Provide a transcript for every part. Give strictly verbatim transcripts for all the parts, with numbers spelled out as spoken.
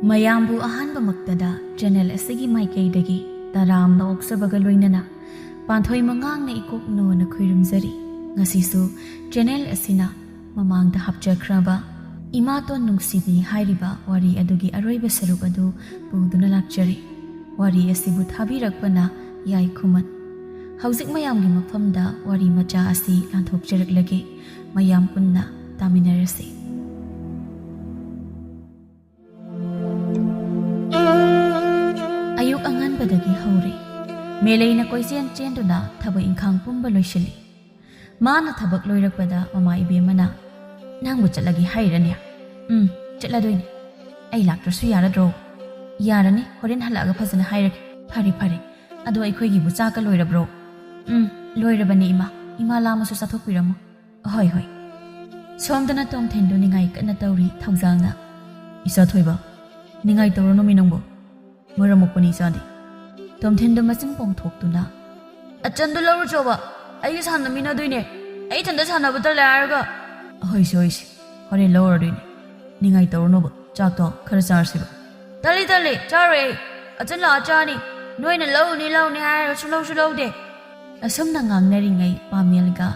ꯃꯌꯥꯝꯕꯨ ꯑꯍꯥꯟꯕꯃꯛꯇꯗ ꯆꯦꯅꯦꯜ ꯑꯁꯤꯒꯤ ꯃꯥꯏꯀꯩꯗꯒꯤ ꯇꯔꯥꯝꯅ ꯑꯣꯛꯆꯕꯒ ꯂꯣꯏꯅꯅ ꯄꯥꯟꯊꯣꯏ ꯃꯉꯥꯡꯅ ꯏꯀꯣꯛ ꯅꯣꯟꯅ ꯈꯨꯔꯨꯝꯖꯔꯤ꯫ ꯉꯁꯤꯁꯨ ꯆꯦꯅꯦꯜ ꯑꯁꯤꯅ ꯃꯃꯥꯡꯗ ꯍꯥꯞꯆꯈ꯭ꯔꯕ ꯏꯃꯥꯇꯣꯟ ꯅꯨꯡꯁꯤꯕꯤ ꯍꯥꯏꯔꯤꯕ ꯋꯥꯔꯤ ꯑꯗꯨꯒꯤ ꯑꯔꯣꯏꯕ ꯁꯔꯨꯛ ꯑꯗꯨ ꯄꯨꯗꯨꯅ ꯂꯥꯛꯆꯔꯤ꯫ ꯋꯥꯔꯤ ꯑꯁꯤꯕꯨ ꯊꯥꯕꯤꯔꯛꯄꯅ ꯌꯥꯏꯈꯨꯃꯟ꯫ ꯍꯧꯖꯤꯛ ꯃꯌꯥꯝꯒꯤ ꯃꯐꯝꯗ ꯋꯥꯔꯤ ꯃꯆꯥ ꯑꯁꯤ ꯂꯥꯟꯊꯣꯛꯆꯔꯛꯂꯒꯦ꯫ ꯃꯌꯥꯝ ꯄꯨꯟꯅ ꯇꯥꯃꯤꯟꯅꯔꯁꯤ꯫ ꯑꯌꯨꯛ ꯑꯉꯟꯕꯗꯒꯤ ꯍꯧꯔꯦ꯫ ꯃꯦꯂꯩꯅ ꯀꯣꯏꯆꯦꯟ ꯆꯦꯟꯗꯨꯅ ꯊꯕꯛ ꯏꯪꯈꯥꯡ ꯄꯨꯝꯕ ꯂꯣꯏꯁꯤꯜꯂꯤ꯫ ꯃꯥꯅ ꯊꯕꯛ ꯂꯣꯏꯔꯛꯄꯗ ꯃꯃꯥ ꯏꯕꯦꯝꯃꯅ, "ꯅꯪꯕꯨ ꯆꯠꯂꯒꯦ ꯍꯥꯏꯔꯅꯦ?" "ꯎꯝ, ꯆꯠꯂꯗꯣꯏꯅꯦ꯫ ꯑꯩ ꯂꯥꯛꯇ꯭ꯔꯁꯨ ꯌꯥꯔꯗ꯭ꯔꯣ?" "ꯌꯥꯔꯅꯤ, ꯍꯣꯔꯦꯟ ꯍꯜꯂꯛꯑꯒ ꯐꯖꯅ ꯍꯥꯏꯔꯒꯦ꯫" "ꯐꯔꯦ, ꯐꯔꯦ꯫ ꯑꯗꯣ ꯑꯩꯈꯣꯏꯒꯤꯕꯨ ꯆꯥꯛꯀ ꯂꯣꯏꯔꯕ꯭ꯔꯣ?" "ꯎꯝ, ꯂꯣꯏꯔꯕꯅꯦ ꯏꯃꯥ꯫ ꯏꯃꯥ ꯂꯥꯝꯃꯁꯨ ꯆꯥꯊꯣꯛꯄꯤꯔꯝꯃꯣ꯫" "ꯍꯣꯏ, ꯍꯣꯏ꯫" ꯁꯣꯝꯗꯅ ꯇꯣꯝꯊꯤꯟꯗꯨ ꯅꯤꯡꯉꯥꯏ ꯀꯟꯅ ꯇꯧꯔꯤ ꯊꯧꯖꯥꯜꯅ꯫ "ꯏꯆꯥ ꯊꯣꯏꯕ, ꯅꯤꯡꯉꯥꯏ ꯇꯧꯔꯅꯨꯃꯤ ꯅꯪꯕꯨ꯫ ꯃꯔꯝ ꯃꯣꯛꯄꯅꯤ ꯏꯆꯥꯗꯤ꯫" ꯇꯣꯝꯊꯤꯟꯗꯨ ꯃꯆꯤꯟ ꯄꯣꯡꯊꯣꯛꯇꯨꯅ, "ꯑꯆꯟꯗꯨ ꯂꯧꯔꯨꯆꯣꯕ꯫ ꯑꯩꯒ ꯁꯥꯟꯅꯃꯤꯟꯅꯗꯣꯏꯅꯦ꯫ ꯑꯩ ꯏꯊꯟꯇ ꯁꯥꯟꯅꯕ ꯇꯜꯂꯦ ꯍꯥꯏꯔꯒ꯫" "ꯍꯣꯏꯁꯦ, ꯍꯣꯏꯁꯦ꯫ ꯍꯣꯔꯦꯟ ꯂꯧꯔꯗꯣꯏꯅꯦ꯫ ꯅꯤꯡꯉꯥꯏ ꯇꯧꯔꯅꯨꯕ꯫ ꯆꯥꯛꯇꯣ ꯈꯔ ꯆꯥꯔꯁꯤꯕ꯫" "ꯇꯜꯂꯤ, ꯇꯜꯂꯤ꯫ ꯆꯥꯔꯣꯏ ꯑꯩ꯫ ꯑꯆꯟ ꯂꯥꯛꯑ ꯆꯥꯅꯤ꯫ ꯅꯣꯏꯅ ꯂꯧꯅꯤ, ꯂꯧꯅꯤ ꯍꯥꯏꯔꯒ ꯁꯨꯡꯂꯧꯁꯨ ꯂꯧꯗꯦ꯫" ꯑꯁꯨꯝꯅ ꯉꯥꯡꯅꯔꯤꯉꯩ ꯄꯥꯃꯦꯜꯒ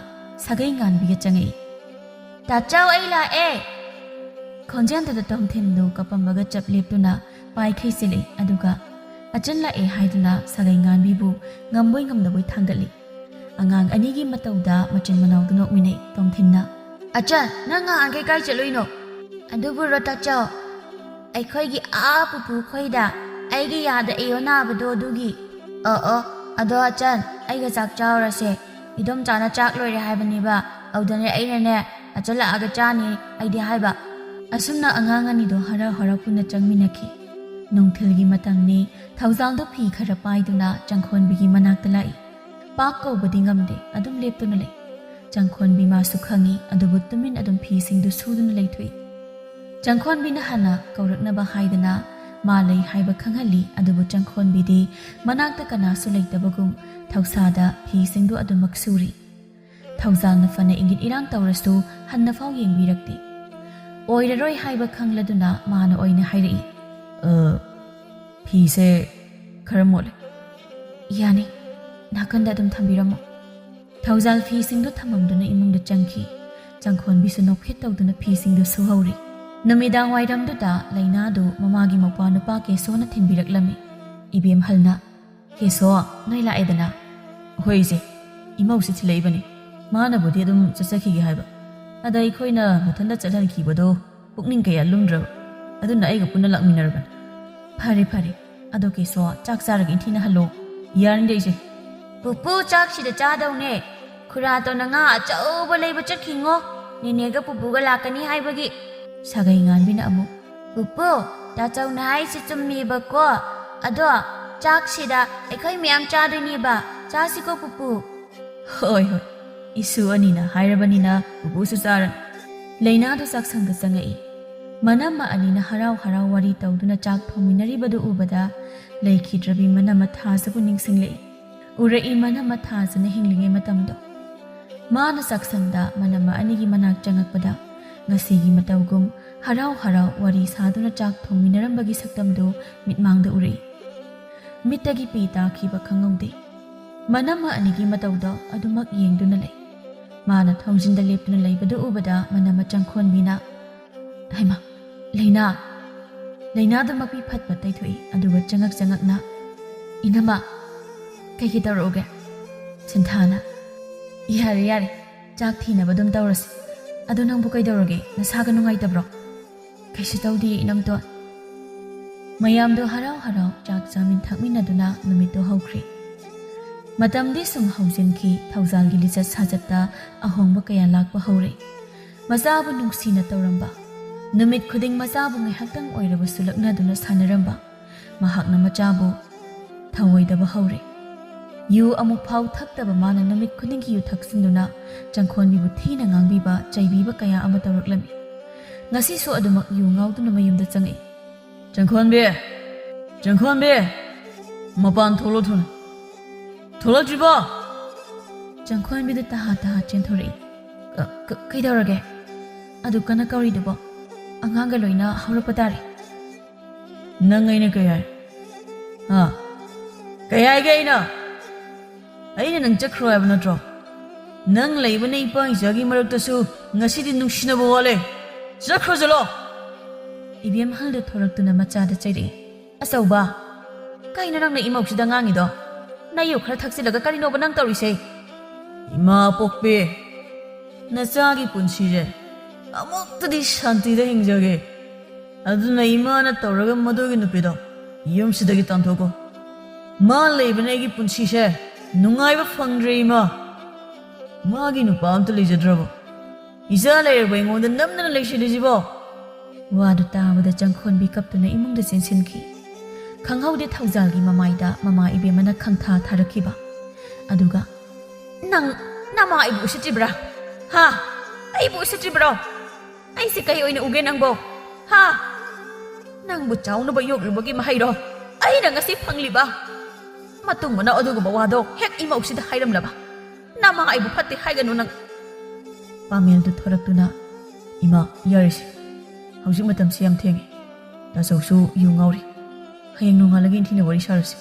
ꯁꯥꯒꯩ ꯉꯥꯟꯕꯤꯒ ꯆꯪꯉꯛꯏ꯫ "ꯇꯥꯆꯧ, ꯑꯩ ꯂꯥꯛꯑꯦ!" ꯈꯣꯟꯖꯦꯜꯗꯨꯗ ꯇꯣꯝꯊꯤꯟꯗꯨ ꯀꯞꯄꯝꯕꯒ ꯆꯞ ꯂꯦꯞꯇꯨꯅ ꯄꯥꯏꯈꯩ ꯆꯦꯜꯂꯛꯏ꯫ ꯑꯗꯨꯒ ꯑꯆꯟ ꯂꯥꯛꯑꯦ ꯍꯥꯏꯗꯨꯅ ꯁꯥꯒꯩ ꯉꯥꯟꯕꯤꯕꯨ ꯉꯝꯕꯣꯏ ꯉꯝꯗꯕꯣꯏ ꯊꯥꯡꯒꯠꯂꯤ꯫ ꯑꯉꯥꯡ ꯑꯅꯤꯒꯤ ꯃꯇꯧꯗ ꯃꯆꯤꯟ ꯃꯅꯥꯎꯗꯨ ꯅꯣꯛꯃꯤꯟꯅꯩ ꯇꯣꯝꯊꯤꯟꯅ꯫ "ꯑꯆꯟ, ꯅꯪ ꯉꯍꯥꯟꯈꯩ ꯀꯥꯏ ꯆꯠꯂꯨꯏꯅꯣ?" "ꯑꯗꯨꯕꯨꯔꯣ ꯇꯥꯆꯧ, ꯑꯩꯈꯣꯏꯒꯤ ꯑꯥ ꯄꯨꯄꯨ ꯈꯣꯏꯗ ꯑꯩꯒꯤ ꯌꯥꯗ ꯑꯦꯌꯣ ꯅꯥꯕꯗꯣ ꯑꯗꯨꯒꯤ꯫" "ꯑꯣ ꯑꯣ, ꯑꯗꯣ ꯑꯆꯟ, ꯑꯩꯒ ꯆꯥꯛ ꯆꯥꯔꯨꯔꯁꯦ꯫ ꯏꯗꯣꯝꯆꯥꯅ ꯆꯥꯛ ꯂꯣꯏꯔꯦ ꯍꯥꯏꯕꯅꯦꯕ꯫ ꯑꯗꯨꯗꯅꯦ ꯑꯩꯅꯅꯦ, ꯑꯆꯟ ꯂꯥꯛꯑꯒ ꯆꯥꯅꯤ ꯑꯩꯗꯤ ꯍꯥꯏꯕ꯫" ꯑꯁꯨꯝꯅ ꯑꯉꯥꯡ ꯑꯅꯤꯗꯣ ꯍꯔꯥꯎ ꯍꯔꯥꯎ ꯄꯨꯟꯅ ꯆꯪꯃꯤꯟꯅꯈꯤ꯫ ꯅꯨꯡꯊꯤꯜꯒꯤ ꯃꯇꯝꯅꯤ꯫ ꯊꯧꯖꯥꯜꯗꯣ ꯐꯤ ꯈꯔ ꯄꯥꯏꯗꯨꯅ ꯆꯪꯈꯣꯟꯕꯤꯒꯤ ꯃꯅꯥꯛꯇ ꯂꯥꯛꯏ꯫ ꯄꯥꯛ ꯀꯧꯕꯗꯤ ꯉꯝꯗꯦ, ꯑꯗꯨꯝ ꯂꯦꯞꯇꯨꯅ ꯂꯩ꯫ ꯆꯪꯈꯣꯟꯕꯤ ꯃꯥꯁꯨ ꯈꯪꯏ, ꯑꯗꯨꯕꯨ ꯇꯨꯃꯤꯟ ꯑꯗꯨꯝ ꯐꯤꯁꯤꯡꯗꯨ ꯁꯨꯗꯨꯅ ꯂꯩꯊꯣꯛꯏ꯫ ꯆꯪꯈꯣꯟꯕꯤꯅ ꯍꯥꯟꯅ ꯀꯧꯔꯛꯅꯕ ꯍꯥꯏꯗꯅ ꯃꯥ ꯂꯩ ꯍꯥꯏꯕ ꯈꯪꯍꯜꯂꯤ, ꯑꯗꯨꯕꯨ ꯆꯪꯈꯣꯟꯕꯤꯗꯤ ꯃꯅꯥꯛꯇ ꯀꯅꯥꯁꯨ ꯂꯩꯇꯕꯒꯨꯝ ꯊꯧꯁꯥꯗ ꯐꯤꯁꯤꯡꯗꯨ ꯑꯗꯨꯃꯛ ꯁꯨꯔꯤ꯫ ꯊꯧꯖꯥꯜꯅ ꯐꯅ ꯏꯪꯒꯤꯠ ꯏꯔꯥꯡ ꯇꯧꯔꯁꯨ ꯍꯟꯅꯐꯥꯎ ꯌꯦꯡꯕꯤꯔꯛꯇꯦ꯫ ꯑꯣꯏꯔꯔꯣꯏ ꯍꯥꯏꯕ ꯈꯪꯂꯗꯨꯅ ꯃꯥꯅ ꯑꯣꯏꯅ ꯍꯥꯏꯔꯛꯏ, ꯑ, ꯐꯤꯁꯦ ꯈꯔ ꯃꯣꯠꯂꯦ꯫ ꯌꯥꯅꯤ, ꯅꯥꯀꯟꯗ ꯑꯗꯨꯝ ꯊꯝꯕꯤꯔꯝꯃꯣ꯫ ꯊꯧꯖꯥꯜ ꯐꯤꯁꯤꯡꯗꯨ ꯊꯝꯃꯝꯗꯨꯅ ꯏꯃꯨꯡꯗ ꯆꯪꯈꯤ꯫ ꯆꯪꯈꯣꯟꯕꯤꯁꯨ ꯅꯣꯛꯐꯦꯠ ꯇꯧꯗꯨꯅ ꯐꯤꯁꯤꯡꯗꯨ ꯁꯨꯍꯧꯔꯤ꯫ ꯅꯨꯃꯤꯗꯥꯡ ꯋꯥꯏꯔꯝꯗꯨꯗ ꯂꯩꯅꯥꯗꯨ ꯃꯃꯥꯒꯤ ꯃꯧꯄ꯭ꯋꯥ ꯅꯨꯄꯥ ꯀꯦꯁꯣꯅ ꯊꯤꯟꯕꯤꯔꯛꯂꯝꯃꯤ꯫ ꯏꯕꯦꯝꯍꯜꯅ, "ꯀꯦꯁꯣ, ꯅꯣꯏ ꯂꯥꯛꯑꯦꯗꯅ?" "ꯍꯣꯏ ꯏꯆꯦ, ꯏꯃꯧꯁꯤ ꯊꯤꯜꯂꯛꯏꯕꯅꯤ꯫ ꯃꯥꯅꯕꯨꯗꯤ ꯑꯗꯨꯝ ꯆꯠꯆꯈꯤꯒꯦ ꯍꯥꯏꯕ꯫ ꯑꯗ ꯑꯩꯈꯣꯏꯅ ꯃꯊꯟꯇ ꯆꯠꯍꯟꯈꯤꯕꯗꯣ ꯄꯨꯛꯅꯤꯡ ꯀꯌꯥ ꯂꯨꯝꯗ꯭ꯔꯕ꯫ ꯑꯗꯨꯅ ꯑꯩꯒ ꯄꯨꯟꯅ ꯂꯥꯛꯃꯤꯟꯅꯔꯕꯅꯤ꯫" "ꯐꯔꯦ, ꯐꯔꯦ꯫ ꯑꯗꯣ ꯀꯦꯁꯣ, ꯆꯥꯛ ꯆꯥꯔꯒ ꯏꯟꯊꯤꯅ ꯍꯜꯂꯣ꯫ ꯌꯥꯔꯅꯤꯗ ꯏꯆꯦ꯫" "ꯄꯨꯄꯨ, ꯆꯥꯛꯁꯤꯗ ꯆꯥꯗꯧꯅꯦ꯫ ꯈꯨꯔꯥꯇꯣꯟꯅ ꯉꯥ ꯑꯆꯧꯕ ꯂꯩꯕ ꯆꯠꯈꯤꯉꯣ꯫ ꯅꯦꯅꯦꯒ ꯄꯨꯄꯨꯒ ꯂꯥꯛꯀꯅꯤ ꯍꯥꯏꯕꯒꯤ꯫" ꯁꯥꯒꯩ ꯉꯥꯟꯕꯤꯅ ꯑꯃꯨꯛ, "ꯄꯨꯄꯨ, ꯇꯥꯆꯧꯅ ꯍꯥꯏꯁꯤ ꯆꯨꯝꯃꯤꯕꯀꯣ꯫ ꯑꯗꯣ ꯆꯥꯛꯁꯤꯗ ꯑꯩꯈꯣꯏ ꯃꯌꯥꯝ ꯆꯥꯗꯣꯏꯅꯦꯕ꯫ ꯆꯥꯁꯤꯀꯣ ꯄꯨꯄꯨ꯫" "ꯍꯣꯏ, ꯍꯣꯏ꯫ ꯏꯁꯨ ꯑꯅꯤꯅ ꯍꯥꯏꯔꯕꯅꯤꯅ ꯄꯨꯄꯨꯁꯨ ꯆꯥꯔꯅꯤ꯫" ꯂꯩꯅꯥꯗꯨ ꯆꯥꯛꯁꯪꯗ ꯆꯪꯉꯛꯏ꯫ ꯃꯅꯝꯃ ꯑꯅꯤꯅ ꯍꯔꯥꯎ ꯍꯔꯥꯎ ꯋꯥꯔꯤ ꯇꯧꯗꯨꯅ ꯆꯥꯛ ꯊꯣꯡꯃꯤꯟꯅꯔꯤꯕꯗꯨ ꯎꯕꯗ ꯂꯩꯈꯤꯗ꯭ꯔꯕꯤ ꯃꯅꯝꯃ ꯊꯥꯖꯕꯨ ꯅꯤꯡꯁꯤꯡꯂꯛꯏ꯫ ꯎꯔꯛꯏ ꯃꯅꯝꯃ ꯊꯥꯖꯅ ꯍꯤꯡꯂꯤꯉꯩ ꯃꯇꯝꯗꯣ꯫ ꯃꯥꯅ ꯆꯥꯛꯁꯪꯗ ꯃꯅꯝꯃ ꯑꯅꯤꯒꯤ ꯃꯅꯥꯛ ꯆꯪꯉꯛꯄꯗ ꯉꯁꯤꯒꯤ ꯃꯇꯧꯒꯨꯝ ꯍꯔꯥꯎ ꯍꯔꯥꯎ ꯋꯥꯔꯤ ꯁꯥꯗꯨꯅ ꯆꯥꯛ ꯊꯣꯡꯃꯤꯟꯅꯔꯝꯕꯒꯤ ꯁꯛꯇꯝꯗꯨ ꯃꯤꯠꯃꯥꯡꯗ ꯎꯔꯛꯏ꯫ ꯃꯤꯠꯇꯒꯤ ꯄꯤ ꯇꯥꯈꯤꯕ ꯈꯪꯍꯧꯗꯦ꯫ ꯃꯅꯝꯃ ꯑꯅꯤꯒꯤ ꯃꯇꯧꯗꯣ ꯑꯗꯨꯃꯛ ꯌꯦꯡꯗꯨꯅ ꯂꯩ꯫ ꯃꯥꯅ ꯊꯣꯡꯖꯤꯟꯗ ꯂꯦꯞꯇꯨꯅ ꯂꯩꯕꯗꯨ ꯎꯕꯗ ꯃꯅꯝꯃ ꯆꯪꯈꯣꯟꯕꯤꯅ, "ꯍꯩꯃꯥ, ꯂꯩꯅꯥ!" ꯂꯩꯅꯥꯗꯨ ꯃꯄꯤ ꯐꯠ ꯐꯠ ꯇꯩꯊꯣꯛꯏ, ꯑꯗꯨꯒ ꯆꯉꯛ ꯆꯉꯛꯅ, "ꯏꯅꯝꯃ, ꯀꯩꯒꯤ ꯇꯧꯔꯛꯎꯒꯦ?" ꯁꯤꯟꯊꯥꯅ, "ꯌꯥꯔꯦ, ꯌꯥꯔꯦ, ꯆꯥꯛ ꯊꯤꯅꯕ ꯑꯗꯨꯝ ꯇꯧꯔꯁꯤ꯫ ꯑꯗꯣ ꯅꯪꯕꯨ ꯀꯩꯗꯧꯔꯒꯦ? ꯅꯁꯥꯒ ꯅꯨꯡꯉꯥꯏꯇꯕ꯭ꯔꯣ?" "ꯀꯩꯁꯨ ꯇꯧꯗꯦ, ꯏꯅꯝꯇꯣꯟ꯫" ꯃꯌꯥꯝꯗꯣ ꯍꯔꯥꯎ ꯍꯔꯥꯎ ꯆꯥꯛ ꯆꯥꯃꯤꯟ ꯊꯛꯃꯤꯟꯅꯗꯨꯅ ꯅꯨꯃꯤꯠꯇꯣ ꯍꯧꯈ꯭ꯔꯦ꯫ ꯃꯇꯝꯗꯤ ꯁꯨꯝ ꯍꯧꯖꯤꯟꯈꯤ꯫ ꯊꯧꯖꯥꯜꯒꯤ ꯂꯤꯆꯠ ꯁꯥꯖꯠꯇ ꯑꯍꯣꯡꯕ ꯀꯌꯥ ꯂꯥꯛꯄ ꯍꯧꯔꯦ꯫ ꯃꯆꯥꯕꯨ ꯅꯨꯡꯁꯤꯅ ꯇꯧꯔꯝꯕ, ꯅꯨꯃꯤꯠ ꯈꯨꯗꯤꯡ ꯃꯆꯥꯕꯨ ꯉꯥꯏꯍꯥꯛꯇꯪ ꯑꯣꯏꯔꯕꯁꯨ ꯂꯛꯅꯗꯨꯅ ꯁꯥꯟꯅꯔꯝꯕ, ꯃꯍꯥꯛꯅ ꯃꯆꯥꯕꯨ ꯊꯧꯑꯣꯏꯗꯕ ꯍꯧꯔꯦ꯫ ꯌꯨ ꯑꯃꯨꯛ ꯐꯥꯎ ꯊꯛꯇꯕ ꯃꯥꯅ ꯅꯨꯃꯤꯠ ꯈꯨꯗꯤꯡꯒꯤ ꯌꯨ ꯊꯛꯆꯤꯟꯗꯨꯅ ꯆꯪꯈꯣꯟꯕꯤꯕꯨ ꯊꯤꯅ ꯉꯥꯡꯕꯤꯕ, ꯆꯩꯕꯤꯕ ꯀꯌꯥ ꯑꯃ ꯇꯧꯔꯛꯂꯝꯃꯤ꯫ ꯉꯁꯤꯁꯨ ꯑꯗꯨꯃꯛ ꯌꯨ ꯉꯥꯎꯗꯨꯅ ꯃꯌꯨꯝꯗ ꯆꯪꯉꯛꯏ꯫ "ꯆꯪꯈꯣꯟꯕꯤ! ꯆꯪꯈꯣꯟꯕꯤ! ꯃꯄꯥꯟ ꯊꯣꯛꯂꯛꯑꯣ ꯊꯨꯅ! ꯊꯣꯛꯂꯛꯇ꯭ꯔꯤꯕꯣ?" ꯆꯪꯈꯣꯟꯕꯤꯗꯨ ꯇꯍꯥ ꯇꯍꯥ ꯆꯦꯟꯊꯣꯔꯛꯏ꯫ "ꯀ-, ꯀ-, ꯀꯩꯗꯧꯔꯒꯦ? ꯑꯗꯨ ꯀꯟꯅ ꯀꯧꯔꯤꯗꯨꯕꯣ? ꯑꯉꯥꯡꯒ ꯂꯣꯏꯅ ꯍꯧꯔꯛꯄ ꯇꯥꯔꯦ꯫" ꯅꯪ ꯑꯩꯅ ꯀꯩ ꯍꯥꯏ? ꯍꯥ? ꯀꯩ ꯍꯥꯏꯒꯦ ꯑꯩꯅ? ꯑꯩꯅ ꯅꯪ ꯆꯠꯈ꯭ꯔꯣ ꯍꯥꯏꯕ ꯅꯠꯇ꯭ꯔꯣ? ꯅꯪ ꯂꯩꯕꯅ ꯏꯄꯥ ꯏꯆꯥꯒꯤ ꯃꯔꯛꯇꯁꯨ ꯉꯁꯤꯗꯤ ꯅꯨꯡꯁꯤꯅꯕ ꯋꯥꯠꯂꯦ꯫ ꯆꯠꯈ꯭ꯔꯣ ꯆꯠꯂꯣ꯫ ꯏꯕꯦꯝꯍꯜꯗꯨ ꯊꯣꯔꯛꯇꯨꯅ ꯃꯆꯥꯗ ꯆꯩꯔꯛꯏ꯫ "ꯑꯆꯧꯕ, ꯀꯩꯅꯣ ꯅꯪꯅ ꯏꯃꯧꯁꯤꯗ ꯉꯥꯡꯉꯤꯗꯣ? ꯅꯌꯨ ꯈꯔ ꯊꯛꯆꯤꯜꯂꯒ ꯀꯔꯤꯅꯣꯕ ꯅꯪ ꯇꯧꯔꯤꯁꯦ?" "ꯏꯃꯥ ꯄꯣꯛꯄꯤ, ꯅꯆꯥꯒꯤ ꯄꯨꯟꯁꯤꯁꯦ ꯑꯃꯨꯛꯇꯗꯤ ꯁꯥꯟꯇꯤꯗ ꯍꯤꯡꯖꯒꯦ꯫ ꯑꯗꯨꯅ ꯏꯃꯥꯅ ꯇꯧꯔꯒ ꯃꯗꯨꯒꯤ ꯅꯨꯄꯤꯗꯣ ꯌꯨꯝꯁꯤꯗꯒꯤ ꯇꯥꯟꯊꯣꯛꯀꯣ꯫ ꯃꯥ ꯂꯩꯕꯅ ꯑꯩꯒꯤ ꯄꯨꯟꯁꯤꯁꯦ ꯅꯨꯡꯉꯥꯏꯕ ꯐꯪꯗ꯭ꯔꯦ ꯏꯃꯥ꯫ ꯃꯥꯒꯤ ꯅꯨꯄꯥ ꯑꯝꯇ ꯂꯩꯖꯗ꯭ꯔꯕꯣ? ꯏꯆꯥ ꯂꯩꯔꯕ ꯑꯩꯉꯣꯟꯗ ꯅꯝꯗꯅ ꯂꯩꯁꯤꯜꯂꯤꯁꯤꯕꯣ?" ꯋꯥꯗꯨ ꯇꯥꯕꯗ ꯆꯪꯈꯣꯟꯕꯤ ꯀꯞꯇꯨꯅ ꯏꯃꯨꯡꯗ ꯆꯦꯟꯁꯤꯟꯈꯤ꯫ ꯈꯪꯍꯧꯗꯦ ꯊꯧꯖꯥꯜꯒꯤ ꯃꯃꯥꯏꯗ ꯃꯃꯥ ꯏꯕꯦꯝꯃꯅ ꯈꯪꯊꯥ ꯊꯥꯔꯛꯈꯤꯕ꯫ ꯑꯗꯨꯒ, "ꯅꯪ ꯅꯃꯥ ꯑꯩꯕꯨ ꯎꯁꯤꯠꯇ꯭ꯔꯤꯕ꯭ꯔꯥ? ꯍꯥ? ꯑꯩꯕꯨ ꯎꯁꯤꯠꯇ꯭ꯔꯤꯕ꯭ꯔꯣ? ꯑꯩꯁꯦ ꯀꯩ ꯑꯣꯏꯅ ꯎꯒꯦ ꯅꯪꯕꯣ? ꯍꯥ? ꯅꯪꯕꯨ ꯆꯥꯎꯅꯕ ꯌꯣꯛꯂꯨꯕꯒꯤ ꯃꯍꯩꯔꯣ ꯑꯩꯅ ꯉꯁꯤ ꯐꯪꯂꯤꯕ? ꯃꯇꯨꯡ ꯃꯅꯥꯎ ꯑꯗꯨꯒꯨꯝꯕ ꯋꯥꯗꯣ ꯍꯦꯛ ꯏꯃꯧꯁꯤꯗ ꯍꯥꯏꯔꯝꯂꯕ꯫ ꯅꯃꯥ ꯑꯩꯕꯨ ꯐꯠꯇꯦ ꯍꯥꯏꯒꯅꯨ ꯅꯪ꯫" ꯄꯥꯃꯦꯜꯗꯨ ꯊꯣꯔꯛꯇꯨꯅ, "ꯏꯃꯥ, ꯌꯥꯔꯦꯁꯦ꯫ ꯍꯧꯖꯤꯛ ꯃꯇꯝꯁꯤ ꯌꯥꯝ ꯊꯦꯡꯉꯦ꯫ ꯇꯥꯆꯧꯁꯨ ꯌꯨ ꯉꯥꯎꯔꯤ꯫ ꯍꯌꯦꯡ ꯅꯣꯡꯉꯥꯜꯂꯒ ꯏꯟꯊꯤꯅ ꯋꯥꯔꯤ ꯁꯥꯔꯁꯤ꯫"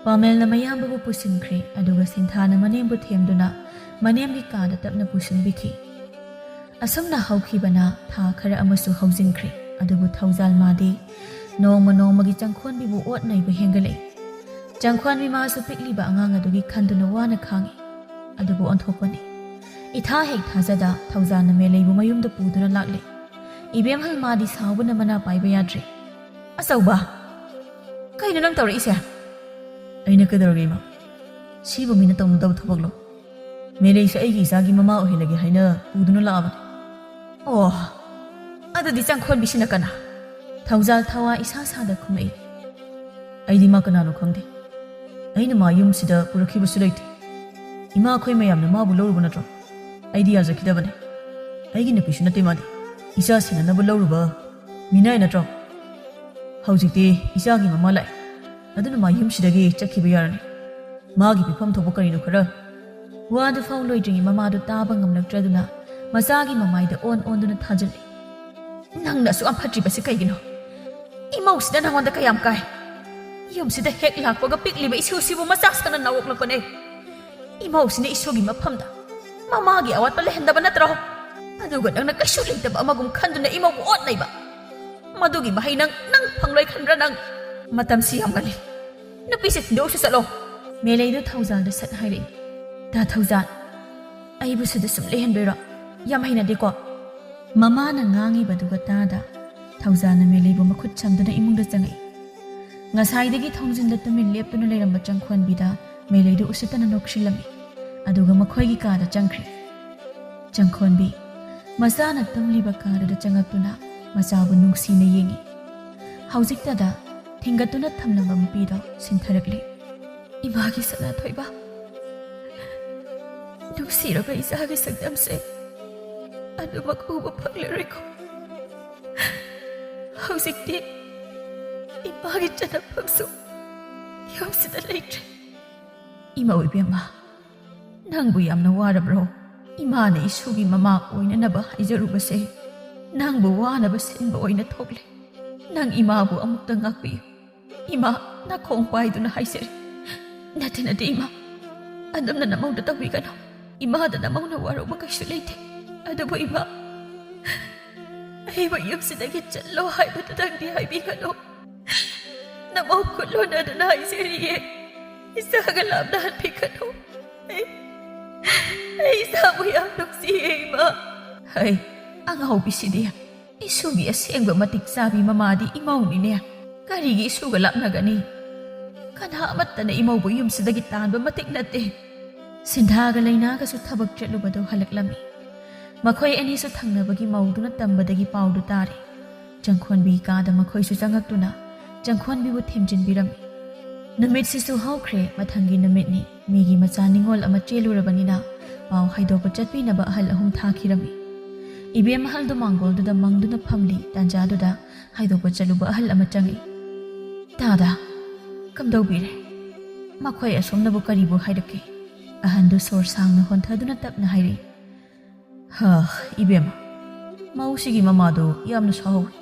ꯄꯥꯃꯦꯜꯅ ꯃꯌꯥꯝꯕꯕꯨ ꯄꯨꯁꯤꯟꯈ꯭ꯔꯦ, ꯑꯗꯨꯒ ꯁꯤꯟꯊꯥꯅ ꯃꯅꯦꯝꯕꯨ ꯊꯦꯝꯗꯨꯅ ꯃꯅꯦꯝꯒꯤ ꯀꯥꯗ ꯇꯞꯅ ꯄꯨꯁꯤꯟꯕꯤꯈꯤ꯫ ꯑꯁꯨꯝꯅ ꯍꯧꯈꯤꯕꯅ ꯊꯥ ꯈꯔ ꯑꯃꯁꯨ ꯍꯧꯖꯤꯟꯈ꯭ꯔꯦ, ꯑꯗꯨꯕꯨ ꯊꯧꯖꯥꯜ ꯃꯥꯗꯤ ꯅꯣꯡꯃ ꯅꯣꯡꯃꯒꯤ ꯆꯪꯈꯣꯟꯕꯤꯕꯨ ꯑꯣꯠ ꯅꯩꯕ ꯍꯦꯟꯒꯠꯂꯛꯏ꯫ ꯆꯪꯈꯣꯟꯕꯤ ꯃꯥꯁꯨ ꯄꯤꯛꯂꯤꯕ ꯑꯉꯥꯡ ꯑꯗꯨꯒꯤ ꯈꯟꯗꯨꯅ ꯋꯥꯅ ꯈꯥꯡꯉꯤ, ꯑꯗꯨꯕꯨ ꯑꯣꯟꯊꯣꯛꯄꯅꯤ꯫ ꯏꯊꯥ ꯍꯦꯛ ꯊꯥꯖꯗ ꯊꯧꯖꯥꯜꯅ ꯃꯦꯂꯩꯕꯨ ꯃꯌꯨꯝꯗ ꯄꯨꯗꯨꯅ ꯂꯥꯛꯂꯦ꯫ ꯏꯕꯦꯝꯍꯜ ꯃꯥꯗꯤ ꯁꯥꯎꯕꯅ ꯃꯅꯥ ꯄꯥꯏꯕ ꯌꯥꯗ꯭ꯔꯦ꯫ "ꯑꯆꯧꯕ, ꯀꯩꯅꯣ ꯅꯪ ꯇꯧꯔꯛꯏꯁꯦ?" "ꯑꯩꯅ ꯀꯩꯗꯧꯔꯒꯦ ꯏꯃꯥ? ꯁꯤꯕꯨ ꯃꯤꯅ ꯇꯧꯅꯗꯕ ꯊꯕꯛꯂꯣ? ꯃꯦꯂꯩꯁꯦ ꯑꯩꯒꯤ ꯏꯆꯥꯒꯤ ꯃꯃꯥ ꯑꯣꯏꯍꯜꯂꯒꯦ ꯍꯥꯏꯅ ꯄꯨꯗꯨꯅ ꯂꯥꯛꯑꯕꯅꯤ꯫" "ꯑꯣ, ꯑꯗꯨꯗꯤ ꯆꯪꯈꯣꯟꯕꯤꯁꯤꯅ ꯀꯅꯥ?" ꯊꯧꯖꯥꯜ ꯊꯋꯥ ꯏꯁꯥ ꯁꯥꯗ ꯈꯨꯝꯃꯛꯏ꯫ "ꯑꯩꯗꯤ ꯃꯥ ꯀꯅꯥꯅꯣ ꯈꯪꯗꯦ꯫ ꯑꯩꯅ ꯃꯥ ꯌꯨꯝꯁꯤꯗ ꯄꯨꯔꯛꯈꯤꯕꯁꯨ ꯂꯩꯇꯦ꯫ ꯏꯃꯥ ꯑꯩꯈꯣꯏ ꯃꯌꯥꯝꯅ ꯃꯥꯕꯨ ꯂꯧꯔꯨꯕ ꯅꯠꯇ꯭ꯔꯣ? ꯑꯩꯗꯤ ꯌꯥꯖꯈꯤꯗꯕꯅꯦ꯫ ꯑꯩꯒꯤ ꯅꯨꯄꯤꯁꯨ ꯅꯠꯇꯦ ꯃꯥꯗꯤ꯫ ꯏꯆꯥ ꯁꯦꯟꯅꯅꯕ ꯂꯧꯔꯨꯕ ꯃꯤꯅꯥꯏ ꯅꯠꯇ꯭ꯔꯣ? ꯍꯧꯖꯤꯛꯇꯤ ꯏꯆꯥꯒꯤ ꯃꯃꯥ ꯂꯥꯛꯑꯦ꯫ ꯑꯗꯨꯅ ꯃꯥ ꯌꯨꯝꯁꯤꯗꯒꯤ ꯆꯠꯈꯤꯕ ꯌꯥꯔꯅꯤ꯫ ꯃꯥꯒꯤ ꯄꯤꯐꯝ ꯊꯣꯛꯄ ꯀꯔꯤꯅꯣ ꯈꯔ꯫" ꯋꯥꯗꯨ ꯐꯥꯎ ꯂꯣꯏꯗ꯭ꯔꯤꯉꯩ ꯃꯃꯥꯗꯨ ꯇꯥꯕ ꯉꯝꯂꯛꯇ꯭ꯔꯗꯨꯅ ꯃꯆꯥꯒꯤ ꯃꯃꯥꯏꯗ ꯑꯣꯟ ꯑꯣꯟꯗꯨꯅ ꯊꯥꯖꯤꯜꯂꯤ꯫ "ꯅꯪꯅ ꯑꯁꯨꯛ ꯌꯥꯝ ꯐꯠꯇ꯭ꯔꯤꯕꯁꯤ ꯀꯩꯒꯤꯅꯣ? ꯏꯃꯧꯁꯤꯗ ꯅꯉꯣꯟꯗ ꯀꯌꯥꯝ ꯀꯥꯏ? ꯌꯨꯝꯁꯤꯗ ꯍꯦꯛ ꯂꯥꯛꯄꯒ ꯄꯤꯛꯂꯤꯕ ꯏꯁꯨꯁꯤꯕꯨ ꯃꯆꯥ ꯁꯥꯅ ꯅꯥꯎꯔꯛꯂꯛꯄꯅꯦ꯫ ꯏꯃꯧꯁꯤꯅ ꯏꯁꯨꯒꯤ ꯃꯐꯝꯗ ꯃꯃꯥꯒꯤ ꯑꯋꯥꯠꯄ ꯂꯩꯍꯟꯗꯕ ꯅꯠꯇ꯭ꯔꯣ? ꯑꯗꯨꯒ ꯅꯪꯅ ꯀꯩꯁꯨ ꯂꯩꯇꯕ ꯑꯃꯒꯨꯝ ꯈꯟꯗꯨꯅ ꯏꯃꯧꯕꯨ ꯑꯣꯠꯅꯩꯕ꯫ ꯃꯗꯨꯒꯤ ꯃꯍꯩ ꯅꯪ, ꯅꯪ ꯐꯪꯂꯣꯏ ꯈꯟꯕ꯭ꯔꯥ ꯅꯪ? ꯃꯇꯝꯁꯤ ꯌꯥꯝꯒꯜꯂꯤ꯫ ꯅꯨꯄꯤꯁꯦ ꯊꯤꯟꯗꯣꯛꯎꯁꯤ ꯆꯠꯂꯣ꯫ ꯃꯦꯂꯩꯗꯨ ꯊꯧꯖꯥꯜꯗ ꯁꯠ ꯍꯥꯏꯔꯛꯏ꯫ ꯇꯥ ꯊꯧꯖꯥꯜ, ꯑꯩꯕꯨ ꯁꯤꯗ ꯁꯨꯝ ꯂꯩꯍꯟꯗꯣꯏꯔꯣ? ꯌꯥꯝ ꯍꯩꯅꯗꯦꯀꯣ꯫ ꯃꯃꯥꯅ ꯉꯥꯡꯉꯤꯕꯗꯨꯒ ꯇꯥꯗ ꯊꯧꯖꯥꯜꯅ ꯃꯦꯂꯩꯕꯨ ꯃꯈꯨꯠ ꯁꯝꯗꯨꯅ ꯏꯃꯨꯡꯗ ꯆꯪꯉꯛꯏ꯫ ꯉꯁꯥꯏꯗꯒꯤ ꯊꯣꯡꯖꯤꯟꯗ ꯇꯨꯃꯤꯟ ꯂꯦꯞꯇꯨꯅ ꯂꯩꯔꯝꯕ ꯆꯪꯈꯣꯟꯕꯤꯗ ꯃꯦꯂꯩꯗꯨ ꯎꯁꯤꯠꯇꯅ ꯅꯣꯛꯁꯤꯜꯂꯝꯃꯤ꯫ ꯑꯗꯨꯒ ꯃꯈꯣꯏꯒꯤ ꯀꯥꯗ ꯆꯪꯈ꯭ꯔꯦ꯫ ꯆꯪꯈꯣꯟꯕꯤ ꯃꯆꯥꯅ ꯇꯨꯝꯂꯤꯕ ꯀꯥꯗꯨꯗ ꯆꯪꯉꯛꯇꯨꯅ ꯃꯆꯥꯕꯨ ꯅꯨꯡꯁꯤꯅ ꯌꯦꯡꯉꯤ꯫ ꯍꯧꯖꯤꯛꯇꯗ ꯊꯤꯡꯒꯠꯇꯨꯅ ꯊꯝꯂꯝꯕ ꯃꯄꯤꯗꯣ ꯁꯤꯟꯊꯔꯛꯂꯦ꯫ ꯏꯃꯥꯒꯤ ꯁꯅꯥꯊꯣꯏꯕ, ꯅꯨꯡꯁꯤꯔꯕ ꯏꯆꯥꯒꯤ ꯁꯛꯇꯝꯁꯦ ꯑꯗꯨꯃꯛ ꯎꯕ ꯐꯪꯂꯔꯣꯏꯀꯣ꯫ ꯍꯧꯖꯤꯛꯇꯤ ꯏꯃꯥꯒꯤ ꯆꯠꯅꯐꯝꯁꯨ ꯌꯨꯝꯁꯤꯗ ꯂꯩꯇ꯭ꯔꯦ꯫ ꯏꯃꯧ ꯏꯕꯦꯝꯃ, ꯅꯪꯕꯨ ꯌꯥꯝꯅ ꯋꯥꯔꯕ꯭ꯔꯣ? ꯏꯃꯥꯅ ꯏꯁꯨꯒꯤ ꯃꯃꯥ ꯑꯣꯏꯅꯅꯕ ꯍꯥꯏꯖꯔꯨꯕꯁꯦ ꯅꯪꯕꯨ ꯋꯥꯅꯕ ꯁꯤꯟꯕ ꯑꯣꯏꯅ ꯊꯣꯛꯂꯦ꯫ ꯅꯪ ꯏꯃꯥꯕꯨ ꯑꯃꯨꯛꯇ ꯉꯥꯛꯄꯤꯌꯨ꯫ ꯏꯃꯥ, ꯅꯥꯈꯣꯡ ꯄꯥꯏꯗꯨꯅ ꯍꯥꯏꯖꯔꯤ꯫ ꯅꯠꯇꯦ, ꯅꯠꯇꯦ, ꯏꯃꯥ꯫ ꯑꯗꯨꯝꯅ ꯅꯃꯧꯗ ꯇꯧꯕꯤꯒꯅꯨ꯫ ꯏꯃꯥꯗ ꯅꯃꯧꯅ ꯋꯥꯔꯧꯕ ꯀꯩꯁꯨ ꯂꯩꯇꯦ꯫ ꯑꯗꯨꯕꯨ ꯏꯃꯥ, ꯑꯩꯕꯨ ꯌꯨꯝꯁꯤꯗꯒꯤ ꯆꯠꯂꯣ ꯍꯥꯏꯕꯗꯨꯗꯪꯗꯤ ꯍꯥꯏꯕꯤꯒꯅꯨ꯫ ꯅꯃꯧ ꯈꯨꯠ ꯂꯣꯟꯅꯗꯨꯅ ꯍꯥꯏꯖꯔꯤꯌꯦ꯫ ꯏꯆꯥꯒ ꯂꯥꯞꯅꯍꯟꯕꯤꯒꯅꯨ꯫ ꯑꯩ, ꯑꯩ ꯏꯆꯥꯕꯨ ꯌꯥꯝ ꯅꯨꯡꯁꯤꯌꯦ, ꯏꯃꯥ꯫ ꯍꯩ, ꯑꯉꯥꯎꯕꯤꯁꯤꯗꯤ꯫ ꯏꯁꯨꯒꯤ ꯑꯁꯦꯡꯕ ꯃꯇꯤꯛ ꯆꯥꯕꯤ ꯃꯃꯥꯗꯤ ꯏꯃꯧꯅꯤꯅꯦ꯫ ꯀꯔꯤꯒꯤ ꯏꯁꯨꯒ ꯂꯥꯞꯅꯒꯅꯤ? ꯀꯅꯥ ꯑꯃꯠꯇꯅ ꯏꯃꯧꯕꯨ ꯌꯨꯝꯁꯤꯗꯒꯤ ꯇꯥꯟꯕ ꯃꯇꯤꯛ ꯅꯠꯇꯦ꯫ ꯁꯤꯟꯊꯥꯒ ꯂꯩꯅꯥꯒꯁꯨ ꯊꯕꯛ ꯆꯠꯂꯨꯕꯗꯨ ꯍꯜꯂꯛꯂꯝꯃꯤ꯫ ꯃꯈꯣꯏ ꯑꯅꯤꯁꯨ ꯊꯪꯅꯕꯒꯤ ꯃꯧꯗꯨꯅ ꯇꯝꯕꯗꯒꯤ ꯄꯥꯎꯗꯨ ꯇꯥꯔꯦ꯫ ꯆꯪꯈꯣꯟꯕꯤ ꯀꯥꯗ ꯃꯈꯣꯏꯁꯨ ꯆꯪꯉꯛꯇꯨꯅ ꯆꯪꯈꯣꯟꯕꯤꯕꯨ ꯊꯦꯝꯖꯤꯟꯕꯤꯔꯝꯃꯤ꯫ ꯅꯨꯃꯤꯠꯁꯤꯁꯨ ꯍꯧꯈ꯭ꯔꯦ, ꯃꯊꯪꯒꯤ ꯅꯨꯃꯤꯠꯅꯤ꯫ ꯃꯤꯒꯤ ꯃꯆꯥ ꯅꯤꯉꯣꯜ ꯑꯃ ꯆꯦꯜꯂꯨꯔꯕꯅꯤꯅ ꯄꯥꯎ ꯍꯥꯏꯗꯣꯛꯄ ꯆꯠꯄꯤꯅꯕ ꯑꯍꯜ ꯑꯍꯨꯝ ꯊꯥꯈꯤꯔꯝꯃꯤ꯫ ꯏꯕꯦꯝ ꯑꯍꯜꯗꯨ ꯃꯥꯡꯒꯣꯜꯗꯨꯗ ꯃꯪꯗꯨꯅ ꯐꯝꯂꯤ꯫ ꯇꯥꯟꯖꯥꯗꯨꯗ ꯍꯥꯏꯗꯣꯛꯄ ꯆꯠꯂꯨꯕ ꯑꯍꯜ ꯑꯃ ꯆꯪꯉꯛꯏ꯫ "ꯇꯥꯗ, ꯀꯝꯗꯧꯕꯤꯔꯦ? ꯃꯈꯣꯏ ꯑꯁꯣꯝꯅꯕꯨ ꯀꯔꯤꯕꯨ ꯍꯥꯏꯔꯛꯀꯦ?" ꯑꯍꯟꯗꯨ ꯁꯣꯔ ꯁꯥꯡꯅ ꯍꯣꯟꯊꯗꯨꯅ ꯇꯞꯅ ꯍꯥꯏꯔꯛꯏ꯫ "ꯍ, ꯏꯕꯦꯝꯃ, ꯃꯧꯁꯤꯒꯤ ꯃꯃꯥꯗꯨ ꯌꯥꯝꯅ ꯁꯥꯎꯍꯧꯏ꯫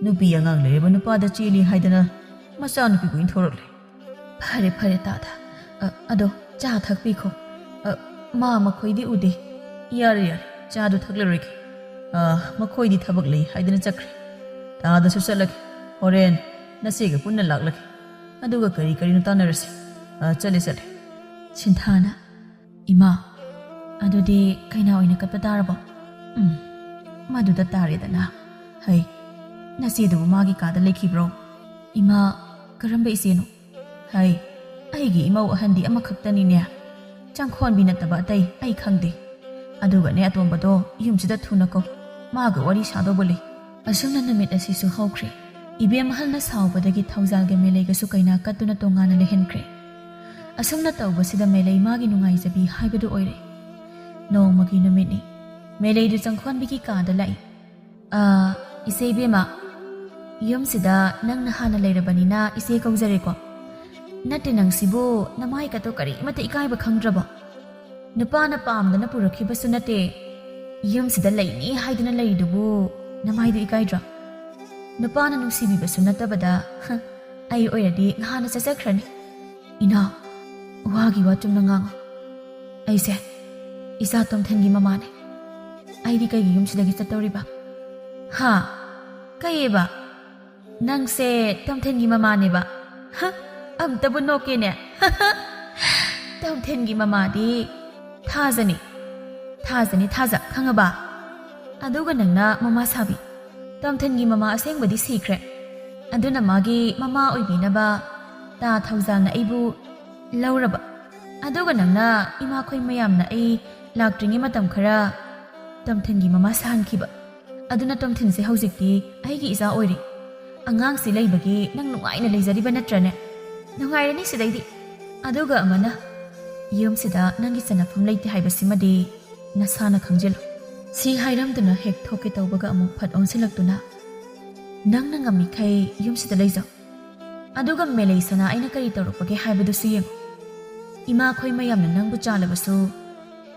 ꯅꯨꯄꯤ ꯑꯉꯥꯡ ꯂꯩꯔꯕ ꯅꯨꯄꯥꯗ ꯆꯦꯜꯂꯤ ꯍꯥꯏꯗꯅ ꯃꯆꯥꯅꯨꯄꯤꯕꯨ ꯏꯟꯊꯣꯔꯛꯂꯦ꯫ ꯐꯔꯦ, ꯐꯔꯦ, ꯇꯥꯗ꯫ ꯑ, ꯑꯗꯣ ꯆꯥ ꯊꯛꯄꯤꯈꯣ꯫ ꯑ, ꯃꯥ ꯃꯈꯣꯏꯗꯤ ꯎꯗꯦ꯫ ꯌꯥꯔꯦ, ꯌꯥꯔꯦ, ꯆꯥꯗꯨ ꯊꯛꯂꯔꯣꯏꯒꯦ꯫ ꯑ, ꯃꯈꯣꯏꯗꯤ ꯊꯕꯛ ꯂꯩ ꯍꯥꯏꯗꯅ ꯆꯠꯈ꯭ꯔꯦ꯫ ꯇꯥꯗꯁꯨ ꯆꯠꯂꯒꯦ꯫ ꯍꯣꯔꯦꯟ ꯅꯆꯦꯒ ꯄꯨꯟꯅ ꯂꯥꯛꯂꯒꯦ꯫ ꯑꯗꯨꯒ ꯀꯔꯤ ꯀꯔꯤꯅꯣ ꯇꯥꯟꯅꯔꯁꯤ꯫ ꯑ, ꯆꯠꯂꯦ, ꯆꯠꯂꯦ꯫ ꯁꯤꯟꯊꯥꯅ, "ꯏꯃꯥ, ꯑꯗꯨꯗꯤ ꯀꯩꯅꯥ ꯑꯣꯏꯅ ꯀꯠꯄ ꯇꯥꯔꯕꯣ?" "ꯎꯝ, ꯃꯗꯨꯗ ꯇꯥꯔꯦꯗꯅ꯫ ꯍꯩ, ꯅꯆꯦꯗꯨꯕꯨ ꯃꯥꯒꯤ ꯀꯥꯗ ꯂꯩꯈꯤꯕ꯭ꯔꯣ?" "ꯏꯃꯥ, ꯀꯔꯝꯕ ꯏꯆꯦꯅꯣ?" "ꯍꯩ, ꯑꯩꯒꯤ ꯏꯃꯧ ꯑꯍꯟꯗꯤ ꯑꯃꯈꯛꯇꯅꯤꯅꯦ꯫ ꯆꯪꯈꯣꯟꯕꯤ ꯅꯠꯇꯕ ꯑꯇꯩ ꯑꯩ ꯈꯪꯗꯦ꯫ ꯑꯗꯨꯒꯅꯦ ꯑꯇꯣꯝꯕꯗꯣ ꯌꯨꯝꯁꯤꯗ ꯊꯨꯅ ꯀꯧ꯫ ꯃꯥꯒ ꯋꯥꯔꯤ ꯁꯥꯗꯧꯕ ꯂꯩ꯫" ꯑꯁꯨꯝꯅ ꯅꯨꯃꯤꯠ ꯑꯁꯤꯁꯨ ꯍꯧꯈ꯭ꯔꯦ꯫ ꯏꯕꯦꯝ ꯑꯍꯜꯅ ꯁꯥꯎꯕꯗꯒꯤ ꯊꯧꯖꯥꯜꯒ ꯃꯦꯂꯩꯒꯁꯨ ꯀꯩꯅꯥ ꯀꯠꯇꯨꯅ ꯇꯣꯉꯥꯟꯅ ꯂꯩꯍꯟꯈ꯭ꯔꯦ꯫ ꯑꯁꯨꯝꯅ ꯇꯧꯕꯁꯤꯗ ꯃꯦꯂꯩ ꯃꯥꯒꯤ ꯅꯨꯡꯉꯥꯏꯖꯕꯤ ꯍꯥꯏꯕꯗꯨ ꯑꯣꯏꯔꯦ꯫ ꯅꯣꯡꯃꯒꯤ ꯅꯨꯃꯤꯠꯅꯤ꯫ ꯃꯦꯂꯩꯗꯨ ꯆꯪꯈꯣꯟꯕꯤꯒꯤ ꯀꯥꯗ ꯂꯥꯛꯏ꯫ "ꯑ, ꯏꯆꯦ ꯏꯕꯦꯝꯃ, ꯌꯨꯝꯁꯤꯗ ꯅꯪꯅ ꯍꯥꯟꯅ ꯂꯩꯔꯕꯅꯤꯅ ꯏꯆꯦ ꯀꯧꯖꯔꯦꯀꯣ꯫ ꯅꯠꯇꯦ, ꯅꯪꯁꯤꯕꯨ ꯅꯃꯥꯏꯒꯗꯣ ꯀꯔꯤꯃꯠꯇ ꯏꯀꯥꯏꯕ ꯈꯪꯗ꯭ꯔꯕꯣ? ꯅꯨꯄꯥꯅ ꯄꯥꯝꯗꯅ ꯄꯨꯔꯛꯈꯤꯕꯁꯨ ꯅꯠꯇꯦ꯫ ꯌꯨꯝꯁꯤꯗ ꯂꯩꯅꯤ ꯍꯥꯏꯗꯨꯅ ꯂꯩꯔꯤꯗꯨꯕꯨ ꯅꯃꯥꯏꯗꯨ ꯏꯀꯥꯏꯗ꯭ꯔꯣ? ꯅꯨꯄꯥꯅ ꯅꯨꯡꯁꯤꯕꯤꯕꯁꯨ ꯅꯠꯇꯕꯗ, ꯍ, ꯑꯩ ꯑꯣꯏꯔꯗꯤ ꯉꯍꯥꯟꯅ ꯆꯠꯆꯈ꯭ꯔꯅꯤ꯫" "ꯏꯅꯥꯎ, ꯋꯥꯒꯤ ꯋꯥ ꯆꯨꯝꯅ ꯉꯥꯡꯉꯨ꯫ ꯑꯩꯁꯦ ꯏꯆꯥ ꯇꯣꯝꯊꯤꯟꯒꯤ ꯃꯃꯥꯅꯦ꯫ ꯑꯩꯗꯤ ꯀꯩꯒꯤ ꯌꯨꯝꯁꯤꯗꯒꯤ ꯆꯠꯇꯧꯔꯤꯕ?" "ꯍꯥ? ꯀꯩꯑꯕ? ꯅꯪꯁꯦ ꯇꯣꯝꯊꯤꯟꯒꯤ ꯃꯃꯥꯅꯦꯕ? ꯍ, ꯑꯝꯇꯕꯨ ꯅꯣꯛꯀꯦꯅꯦ꯫" "ꯇꯣꯝꯊꯤꯟꯒꯤ ꯃꯃꯥꯗꯤ ꯊꯥꯖꯅꯤ꯫ ꯊꯥꯖꯅꯤ, ꯊꯥꯖ, ꯈꯪꯉꯕ? ꯑꯗꯨꯒ ꯅꯪꯅ ꯃꯃꯥ ꯁꯥꯕꯤ꯫ ꯇꯣꯝꯊꯤꯟꯒꯤ ꯃꯃꯥ ꯑꯁꯦꯡꯕꯗꯤ ꯁꯤꯈ꯭ꯔꯦ꯫ ꯑꯗꯨꯅ ꯃꯥꯒꯤ ꯃꯃꯥ ꯑꯣꯏꯕꯤꯅꯕ ꯇꯥ ꯊꯧꯖꯥꯜꯅ ꯑꯩꯕꯨ ꯂꯧꯔꯕ꯫ ꯑꯗꯨꯒ ꯅꯪꯅ ꯏꯃꯥꯈꯣꯏ ꯃꯌꯥꯝꯅ ꯑꯩ ꯂꯥꯛꯇ꯭ꯔꯤꯉꯩ ꯃꯇꯝ ꯈꯔ ꯇꯣꯝꯊꯤꯟꯒꯤ ꯃꯃꯥ ꯁꯥꯍꯟꯈꯤꯕ꯫ ꯑꯗꯨꯅ ꯇꯣꯝꯊꯤꯟꯁꯦ ꯍꯧꯖꯤꯛꯇꯤ ꯑꯩꯒꯤ ꯏꯆꯥ ꯑꯣꯏꯔꯦ꯫ ꯑꯉꯥꯡꯁꯤ ꯂꯩꯕꯒꯤ ꯅꯪ ꯅꯨꯡꯉꯥꯏꯅ ꯂꯩꯖꯔꯤꯕ ꯅꯠꯇ꯭ꯔꯅꯦ? ꯅꯨꯡꯉꯥꯏꯔꯅꯤ ꯁꯤꯗꯩꯗꯤ꯫ ꯑꯗꯨꯒ ꯑꯃꯅ, ꯌꯨꯝꯁꯤꯗ ꯅꯪꯒꯤ ꯆꯟꯅꯐꯝ ꯂꯩꯇꯦ ꯍꯥꯏꯕꯁꯤꯃꯗꯤ ꯅꯁꯥꯅ ꯈꯪꯖꯤꯜꯂꯨ꯫" ꯁꯤ ꯍꯥꯏꯔꯝꯗꯨꯅ ꯍꯦꯛ ꯊꯣꯛꯀꯦ ꯇꯧꯕꯒ ꯑꯃꯨꯛ ꯐꯠ ꯑꯣꯟꯁꯤꯜꯂꯛꯇꯨꯅ, "ꯅꯪꯅ ꯉꯝꯃꯤꯈꯩ ꯌꯨꯝꯁꯤꯗ ꯂꯩꯖꯧ꯫ ꯑꯗꯨꯒ ꯃꯦꯂꯩ ꯁꯅꯥ ꯑꯩꯅ ꯀꯔꯤ ꯇꯧꯔꯛꯄꯒꯦ ꯍꯥꯏꯕꯗꯨꯁꯨ ꯌꯦꯡꯉꯨ꯫ ꯏꯃꯥꯈꯣꯏ ꯃꯌꯥꯝꯅ ꯅꯪꯕꯨ ꯆꯥꯜꯂꯕꯁꯨ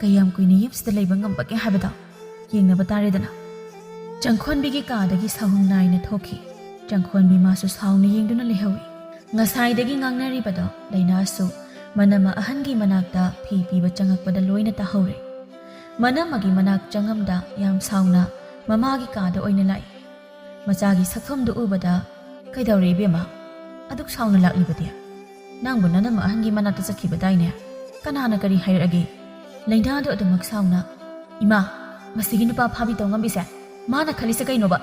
ꯀꯌꯥꯝ ꯀꯨꯏꯅ ꯌꯨꯝꯁꯤꯗ ꯂꯩꯕ ꯉꯝꯕꯒꯦ ꯍꯥꯏꯕꯗꯣ ꯌꯦꯡꯅꯕ ꯇꯥꯔꯦꯗꯅ꯫" ꯆꯪꯈꯣꯟꯕꯤꯒꯤ ꯀꯥꯗꯒꯤ ꯁꯥꯍꯨꯝ ꯅꯥꯏꯅ ꯊꯣꯛꯈꯤ꯫ ꯆꯪꯈꯣꯟꯕꯤ ꯃꯥꯁꯨ ꯁꯥꯎꯅ ꯌꯦꯡꯗꯨꯅ ꯂꯩꯍꯧꯏ꯫ ꯉꯁꯥꯏꯗꯒꯤ ꯉꯥꯡꯅꯔꯤꯕꯗꯣ ꯂꯩꯅꯥꯁꯨ ꯃꯅꯝꯃ ꯑꯍꯟꯒꯤ ꯃꯅꯥꯛꯇ ꯐꯤ ꯄꯤꯕ ꯆꯪꯉꯛꯄꯗ ꯂꯣꯏꯅ ꯇꯥꯍꯧꯔꯦ꯫ ꯃꯅꯝꯃꯒꯤ ꯃꯅꯥꯛ ꯆꯪꯉꯝꯗ ꯌꯥꯝ ꯁꯥꯎꯅ ꯃꯃꯥꯒꯤ ꯀꯥꯗ ꯑꯣꯏꯅ ꯂꯥꯛꯏ꯫ ꯃꯆꯥꯒꯤ ꯁꯛꯐꯝꯗꯨ ꯎꯕꯗ, "ꯀꯩꯗꯧꯔꯦ ꯏꯕꯦꯝꯃ? ꯑꯗꯨꯛ ꯁꯥꯎꯅ ꯂꯥꯛꯂꯤꯕꯗꯤ? ꯅꯪꯕꯨ ꯅꯅꯝꯃ ꯑꯍꯟꯒꯤ ꯃꯅꯥꯛꯇ ꯆꯠꯈꯤꯕꯗꯥꯏꯅꯦ? ꯀꯅꯥꯅ ꯀꯔꯤ ꯍꯥꯏꯔꯛꯑꯒꯦ?" ꯂꯩꯅꯥꯗꯣ ꯑꯗꯨꯃꯛ ꯁꯥꯎꯅ, "ꯏꯃꯥ, ꯃꯁꯤꯒꯤ ꯅꯨꯄꯥ ꯐꯥꯕꯤ ꯇꯧꯉꯝꯕꯤꯁꯦ ꯃꯥꯅ ꯈꯜꯂꯤꯁꯦ ꯀꯩꯅꯣꯕ?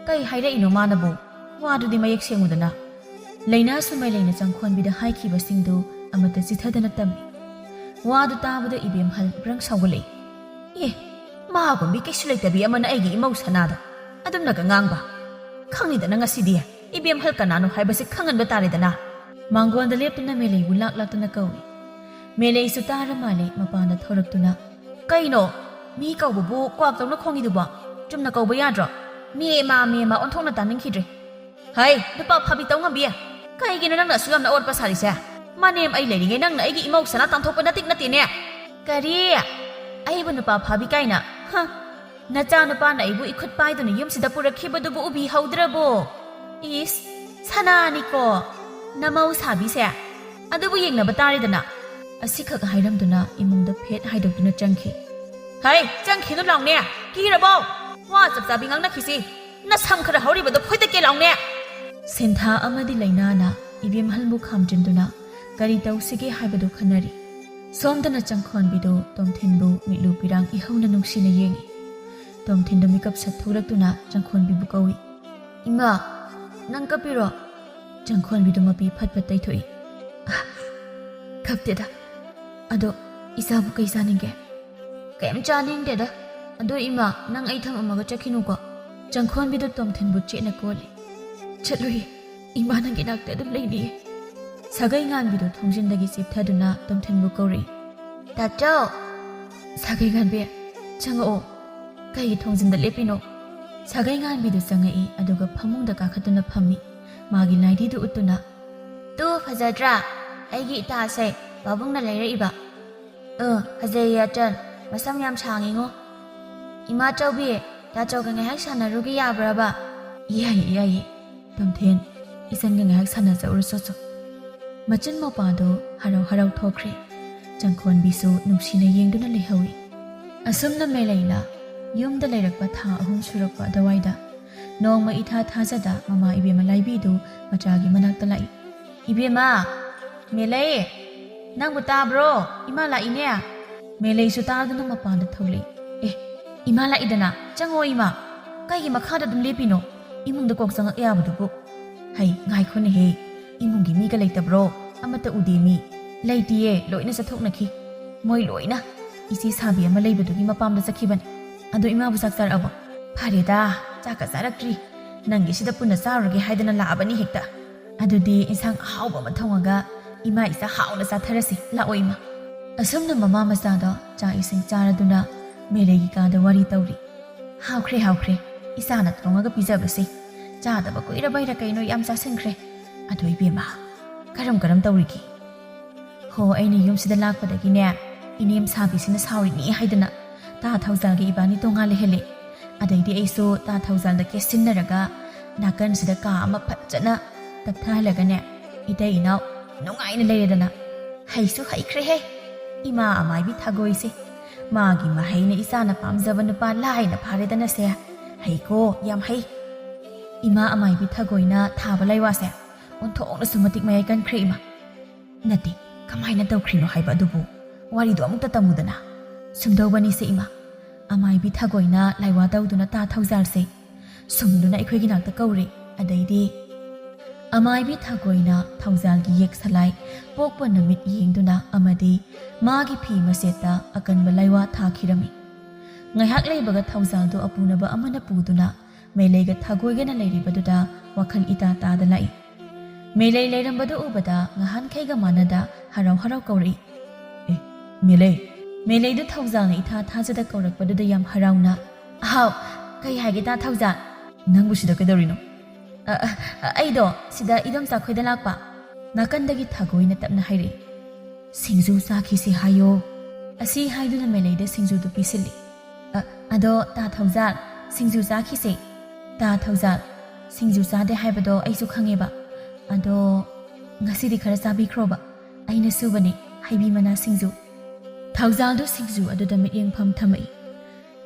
ꯀꯩ ꯍꯥꯏꯔꯛꯏꯅꯣ ꯃꯥꯅꯕꯨ? ꯋꯥꯗꯨꯗꯤ ꯃꯌꯦꯛ ꯁꯦꯡꯉꯨꯗꯅ꯫" ꯂꯩꯅꯥꯁꯨ ꯃꯩꯂꯩꯅ ꯆꯪꯈꯣꯟꯕꯤꯗ ꯍꯥꯏꯈꯤꯕꯁꯤꯡꯗꯨ ꯑꯃꯠꯇ ꯆꯤꯊꯗꯅ ꯇꯝꯃꯤ꯫ ꯋꯥꯗꯨ ꯇꯥꯕꯗ ꯏꯕꯦꯝꯍꯜ ꯕ꯭ꯔꯪ ꯁꯥꯎꯒꯠꯂꯛꯏ꯫ "ꯑꯦ, ꯃꯥꯒꯨꯝꯕꯤ ꯀꯩꯁꯨ ꯂꯩꯇꯕꯤ ꯑꯃꯅ ꯑꯩꯒꯤ ꯏꯃꯧ ꯁꯅꯥꯗ ꯑꯗꯨꯝꯅꯒ ꯉꯥꯡꯕ? ꯈꯪꯉꯤꯗꯅ ꯉꯁꯤꯗꯤ ꯏꯕꯦꯝꯍꯜ ꯀꯅꯥꯅꯣ ꯍꯥꯏꯕꯁꯤ ꯈꯪꯍꯟꯕ ꯇꯥꯔꯦꯗꯅ꯫" ꯃꯥꯡꯒꯣꯟꯗ ꯂꯦꯞꯇꯨꯅ ꯃꯦꯂꯩꯕꯨ ꯂꯥꯛ ꯂꯥꯛꯇꯨꯅ ꯀꯧꯏ꯫ ꯃꯦꯂꯩꯁꯨ ꯇꯥꯔ ꯃꯥꯜꯂꯦ ꯃꯄꯥꯟꯗ ꯊꯣꯔꯛꯇꯨꯅ, "ꯀꯩꯅꯣ? ꯃꯤ ꯀꯧꯕꯕꯨ ꯀ꯭ꯋꯥꯛꯇꯧꯅ ꯈꯣꯡꯉꯤꯗꯨꯕꯣ? ꯆꯨꯝꯅ ꯀꯧꯕ ꯌꯥꯗ꯭ꯔꯣ? ꯃꯦꯃꯥ, ꯃꯦꯃꯥ ꯑꯣꯟꯊꯣꯛꯅ ꯇꯥꯅꯤꯡꯈꯤꯗ꯭ꯔꯦ꯫" "ꯍꯩ, ꯅꯨꯄꯥ ꯐꯥꯕꯤ ꯇꯧꯉꯝꯕꯤ, ꯀꯩꯒꯤꯅꯣ ꯅꯪꯅ ꯑꯁꯨꯛ ꯌꯥꯝꯅ ꯑꯑꯣꯠꯄ ꯁꯥꯔꯤꯁꯦ? ꯃꯅꯦꯝ ꯑꯩ ꯂꯩꯔꯤꯉꯩ ꯅꯪꯅ ꯑꯩꯒꯤ ꯏꯃꯧ ꯁꯅꯥ ꯇꯥꯟꯊꯣꯛꯄ ꯅꯇꯤꯛ ꯅꯠꯇꯦꯅꯦ꯫" "ꯀꯔꯤ? ꯑꯩꯕꯨ ꯅꯨꯄꯥ ꯐꯥꯕꯤ ꯀꯥꯏꯅ? ꯍ! ꯅꯆꯥ ꯅꯨꯄꯥꯅ ꯑꯩꯕꯨ ꯏꯈꯨꯠ ꯄꯥꯏꯗꯨꯅ ꯌꯨꯝꯁꯤꯗ ꯄꯨꯔꯛꯈꯤꯕꯗꯨꯕꯨ ꯎꯕꯤꯍꯧꯗ꯭ꯔꯕꯣ? ꯏꯁ, ꯁꯅꯥꯅꯤꯀꯣ, ꯅꯃꯧ ꯁꯥꯕꯤꯁꯦ꯫ ꯑꯗꯨꯕꯨ ꯌꯦꯡꯅꯕ ꯇꯥꯔꯦꯗꯅ꯫" ꯑꯁꯤꯈꯛ ꯍꯥꯏꯔꯝꯗꯨꯅ ꯏꯃꯨꯡꯗ ꯐꯦꯠ ꯍꯥꯏꯗꯣꯛꯇꯨꯅ ꯆꯪꯈꯤ꯫ "ꯍꯩ, ꯆꯪꯈꯤꯅꯨ ꯂꯥꯎꯅꯦ! ꯀꯤꯔꯕꯣ? ꯋꯥ ꯆꯞ ꯆꯥꯕꯤ ꯉꯥꯡꯅꯈꯤꯁꯤ꯫ ꯅꯁꯝ ꯈꯔ ꯍꯧꯔꯤꯕꯗꯣ ꯐꯣꯏꯗꯠꯀꯦ ꯂꯥꯎꯅꯦ!" ꯁꯦꯟꯊꯥ ꯑꯃꯗꯤ ꯂꯩꯅꯥꯅ ꯏꯕꯦꯝꯍꯜꯕꯨ ꯈꯥꯝꯖꯤꯟꯗꯨꯅ ꯀꯔꯤ ꯇꯧꯁꯤꯒꯦ ꯍꯥꯏꯕꯗꯨ ꯈꯟꯅꯔꯤ꯫ ꯁꯣꯝꯗꯅ ꯆꯪꯈꯣꯟꯕꯤꯗꯨ ꯇꯣꯝꯊꯤꯟꯕꯨ ꯃꯤꯠꯂꯨ ꯄꯤꯔꯥꯡ ꯏꯍꯧꯅ ꯅꯨꯡꯁꯤꯅ ꯌꯦꯡꯏ꯫ ꯇꯣꯝꯊꯤꯟꯗꯨ ꯃꯤꯀꯞ ꯁꯠ ꯊꯣꯛꯂꯛꯇꯨꯅ ꯆꯪꯈꯣꯟꯕꯤꯕꯨ ꯀꯧꯏ꯫ "ꯏꯃꯥ, ꯅꯪ ꯀꯞꯄꯤꯔꯣ?" ꯆꯪꯈꯣꯟꯕꯤꯗꯨ ꯃꯄꯤ ꯐꯠ ꯐꯠ ꯇꯩꯊꯣꯛꯏ꯫ "ꯑ, ꯀꯞꯇꯦꯗ꯫ ꯑꯗꯣ ꯏꯆꯥꯕꯨ ꯀꯩ ꯆꯥꯅꯤꯡꯒꯦ?" "ꯀꯩꯝ ꯆꯥꯅꯤꯡꯗꯦꯗ꯫ ꯑꯗꯣ ꯏꯃꯥ, ꯅꯪ ꯑꯩ ꯊꯝꯃꯝꯃꯒ ꯆꯠꯈꯤꯅꯨꯀꯣ꯫" ꯆꯪꯈꯣꯟꯕꯤꯗꯨ ꯇꯣꯝꯊꯤꯟꯕꯨ ꯆꯦꯠꯅ ꯀꯣꯜꯂꯤ꯫ "ꯆꯠꯂꯨꯏ꯫ ꯏꯃꯥ ꯅꯪꯒꯤ ꯅꯥꯛꯇ ꯑꯗꯨꯝ ꯂꯩꯅꯤꯌꯦ꯫" ꯁꯥꯒꯩ ꯉꯥꯟꯕꯤꯗꯨ ꯊꯣꯡꯖꯤꯟꯗꯒꯤ ꯆꯦꯞꯊꯗꯨꯅ ꯇꯣꯝꯊꯤꯟꯕꯨ ꯀꯧꯔꯛꯏ꯫ "ꯇꯥꯆꯧ!" "ꯁꯥꯒꯩ ꯉꯥꯟꯕꯤ, ꯆꯪꯉꯛꯑꯣ꯫ ꯀꯩꯒꯤ ꯊꯣꯡꯖꯤꯟꯗ ꯂꯦꯞꯄꯤꯅꯣ?" ꯁꯥꯒꯩ ꯉꯥꯟꯕꯤꯗꯨ ꯆꯪꯉꯛꯏ, ꯑꯗꯨꯒ ꯐꯃꯨꯡꯗ ꯀꯥꯈꯠꯇꯨꯅ ꯐꯝꯃꯤ꯫ ꯃꯥꯒꯤ ꯂꯥꯏꯙꯤꯗꯨ ꯎꯠꯇꯨꯅ, "ꯇꯨ ꯐꯖꯗ꯭ꯔꯥ? ꯑꯩꯒꯤ ꯏꯇꯥꯁꯦ ꯄꯥꯕꯨꯡꯅ ꯂꯩꯔꯛꯏꯕ꯫" "ꯑ, ꯐꯖꯩꯌꯦ ꯑꯆꯟ, ꯃꯁꯝ ꯌꯥꯝ ꯁꯥꯡꯉꯤꯉꯣ꯫" "ꯏꯃꯥ ꯆꯧꯕꯤ, ꯇꯥꯆꯧꯒ ꯉꯥꯏꯍꯥꯛ ꯁꯥꯟꯅꯔꯨꯒꯦ ꯌꯥꯕ꯭ꯔꯕ? ꯌꯥꯏꯌꯦ, ꯌꯥꯏꯌꯦ꯫ ꯇꯣꯝꯊꯤꯟ, ꯏꯆꯟꯒ ꯉꯥꯏꯍꯥꯛ ꯁꯥꯟꯅꯖꯧꯔꯨꯆꯣ ꯆꯣ꯫ ꯃꯆꯤꯟ ꯃꯧꯄꯥꯗꯣ ꯍꯔꯥꯎ ꯍꯔꯥꯎ ꯊꯣꯛꯈ꯭ꯔꯦ꯫ ꯆꯪꯈꯣꯟꯕꯤꯁꯨ ꯅꯨꯡꯁꯤꯅ ꯌꯦꯡꯗꯨꯅ ꯂꯩꯍꯧꯏ꯫ ꯑꯁꯨꯝꯅ ꯃꯦꯂꯩꯅ ꯌꯨꯝꯗ ꯂꯩꯔꯛꯄ ꯊꯥ ꯑꯍꯨꯝ ꯁꯨꯔꯛꯄ ꯑꯗꯨꯋꯥꯏꯗ ꯅꯣꯡꯃ ꯏꯊꯥ ꯊꯥꯖꯗ ꯃꯃꯥ ꯏꯕꯦꯝꯃ ꯂꯥꯏꯕꯤꯗꯨ ꯃꯆꯥꯒꯤ ꯃꯅꯥꯛꯇ ꯂꯥꯛꯏ꯫ "ꯏꯕꯦꯝꯃ, ꯃꯦꯂꯩ, ꯅꯪꯕꯨ ꯇꯥꯕ꯭ꯔꯣ? ꯏꯃꯥ ꯂꯥꯛꯏꯅꯦ!" ꯃꯦꯂꯩꯁꯨ ꯇꯥꯗꯨꯅ ꯃꯄꯥꯟꯗ ꯊꯣꯛꯂꯛꯏ꯫ "ꯑꯦ, ꯏꯃꯥ ꯂꯥꯛꯏꯗꯅ, ꯆꯪꯉꯣ ꯏꯃꯥ꯫ ꯀꯩꯒꯤ ꯃꯈꯥꯗ ꯑꯗꯨꯝ ꯂꯦꯞꯄꯤꯅꯣ? ꯏꯃꯨꯡꯗ ꯀꯣꯛ ꯆꯪꯉꯛ ꯌꯥꯕꯗꯨꯕꯨ?" "ꯍꯩ, ꯉꯥꯏꯈꯣꯅꯦꯍꯦ, ꯏꯃꯨꯡꯒꯤ ꯃꯤꯒ ꯂꯩꯇꯕ꯭ꯔꯣ? ꯑꯃꯠꯇ ꯎꯗꯦ ꯃꯤ꯫" "ꯂꯩꯇꯤꯌꯦ, ꯂꯣꯏꯅ ꯆꯠꯊꯣꯛꯅꯈꯤ꯫ ꯃꯣꯏ ꯂꯣꯏꯅ ꯏꯆꯦ ꯁꯥꯕꯤ ꯑꯃ ꯂꯩꯕꯗꯨꯒꯤ ꯃꯄꯥꯝꯗ ꯆꯠꯈꯤꯕꯅꯤ꯫ ꯑꯗꯣ ꯏꯃꯥꯕꯨ ꯆꯥꯛ ꯆꯥꯔꯛꯑꯕꯣ?" "ꯐꯔꯦꯗ, ꯆꯥꯛꯀ ꯆꯥꯔꯛꯇ꯭ꯔꯤ꯫ ꯅꯪꯒꯤꯁꯤꯗ ꯄꯨꯟꯅ ꯆꯥꯔꯨꯔꯒꯦ ꯍꯥꯏꯗꯅ ꯂꯥꯛꯑꯕꯅꯤ ꯍꯦꯛꯇ꯫ ꯑꯗꯨꯗꯤ ꯏꯟꯁꯥꯡ ꯑꯍꯥꯎꯕ ꯑꯃ ꯊꯣꯡꯉꯒ ꯏꯃꯥ ꯏꯆꯥ ꯍꯥꯎꯅ ꯆꯥꯊꯔꯁꯤ꯫ ꯂꯥꯛꯑꯣ ꯏꯃꯥ꯫" ꯑꯁꯨꯝꯅ ꯃꯃꯥ ꯃꯆꯥꯗꯣ ꯆꯥꯛ ꯏꯁꯤꯡ ꯆꯥꯔꯗꯨꯅ ꯃꯦꯂꯩꯒꯤ ꯀꯥꯗ ꯋꯥꯔꯤ ꯇꯧꯔꯤ꯫ "ꯍꯥꯎꯈ꯭ꯔꯦ, ꯍꯥꯎꯈ꯭ꯔꯦ꯫ ꯏꯆꯥꯅ ꯊꯣꯡꯉꯒ ꯄꯤꯖꯕꯁꯦ꯫ ꯆꯥꯗꯕ ꯀꯨꯏꯔꯕꯩꯔ ꯀꯩꯅꯣ ꯌꯥꯝ ꯆꯥꯁꯤꯟꯈ꯭ꯔꯦ꯫ ꯑꯗꯣ ꯏꯕꯦꯝꯃ, ꯀꯔꯝ ꯀꯔꯝ ꯇꯧꯔꯤꯒꯦ?" "ꯍꯣ, ꯑꯩꯅ ꯌꯨꯝꯁꯤꯗ ꯂꯥꯛꯄꯗꯒꯤꯅꯦ, ꯏꯅꯦꯝ ꯁꯥꯕꯤꯁꯤꯅ ꯁꯥꯎꯔꯤꯅꯤ ꯍꯥꯏꯗꯅ ꯇꯥ ꯊꯧꯖꯥꯜꯒ ꯏꯕꯥꯅꯤ ꯇꯣꯉꯥꯟ ꯂꯩꯍꯜꯂꯦ꯫ ꯑꯗꯩꯗꯤ ꯑꯩꯁꯨ ꯇꯥ ꯊꯧꯖꯥꯜꯗ ꯀꯦꯠꯁꯤꯟꯅꯔꯒ ꯅꯥꯀꯟꯁꯤꯗ ꯀꯥ ꯑꯃ ꯐꯖꯅ ꯇꯞꯊꯍꯜꯂꯒꯅꯦ, ꯏꯇꯩ ꯏꯅꯥꯎ ꯅꯨꯡꯉꯥꯏꯅ ꯂꯩꯔꯦꯗꯅ꯫ ꯍꯩꯁꯨ ꯍꯩꯈ꯭ꯔꯦꯍꯦ, ꯏꯃꯥ ꯑꯃꯥꯏꯕꯤ ꯊꯥꯒꯣꯏꯁꯦ꯫ ꯃꯥꯒꯤ ꯃꯍꯩꯅ ꯏꯆꯥꯅ ꯄꯥꯝꯖꯕ ꯅꯨꯄꯥ ꯂꯥꯏꯅ ꯐꯥꯔꯦꯗꯅꯁꯦ꯫ ꯍꯩꯀꯣ, ꯌꯥꯝ ꯍꯩ꯫" ꯏꯃꯥ ꯑꯃꯥꯏꯕꯤ ꯊꯥꯒꯣꯏꯅ ꯊꯥꯕ ꯂꯩꯋꯥꯁꯦ ꯑꯣꯟꯊꯣꯛꯅꯁꯨ ꯃꯇꯤꯛ ꯃꯌꯥꯏ ꯀꯟꯈ꯭ꯔꯦ ꯏꯃꯥ꯫ "ꯅꯠꯇꯦ, ꯀꯃꯥꯏꯅ ꯇꯧꯈ꯭ꯔꯤꯅꯣ ꯍꯥꯏꯕ ꯑꯗꯨꯕꯨ? ꯋꯥꯔꯤꯗꯣ ꯑꯃꯨꯛꯇ ꯇꯝꯃꯨꯗꯅ꯫" "ꯁꯨꯝꯗꯧꯕꯅꯤꯁꯦ ꯏꯃꯥ, ꯑꯃꯥꯏꯕꯤ ꯊꯥꯒꯣꯏꯅ ꯂꯥꯏꯋꯥ ꯇꯧꯗꯨꯅ ꯇꯥ ꯊꯧꯖꯥꯜꯁꯦ ꯁꯨꯝꯗꯨꯅ ꯑꯩꯈꯣꯏꯒꯤ ꯅꯥꯛꯇ ꯀꯧꯔꯦ꯫ ꯑꯗꯩꯗꯤ ꯑꯃꯥꯏꯕꯤ ꯊꯥꯒꯣꯏꯅ ꯊꯧꯖꯥꯜꯒꯤ ꯌꯦꯛ ꯁꯂꯥꯏ ꯄꯣꯛꯄ ꯅꯨꯃꯤꯠ ꯌꯦꯡꯗꯨꯅ ꯑꯃꯗꯤ ꯃꯥꯒꯤ ꯐꯤ ꯃꯆꯦꯠꯇ ꯑꯀꯟꯕ ꯂꯥꯏꯋꯥ ꯊꯥꯈꯤꯔꯝꯃꯤ꯫ ꯉꯥꯏꯍꯥꯛ ꯂꯩꯕꯒ ꯊꯧꯖꯥꯜꯗꯨ ꯑꯄꯨꯅꯕ ꯑꯃꯅ ꯄꯨꯗꯨꯅ ꯃꯦꯂꯩꯒ ꯊꯥꯒꯣꯏꯒꯅ ꯂꯩꯔꯤꯕꯗꯨꯗ ꯋꯥꯈꯜ ꯏꯇꯥ ꯇꯥꯗ ꯂꯥꯛꯏ꯫ ꯃꯦꯂꯩ ꯂꯩꯔꯝꯕꯗꯨ ꯎꯕꯗ ꯉꯍꯥꯟꯈꯩꯒ ꯃꯥꯟꯅꯗ ꯍꯔꯥꯎ ꯍꯔꯥꯎ ꯀꯧꯔꯛꯏ꯫ "ꯑꯦ, ꯃꯦꯂꯩ!" ꯃꯦꯂꯩꯗꯨ ꯊꯧꯖꯥꯜꯅ ꯏꯊꯥ ꯊꯥꯖꯗ ꯀꯧꯔꯛꯄꯗꯨꯗ ꯌꯥꯝ ꯍꯔꯥꯎꯅ, "ꯍꯥꯎ, ꯀꯩ ꯍꯥꯏꯒꯦ ꯇꯥ ꯊꯧꯖꯥꯜ?" "ꯅꯪꯕꯨ ꯁꯤꯗ ꯀꯩꯗꯧꯔꯤꯅꯣ?" "ꯑ, ꯑ, ꯑ, ꯑꯩꯗꯣ ꯁꯤꯗ ꯏꯗꯣꯝꯆꯥ ꯈꯣꯏꯗ ꯂꯥꯛꯄ꯫" ꯅꯥꯀꯟꯗꯒꯤ ꯊꯥꯒꯣꯏꯅ ꯇꯞꯅ ꯍꯥꯏꯔꯛꯏ꯫ "ꯁꯤꯡꯖꯨ ꯆꯥꯈꯤꯁꯤ ꯍꯥꯏꯌꯣ꯫" ꯑꯁꯤ ꯍꯥꯏꯗꯨꯅ ꯃꯦꯂꯩꯗ ꯁꯤꯡꯖꯨꯗꯨ ꯄꯤꯁꯤꯜꯂꯤ꯫ "ꯑ, ꯑꯗꯣ ꯇꯥ ꯊꯧꯖꯥꯜ, ꯁꯤꯡꯖꯨ ꯆꯥꯈꯤꯁꯦ꯫ ꯇꯥ ꯊꯧꯖꯥꯜ, ꯁꯤꯡꯖꯨ ꯆꯥꯗꯦ ꯍꯥꯏꯕꯗꯣ ꯑꯩꯁꯨ ꯈꯪꯉꯦꯕ꯫ ꯑꯗꯣ ꯉꯁꯤꯗꯤ ꯈꯔ ꯆꯥꯕꯤꯈ꯭ꯔꯣꯕ꯫ ꯑꯩꯅ ꯁꯨꯕꯅꯦ, ꯍꯩꯕꯤ ꯃꯅꯥ ꯁꯤꯡꯖꯨ꯫ ꯊꯧꯖꯥꯜꯗꯨ ꯁꯤꯡꯖꯨ ꯑꯗꯨꯗ ꯃꯤꯠꯌꯦꯡꯐꯝ ꯊꯝꯃꯛꯏ꯫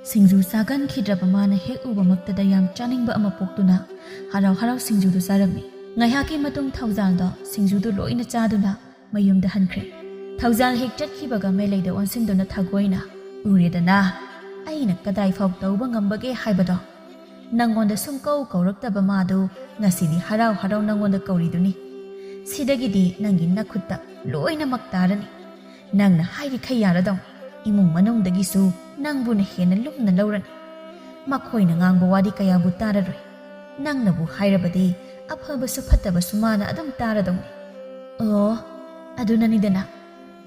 ꯁꯤꯡꯖꯨ ꯆꯥꯒꯟꯈꯤꯗ꯭ꯔꯕ ꯃꯥꯅ ꯍꯦꯛ ꯎꯕꯃꯛꯇꯗ ꯌꯥꯝ ꯆꯥꯅꯤꯡꯕ ꯑꯃ ꯄꯣꯛꯇꯨꯅ ꯍꯔꯥꯎ ꯍꯔꯥꯎ ꯁꯤꯡꯖꯨꯗꯨ ꯆꯥꯔꯝꯃꯤ꯫ ꯉꯥꯏꯍꯥꯛꯀꯤ ꯃꯇꯨꯡ ꯊꯧꯖꯥꯜꯗꯣ ꯁꯤꯡꯖꯨꯗꯨ ꯂꯣꯏꯅ ꯆꯥꯗꯨꯅ ꯃꯌꯨꯝꯗ ꯍꯟꯈ꯭ꯔꯦ꯫ ꯊꯧꯖꯥꯜ ꯍꯦꯛ ꯆꯠꯈꯤꯕꯒ ꯃꯦꯂꯩꯗ ꯑꯣꯟꯁꯤꯟꯗꯨꯅ ꯊꯥꯒꯣꯏꯅ, "ꯎꯔꯦꯗꯅ, ꯑꯩꯅ ꯀꯗꯥꯏꯐꯥꯎ ꯇꯧꯕ ꯉꯝꯕꯒꯦ ꯍꯥꯏꯕꯗꯣ꯫ ꯅꯪꯉꯣꯟꯗ ꯁꯨꯝ ꯀꯧ ꯀꯧꯔꯛꯇꯕ ꯃꯥꯗꯨ ꯉꯁꯤꯗꯤ ꯍꯔꯥꯎ ꯍꯔꯥꯎ ꯅꯪꯉꯣꯟꯗ ꯀꯧꯔꯤꯗꯨꯅꯤ꯫ ꯁꯤꯗꯒꯤꯗꯤ ꯅꯪꯒꯤ ꯅꯈꯨꯠꯇ ꯂꯣꯏꯅꯃꯛ ꯇꯥꯔꯅꯤ꯫ ꯅꯪꯅ ꯍꯥꯏꯔꯤꯈꯩ ꯌꯥꯔꯗꯧꯅꯤ꯫ ꯏꯃꯨꯡ ꯃꯅꯨꯡꯗꯒꯤꯁꯨ ꯅꯪꯕꯨꯅ ꯍꯦꯟꯅ ꯂꯨꯝꯅ ꯂꯧꯔꯅꯤ꯫ ꯃꯈꯣꯏꯅ ꯉꯥꯡꯕ ꯋꯥꯗꯤ ꯀꯌꯥꯕꯨ ꯇꯥꯔꯔꯣꯏ꯫ ꯅꯪꯅꯕꯨ ꯍꯥꯏꯔꯕꯗꯤ ꯑꯐꯕꯁꯨ ꯐꯠꯇꯕꯁꯨ ꯃꯥꯅ ꯑꯗꯨꯝ ꯇꯥꯔꯗꯧꯅꯤ꯫ ꯑꯣ, ꯑꯗꯨꯅꯅꯤꯗꯅ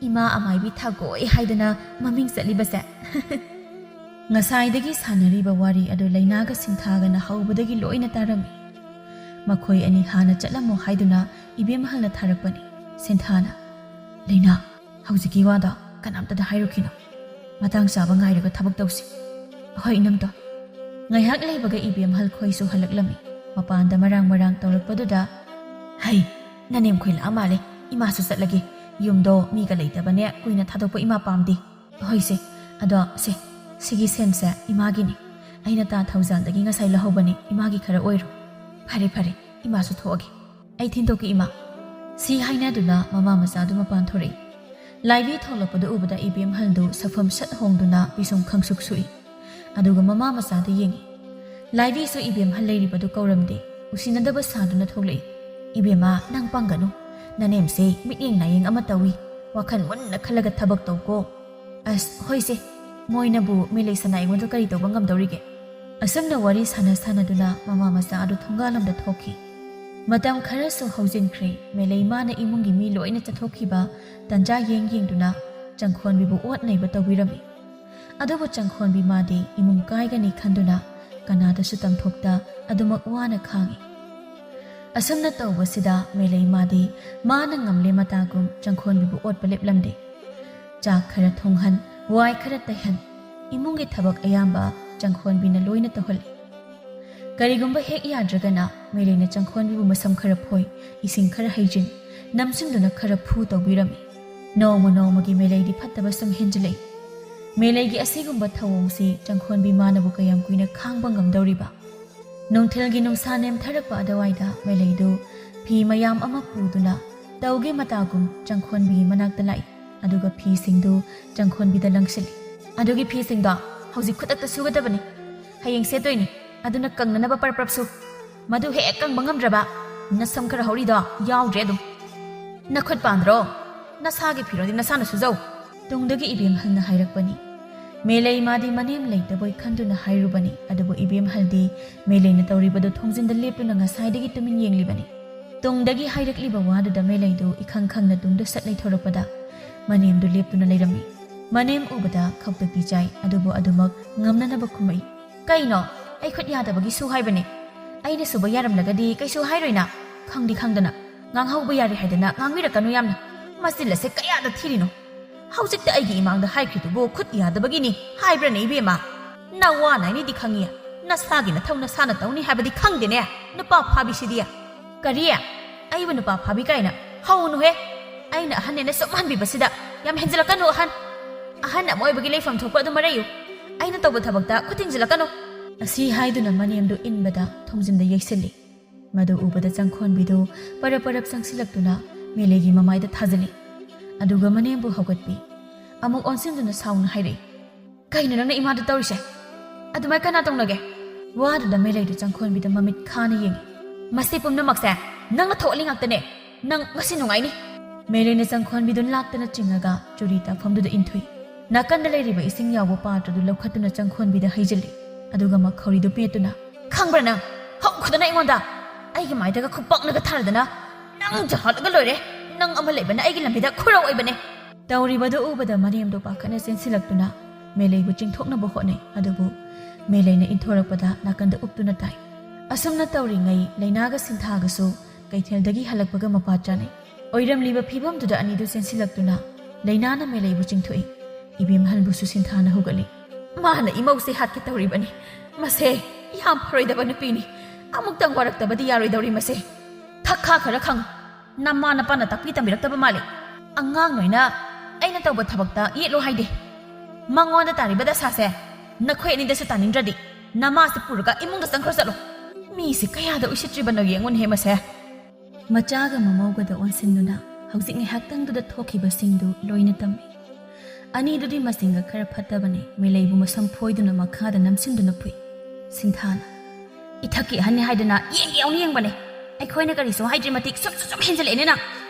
ꯏꯃꯥ ꯑꯃꯥꯏꯕꯤ ꯊꯥꯒꯣꯏ ꯍꯥꯏꯗꯅ ꯃꯃꯤꯡ ꯆꯠꯂꯤꯕꯁꯦ꯫" ꯉꯁꯥꯏꯗꯒꯤ ꯁꯥꯟꯅꯔꯤꯕ ꯋꯥꯔꯤ ꯑꯗꯨ ꯂꯩꯅꯥꯒ ꯁꯤꯟꯊꯥꯒꯅ ꯍꯧꯕꯗꯒꯤ ꯂꯣꯏꯅ ꯇꯥꯔꯝꯃꯤ꯫ ꯃꯈꯣꯏ ꯑꯅꯤ ꯍꯥꯟꯅ ꯆꯠꯂꯝꯃꯣ ꯍꯥꯏꯗꯨꯅ ꯏꯕꯦꯝꯍꯜꯅ ꯊꯥꯔꯛꯄꯅꯤ꯫ ꯁꯤꯟꯊꯥꯅ, "ꯂꯩꯅꯥ, ꯍꯧꯖꯤꯛꯀꯤ ꯋꯥꯗꯣ ꯀꯅꯥꯝꯇꯗ ꯍꯥꯏꯔꯨꯈꯤꯅꯣ꯫ ꯃꯇꯥꯡ ꯆꯥꯕ ꯉꯥꯏꯔꯒ ꯊꯕꯛ ꯇꯧꯁꯤ꯫ ꯍꯣꯏ, ꯏꯅꯝꯇꯣ꯫" ꯉꯥꯏꯍꯥꯛ ꯂꯩꯕꯒ ꯏꯕꯦꯝꯍꯜ ꯈꯣꯏꯁꯨ ꯍꯜꯂꯛꯂꯝꯃꯤ꯫ ꯃꯄꯥꯟꯗ ꯃꯔꯥꯡ ꯃꯔꯥꯡ ꯇꯧꯔꯛꯄꯗꯨꯗ, "ꯍꯩ, ꯅꯅꯦꯝ ꯈꯣꯏ ꯂꯥꯛꯑ ꯃꯥꯜꯂꯦ꯫ ꯏꯃꯥꯁꯨ ꯆꯠꯂꯒꯦ꯫ ꯌꯨꯝꯗꯣ ꯃꯤꯒ ꯂꯩꯇꯕꯅꯦ ꯀꯨꯏꯅ ꯊꯥꯗꯣꯛꯄ ꯏꯃꯥ ꯄꯥꯝꯗꯦ꯫ ꯍꯣꯏꯁꯦ, ꯑꯗꯣ ꯁꯦ, ꯁꯤꯒꯤ ꯁꯦꯝꯁꯦ ꯏꯃꯥꯒꯤꯅꯤ꯫ ꯑꯩꯅ ꯇꯥ ꯊꯧꯖꯥꯜꯗꯒꯤ ꯉꯁꯥꯏ ꯂꯧꯍꯧꯕꯅꯤ꯫ ꯏꯃꯥꯒꯤ ꯈꯔ ꯑꯣꯏꯔꯣ꯫ ꯐꯔꯦ, ꯐꯔꯦ, ꯏꯃꯥꯁꯨ ꯊꯣꯛꯑꯒꯦ꯫ ꯑꯩ ꯊꯤꯟꯗꯣꯛꯀꯦ, ꯏꯃꯥ꯫" ꯁꯤ ꯍꯥꯏꯅꯗꯨꯅ ꯃꯃꯥ ꯃꯆꯥꯗꯨ ꯃꯄꯥꯟ ꯊꯣꯔꯛꯏ꯫ ꯂꯥꯏꯕꯤ ꯊꯣꯛꯂꯛꯄꯗꯨ ꯎꯕꯗ ꯏꯕꯦꯝꯍꯜꯗꯨ ꯁꯛꯐꯝ ꯁꯠ ꯍꯣꯡꯗꯨꯅ ꯄꯤꯁꯨꯝ ꯈꯪꯁꯨꯛ ꯁꯨꯛꯏ꯫ ꯑꯗꯨꯒ ꯃꯃꯥ ꯃꯆꯥꯗ ꯌꯦꯡꯉꯤ꯫ ꯂꯥꯏꯕꯤꯁꯨ ꯏꯕꯦꯝꯍꯜ ꯂꯩꯔꯤꯕꯗꯨ ꯀꯧꯔꯝꯗꯦ꯫ ꯎꯁꯤꯟꯅꯗꯕ ꯁꯥꯗꯨꯅ ꯊꯣꯛꯂꯛꯏ꯫ "ꯏꯕꯦꯝꯃ, ꯅꯪ ꯄꯪꯒꯅꯨ꯫ ꯅꯅꯦꯝꯁꯦ ꯃꯤꯠꯌꯦꯡ ꯅꯥꯌꯦꯡ ꯑꯃ ꯇꯧꯏ꯫ ꯋꯥꯈꯜ ꯃꯨꯟꯅ ꯈꯜꯂꯒ ꯊꯕꯛ ꯇꯧꯀꯣ꯫" "ꯑꯁ, ꯍꯣꯏꯁꯦ, ꯃꯣꯏꯅꯕꯨ ꯃꯤꯂꯩ ꯁꯅꯥ ꯑꯩꯉꯣꯟꯗ ꯀꯔꯤ ꯇꯧꯕ ꯉꯝꯗꯧꯔꯤꯒꯦ?" ꯑꯁꯨꯝꯅ ꯋꯥꯔꯤ ꯁꯥꯟꯅ ꯁꯥꯟꯅꯗꯨꯅ ꯃꯃꯥ ꯃꯆꯥ ꯑꯗꯨ ꯊꯣꯡꯒꯥꯜꯂꯣꯝꯗ ꯊꯣꯛꯈꯤ꯫ ꯃꯇꯝ ꯈꯔꯁꯨ ꯍꯧꯖꯤꯟꯈ꯭ꯔꯦ꯫ ꯃꯦꯂꯩ ꯃꯥꯅ ꯏꯃꯨꯡꯒꯤ ꯃꯤ ꯂꯣꯏꯅ ꯆꯠꯊꯣꯛꯈꯤꯕ ꯇꯟꯖꯥ ꯌꯦꯡ ꯌꯦꯡꯗꯨꯅ ꯆꯪꯈꯣꯟꯕꯤꯕꯨ ꯑꯣꯠ ꯅꯩꯕ ꯇꯧꯕꯤꯔꯝꯃꯤ꯫ ꯑꯗꯨꯕꯨ ꯆꯪꯈꯣꯟꯕꯤ ꯃꯥꯗꯤ ꯏꯃꯨꯡ ꯀꯥꯏꯒꯅꯤ ꯈꯟꯗꯨꯅ ꯀꯅꯥꯗꯁꯨ ꯇꯝꯊꯣꯛꯇ ꯑꯗꯨꯃꯛ ꯋꯥꯅ ꯈꯥꯡꯉꯤ꯫ ꯑꯁꯨꯝꯅ ꯇꯧꯕꯁꯤꯗ ꯃꯦꯂꯩ ꯃꯥꯗꯤ ꯃꯥꯅ ꯉꯝꯂꯦ ꯃꯇꯥꯒꯨꯝ ꯆꯪꯈꯣꯟꯕꯤꯕꯨ ꯑꯣꯠꯄ ꯂꯦꯞꯂꯝꯗꯦ꯫ ꯆꯥꯛ ꯈꯔ ꯊꯣꯡꯍꯟ, ꯋꯥꯏ ꯈꯔ ꯇꯩꯍꯟ, ꯏꯃꯨꯡꯒꯤ ꯊꯕꯛ ꯑꯌꯥꯝꯕ ꯆꯪꯈꯣꯟꯕꯤꯅ ꯂꯣꯏꯅ ꯇꯧꯍꯜꯂꯤ꯫ ꯀꯔꯤꯒꯨꯝꯕ ꯍꯦꯛ ꯌꯥꯗ꯭ꯔꯒꯅ ꯃꯦꯂꯩꯅ ꯆꯪꯈꯣꯟꯕꯤꯕꯨ ꯃꯁꯝ ꯈꯔ ꯐꯣꯏ, ꯏꯁꯤꯡ ꯈꯔ ꯍꯩꯖꯤꯟ, ꯅꯝꯁꯤꯟꯗꯨꯅ ꯈꯔ ꯐꯨ ꯇꯧꯕꯤꯔꯝꯃꯤ꯫ ꯅꯣꯡꯃ ꯅꯣꯡꯃꯒꯤ ꯃꯦꯂꯩꯗꯤ ꯐꯠꯇꯕ ꯁꯨꯝ ꯍꯦꯟꯖꯤꯜꯂꯛꯏ꯫ ꯃꯦꯂꯩꯒꯤ ꯑꯁꯤꯒꯨꯝꯕ ꯊꯧꯑꯣꯡꯁꯤ ꯆꯪꯈꯣꯟꯕꯤ ꯃꯥꯅꯕꯨ ꯀꯌꯥꯝ ꯀꯨꯏꯅ ꯈꯥꯡꯕ ꯉꯝꯗꯧꯔꯤꯕ? ꯅꯨꯡꯊꯤꯜꯒꯤ ꯅꯨꯡꯁꯥ ꯅꯦꯝꯊꯔꯛꯄ ꯑꯗꯨꯋꯥꯏꯗ ꯃꯦꯂꯩꯗꯨ ꯐꯤ ꯃꯌꯥꯝ ꯑꯃ ꯄꯨꯗꯨꯅ ꯇꯧꯒꯦ ꯃꯇꯥꯒꯨꯝ ꯆꯪꯈꯣꯟꯕꯤꯒꯤ ꯃꯅꯥꯛꯇ ꯂꯥꯛꯏ꯫ ꯑꯗꯨꯒ ꯐꯤꯁꯤꯡꯗꯨ ꯆꯪꯈꯣꯟꯕꯤꯗ ꯂꯪꯁꯤꯜꯂꯤ꯫ "ꯑꯗꯨꯒꯤ ꯐꯤꯁꯤꯡꯗꯣ ꯍꯧꯖꯤꯛ ꯈꯨꯗꯛꯇ ꯁꯨꯒꯗꯕꯅꯤ꯫ ꯍꯌꯦꯡ ꯁꯦꯠꯇꯣꯏꯅꯤ꯫ ꯑꯗꯨꯅ ꯀꯪꯅꯅꯕ ꯄꯔꯞ ꯄꯔꯞ ꯁꯨ꯫ ꯃꯗꯨ ꯍꯦꯛ ꯀꯪꯕ ꯉꯝꯗ꯭ꯔꯕ ꯅꯁꯝ ꯈꯔ ꯍꯧꯔꯤꯗꯣ ꯌꯥꯎꯗ꯭ꯔꯦ ꯑꯗꯨꯝ꯫ ꯅꯈꯨꯠ ꯄꯥꯟꯗ꯭ꯔꯣ? ꯅꯁꯥꯒꯤ ꯐꯤꯔꯣꯜꯗꯤ ꯅꯁꯥꯅ ꯁꯨꯖꯧ꯫" ꯇꯨꯡꯗꯒꯤ ꯏꯕꯦꯝꯍꯜꯅ ꯍꯥꯏꯔꯛꯄꯅꯤ꯫ ꯃꯦꯂꯩ ꯃꯥꯗꯤ ꯃꯅꯦꯝ ꯂꯩꯇꯕꯣꯏ ꯈꯟꯗꯨꯅ ꯍꯥꯏꯔꯨꯕꯅꯤ, ꯑꯗꯨꯕꯨ ꯏꯕꯦꯝꯍꯜꯗꯤ ꯃꯦꯂꯩꯅ ꯇꯧꯔꯤꯕꯗꯨ ꯊꯣꯡꯖꯤꯟꯗ ꯂꯦꯞꯇꯨꯅ ꯉꯁꯥꯏꯗꯒꯤ ꯇꯨꯃꯤꯟ ꯌꯦꯡꯂꯤꯕꯅꯤ꯫ ꯇꯨꯡꯗꯒꯤ ꯍꯥꯏꯔꯛꯂꯤꯕ ꯋꯥꯗꯨꯗ ꯃꯦꯂꯩꯗꯨ ꯏꯈꯪ ꯈꯪꯅ ꯇꯨꯡꯗ ꯁꯠ ꯂꯩꯊꯣꯔꯛꯄꯗ ꯃꯅꯦꯝꯗꯨ ꯂꯦꯞꯇꯨꯅ ꯂꯩꯔꯝꯃꯤ꯫ ꯃꯅꯦꯝ ꯎꯕꯗ ꯈꯧꯇꯛꯇꯤ ꯆꯥꯏ, ꯑꯗꯨꯕꯨ ꯑꯗꯨꯃꯛ ꯉꯝꯅꯅꯕ ꯈꯨꯝꯃꯛꯏ꯫ "ꯀꯩꯅꯣ? ꯑꯩ ꯈꯨꯠ ꯌꯥꯗꯕꯒꯤ ꯁꯨ ꯍꯥꯏꯕꯅꯤ꯫ ꯑꯩꯅ ꯁꯨꯕ ꯌꯥꯔꯝꯂꯒꯗꯤ ꯀꯩꯁꯨ ꯍꯥꯏꯔꯣꯏꯅ꯫ ꯈꯪꯗꯤ ꯈꯪꯗꯅ꯫ ꯉꯥꯡꯍꯧꯕ ꯌꯥꯔꯦ ꯍꯥꯏꯗꯅ ꯉꯥꯡꯕꯤꯔꯛꯀꯅꯨ ꯌꯥꯝꯅ꯫ ꯃꯆꯤꯜ ꯑꯁꯦ ꯀꯌꯥꯗ ꯊꯤꯔꯤꯅꯣ? ꯍꯧꯖꯤꯛꯇ ꯑꯩꯒꯤ ꯏꯃꯥꯡꯗ ꯍꯥꯏꯈ꯭ꯔꯤꯗꯨꯕꯨ ꯈꯨꯠ ꯌꯥꯗꯕꯒꯤꯅꯤ ꯍꯥꯏꯕ꯭ꯔꯅꯦ ꯏꯕꯦꯝꯃ? ꯅꯋꯥ ꯅꯥꯏꯅꯤꯗꯤ ꯈꯪꯉꯤ꯫ ꯅꯁꯥꯒꯤ ꯅꯊꯧ ꯅꯁꯥꯅ ꯇꯧꯅꯤ ꯍꯥꯏꯕꯗꯤ ꯈꯪꯗꯦꯅꯦ, ꯅꯨꯄꯥ ꯐꯥꯕꯤꯁꯤꯗꯤ꯫ ꯀꯔꯤ? ꯑꯩꯕꯨ ꯅꯨꯄꯥ ꯐꯥꯕꯤ ꯀꯥꯏꯅ? ꯍꯧꯅꯨꯍꯦ꯫ ꯑꯩꯅ ꯑꯍꯟꯅꯦꯅ ꯁꯨꯝ ꯍꯟꯕꯤꯕꯁꯤꯗ ꯌꯥꯝ ꯍꯦꯟꯖꯤꯜꯂꯛꯀꯅꯨ ꯑꯍꯟ꯫ ꯑꯍꯟ ꯑꯃ ꯑꯣꯏꯕꯒꯤ ꯂꯩꯐꯝ ꯊꯣꯛꯄ ꯑꯗꯨ ꯃꯔꯩꯌꯨ꯫ ꯑꯩꯅ ꯇꯧꯕ ꯊꯕꯛꯇ ꯈꯨꯠ ꯊꯤꯡꯖꯤꯜꯂꯛꯀꯅꯨ꯫" ꯑꯁꯤ ꯍꯥꯏꯗꯨꯅ ꯃꯅꯦꯝꯗꯨ ꯏꯟꯕꯗ ꯊꯣꯡꯖꯤꯟꯗ ꯌꯩꯁꯤꯜꯂꯤ꯫ ꯃꯗꯨ ꯎꯕꯗ ꯆꯪꯈꯣꯟꯕꯤꯗꯨ ꯄꯔꯞ ꯄꯔꯞ ꯆꯪꯁꯤꯜꯂꯛꯇꯨꯅ ꯃꯦꯂꯩꯒꯤ ꯃꯃꯥꯏꯗ ꯊꯥꯖꯤꯜꯂꯤ꯫ ꯑꯗꯨꯒ ꯃꯅꯦꯝꯕꯨ ꯍꯧꯒꯠꯄꯤ꯫ ꯑꯃꯨꯛ ꯑꯣꯟꯁꯤꯟꯗꯨꯅ ꯁꯥꯎꯅ ꯍꯥꯏꯔꯛꯏ, "ꯀꯩꯅꯣ ꯅꯪꯅ ꯏꯃꯥꯗ ꯇꯧꯔꯤꯁꯦ? ꯑꯗꯨꯃꯥꯏ ꯀꯅꯥ ꯇꯧꯅꯒꯦ?" ꯋꯥꯗꯨꯗ ꯃꯦꯂꯩꯗꯨ ꯆꯪꯈꯣꯟꯕꯤꯗ ꯃꯃꯤꯠ ꯈꯥꯅ ꯌꯦꯡꯉꯤ꯫ "ꯃꯁꯤ ꯄꯨꯝꯅꯃꯛꯁꯦ ꯅꯪꯅ ꯊꯣꯛꯍꯜꯂꯤ ꯉꯥꯛꯇꯅꯦ꯫ ꯅꯪ ꯉꯁꯤ ꯅꯨꯡꯉꯥꯏꯅꯤ꯫" ꯃꯦꯂꯩꯅ ꯆꯪꯈꯣꯟꯕꯤꯗꯨ ꯂꯥꯛꯇꯅ ꯆꯤꯡꯉꯒ ꯆꯨꯔꯤ ꯇꯥꯐꯝꯗꯨꯗ ꯏꯟꯊꯨꯏ꯫ ꯅꯥꯀꯟꯗ ꯂꯩꯔꯤꯕ ꯏꯁꯤꯡ ꯌꯥꯎꯕ ꯄꯥꯇ꯭ꯔꯗꯨ ꯂꯧꯈꯠꯇꯨꯅ ꯆꯪꯈꯣꯟꯕꯤꯗ ꯍꯩꯖꯤꯜꯂꯤ꯫ ꯑꯗꯨꯒ ꯃꯈꯧꯔꯤꯗꯨ ꯄꯦꯠꯇꯨꯅ, "ꯈꯪꯕ꯭ꯔꯥ ꯅꯪ? ꯍꯧꯈꯗꯅ ꯑꯩꯉꯣꯟꯗ ꯑꯩꯒꯤ ꯃꯥꯏꯗꯒ ꯈꯨꯄꯥꯛꯅꯒ ꯊꯥꯔꯗꯅ ꯅꯪ ꯖꯍꯥꯠꯂꯒ ꯂꯣꯏꯔꯦ꯫ ꯅꯪ ꯑꯃ ꯂꯩꯕꯅ ꯑꯩꯒꯤ ꯂꯝꯕꯤꯗ ꯈꯨꯔꯧ ꯑꯣꯏꯕꯅꯦ꯫" ꯇꯧꯔꯤꯕꯗꯨ ꯎꯕꯗ ꯃꯅꯦꯝꯗꯣ ꯄꯥꯈꯠꯅ ꯆꯦꯟꯁꯤꯜꯂꯛꯇꯨꯅ ꯃꯦꯂꯩꯕꯨ ꯆꯤꯡꯊꯣꯛꯅꯕ ꯍꯣꯠꯅꯩ꯫ ꯑꯗꯨꯕꯨ ꯃꯦꯂꯩꯅ ꯏꯟꯊꯣꯔꯛꯄꯗ ꯅꯥꯀꯟꯗ ꯎꯞꯇꯨꯅ ꯇꯥꯏ꯫ ꯑꯁꯨꯝꯅ ꯇꯧꯔꯤꯉꯩ ꯂꯩꯅꯥꯒ ꯁꯤꯟꯊꯥꯒꯁꯨ ꯀꯩꯊꯦꯜꯗꯒꯤ ꯍꯜꯂꯛꯄꯒ ꯃꯄꯥ ꯆꯥꯅꯩ꯫ ꯑꯣꯏꯔꯝꯂꯤꯕ ꯐꯤꯕꯝꯗꯨꯗ ꯑꯅꯤꯗꯨ ꯆꯦꯟꯁꯤꯜꯂꯛꯇꯨꯅ ꯂꯩꯅꯥꯅ ꯃꯦꯂꯩꯕꯨ ꯆꯤꯡꯊꯣꯛꯏ꯫ ꯏꯕꯦꯝꯍꯜꯕꯨꯁꯨ ꯁꯤꯟꯊꯥꯅ ꯍꯧꯒꯠꯂꯤ꯫ ꯃꯥꯅ ꯏꯃꯧꯁꯦ ꯍꯥꯠꯀꯦ ꯇꯧꯔꯤꯕꯅꯤ꯫ ꯃꯁꯦ ꯌꯥꯝ ꯐꯔꯣꯏꯗꯕ ꯅꯨꯄꯤꯅꯤ꯫ ꯑꯃꯨꯛꯇꯪ ꯋꯥꯔꯛꯇꯕꯗꯤ ꯌꯥꯔꯣꯏꯗꯧꯔꯤ ꯃꯁꯦ꯫ ꯊꯛ ꯈꯥ ꯈꯔ ꯈꯪ꯫ ꯅꯃꯥ ꯅꯄꯥꯅ ꯇꯥꯛꯄꯤ ꯇꯝꯕꯤꯔꯛꯇꯕ ꯃꯥꯜꯂꯦ꯫ ꯑꯉꯥꯡ ꯅꯣꯏꯅ ꯑꯩꯅ ꯇꯧꯕ ꯊꯕꯛꯇ ꯌꯦꯠꯂꯣ ꯍꯥꯏꯗꯦ꯫ ꯃꯉꯣꯟꯗ ꯇꯥꯔꯤꯕ ꯗꯁꯥꯁꯦ ꯅꯈꯣꯏ ꯑꯅꯤꯗꯁꯨ ꯇꯥꯅꯤꯡꯗ꯭ꯔꯗꯤ ꯅꯃꯥꯁꯦ ꯄꯨꯔꯒ ꯏꯃꯨꯡꯗ ꯆꯪꯈ꯭ꯔꯣ ꯆꯠꯂꯣ꯫ ꯃꯤꯁꯦ ꯀꯌꯥꯗ ꯎꯁꯤꯠꯇ꯭ꯔꯤꯕꯅꯣ ꯌꯦꯡꯉꯨꯅꯦꯍꯦ ꯃꯁꯦ꯫ ꯃꯆꯥꯒ ꯃꯃꯧꯒꯗ ꯑꯣꯟꯁꯤꯟꯗꯨꯅ ꯍꯧꯖꯤꯛ ꯉꯥꯏꯍꯥꯛꯇꯪꯗꯨꯗ ꯊꯣꯛꯈꯤꯕꯁꯤꯡꯗꯨ ꯂꯣꯏꯅ ꯇꯝꯃꯤ꯫ ꯑꯅꯤꯗꯨꯗꯤ ꯃꯁꯤꯡꯒ ꯈꯔ ꯐꯠꯇꯕꯅꯤ, ꯃꯤꯂꯩꯕꯨ ꯃꯁꯝ ꯐꯣꯏꯗꯨꯅ ꯃꯈꯥꯗ ꯅꯝꯁꯤꯟꯗꯨꯅ ꯐꯨꯏ꯫ ꯁꯤꯟꯊꯥꯅ, "ꯏꯊꯛꯀꯤ ꯑꯍꯟꯅꯤ ꯍꯥꯏꯗꯅ ꯌꯦꯡꯒꯦ ꯌꯥꯎꯅ ꯌꯦꯡꯕꯅꯦ꯫ ꯑꯩꯈꯣꯏꯅ ꯀꯔꯤꯁꯨ ꯍꯥꯏꯗ꯭ꯔꯤ ꯃꯇꯤꯛ ꯁꯨꯝ ꯁꯨꯝ ꯁꯨꯝ ꯍꯦꯟꯖꯜꯂꯛꯑꯦꯅꯦ ꯅꯪ꯫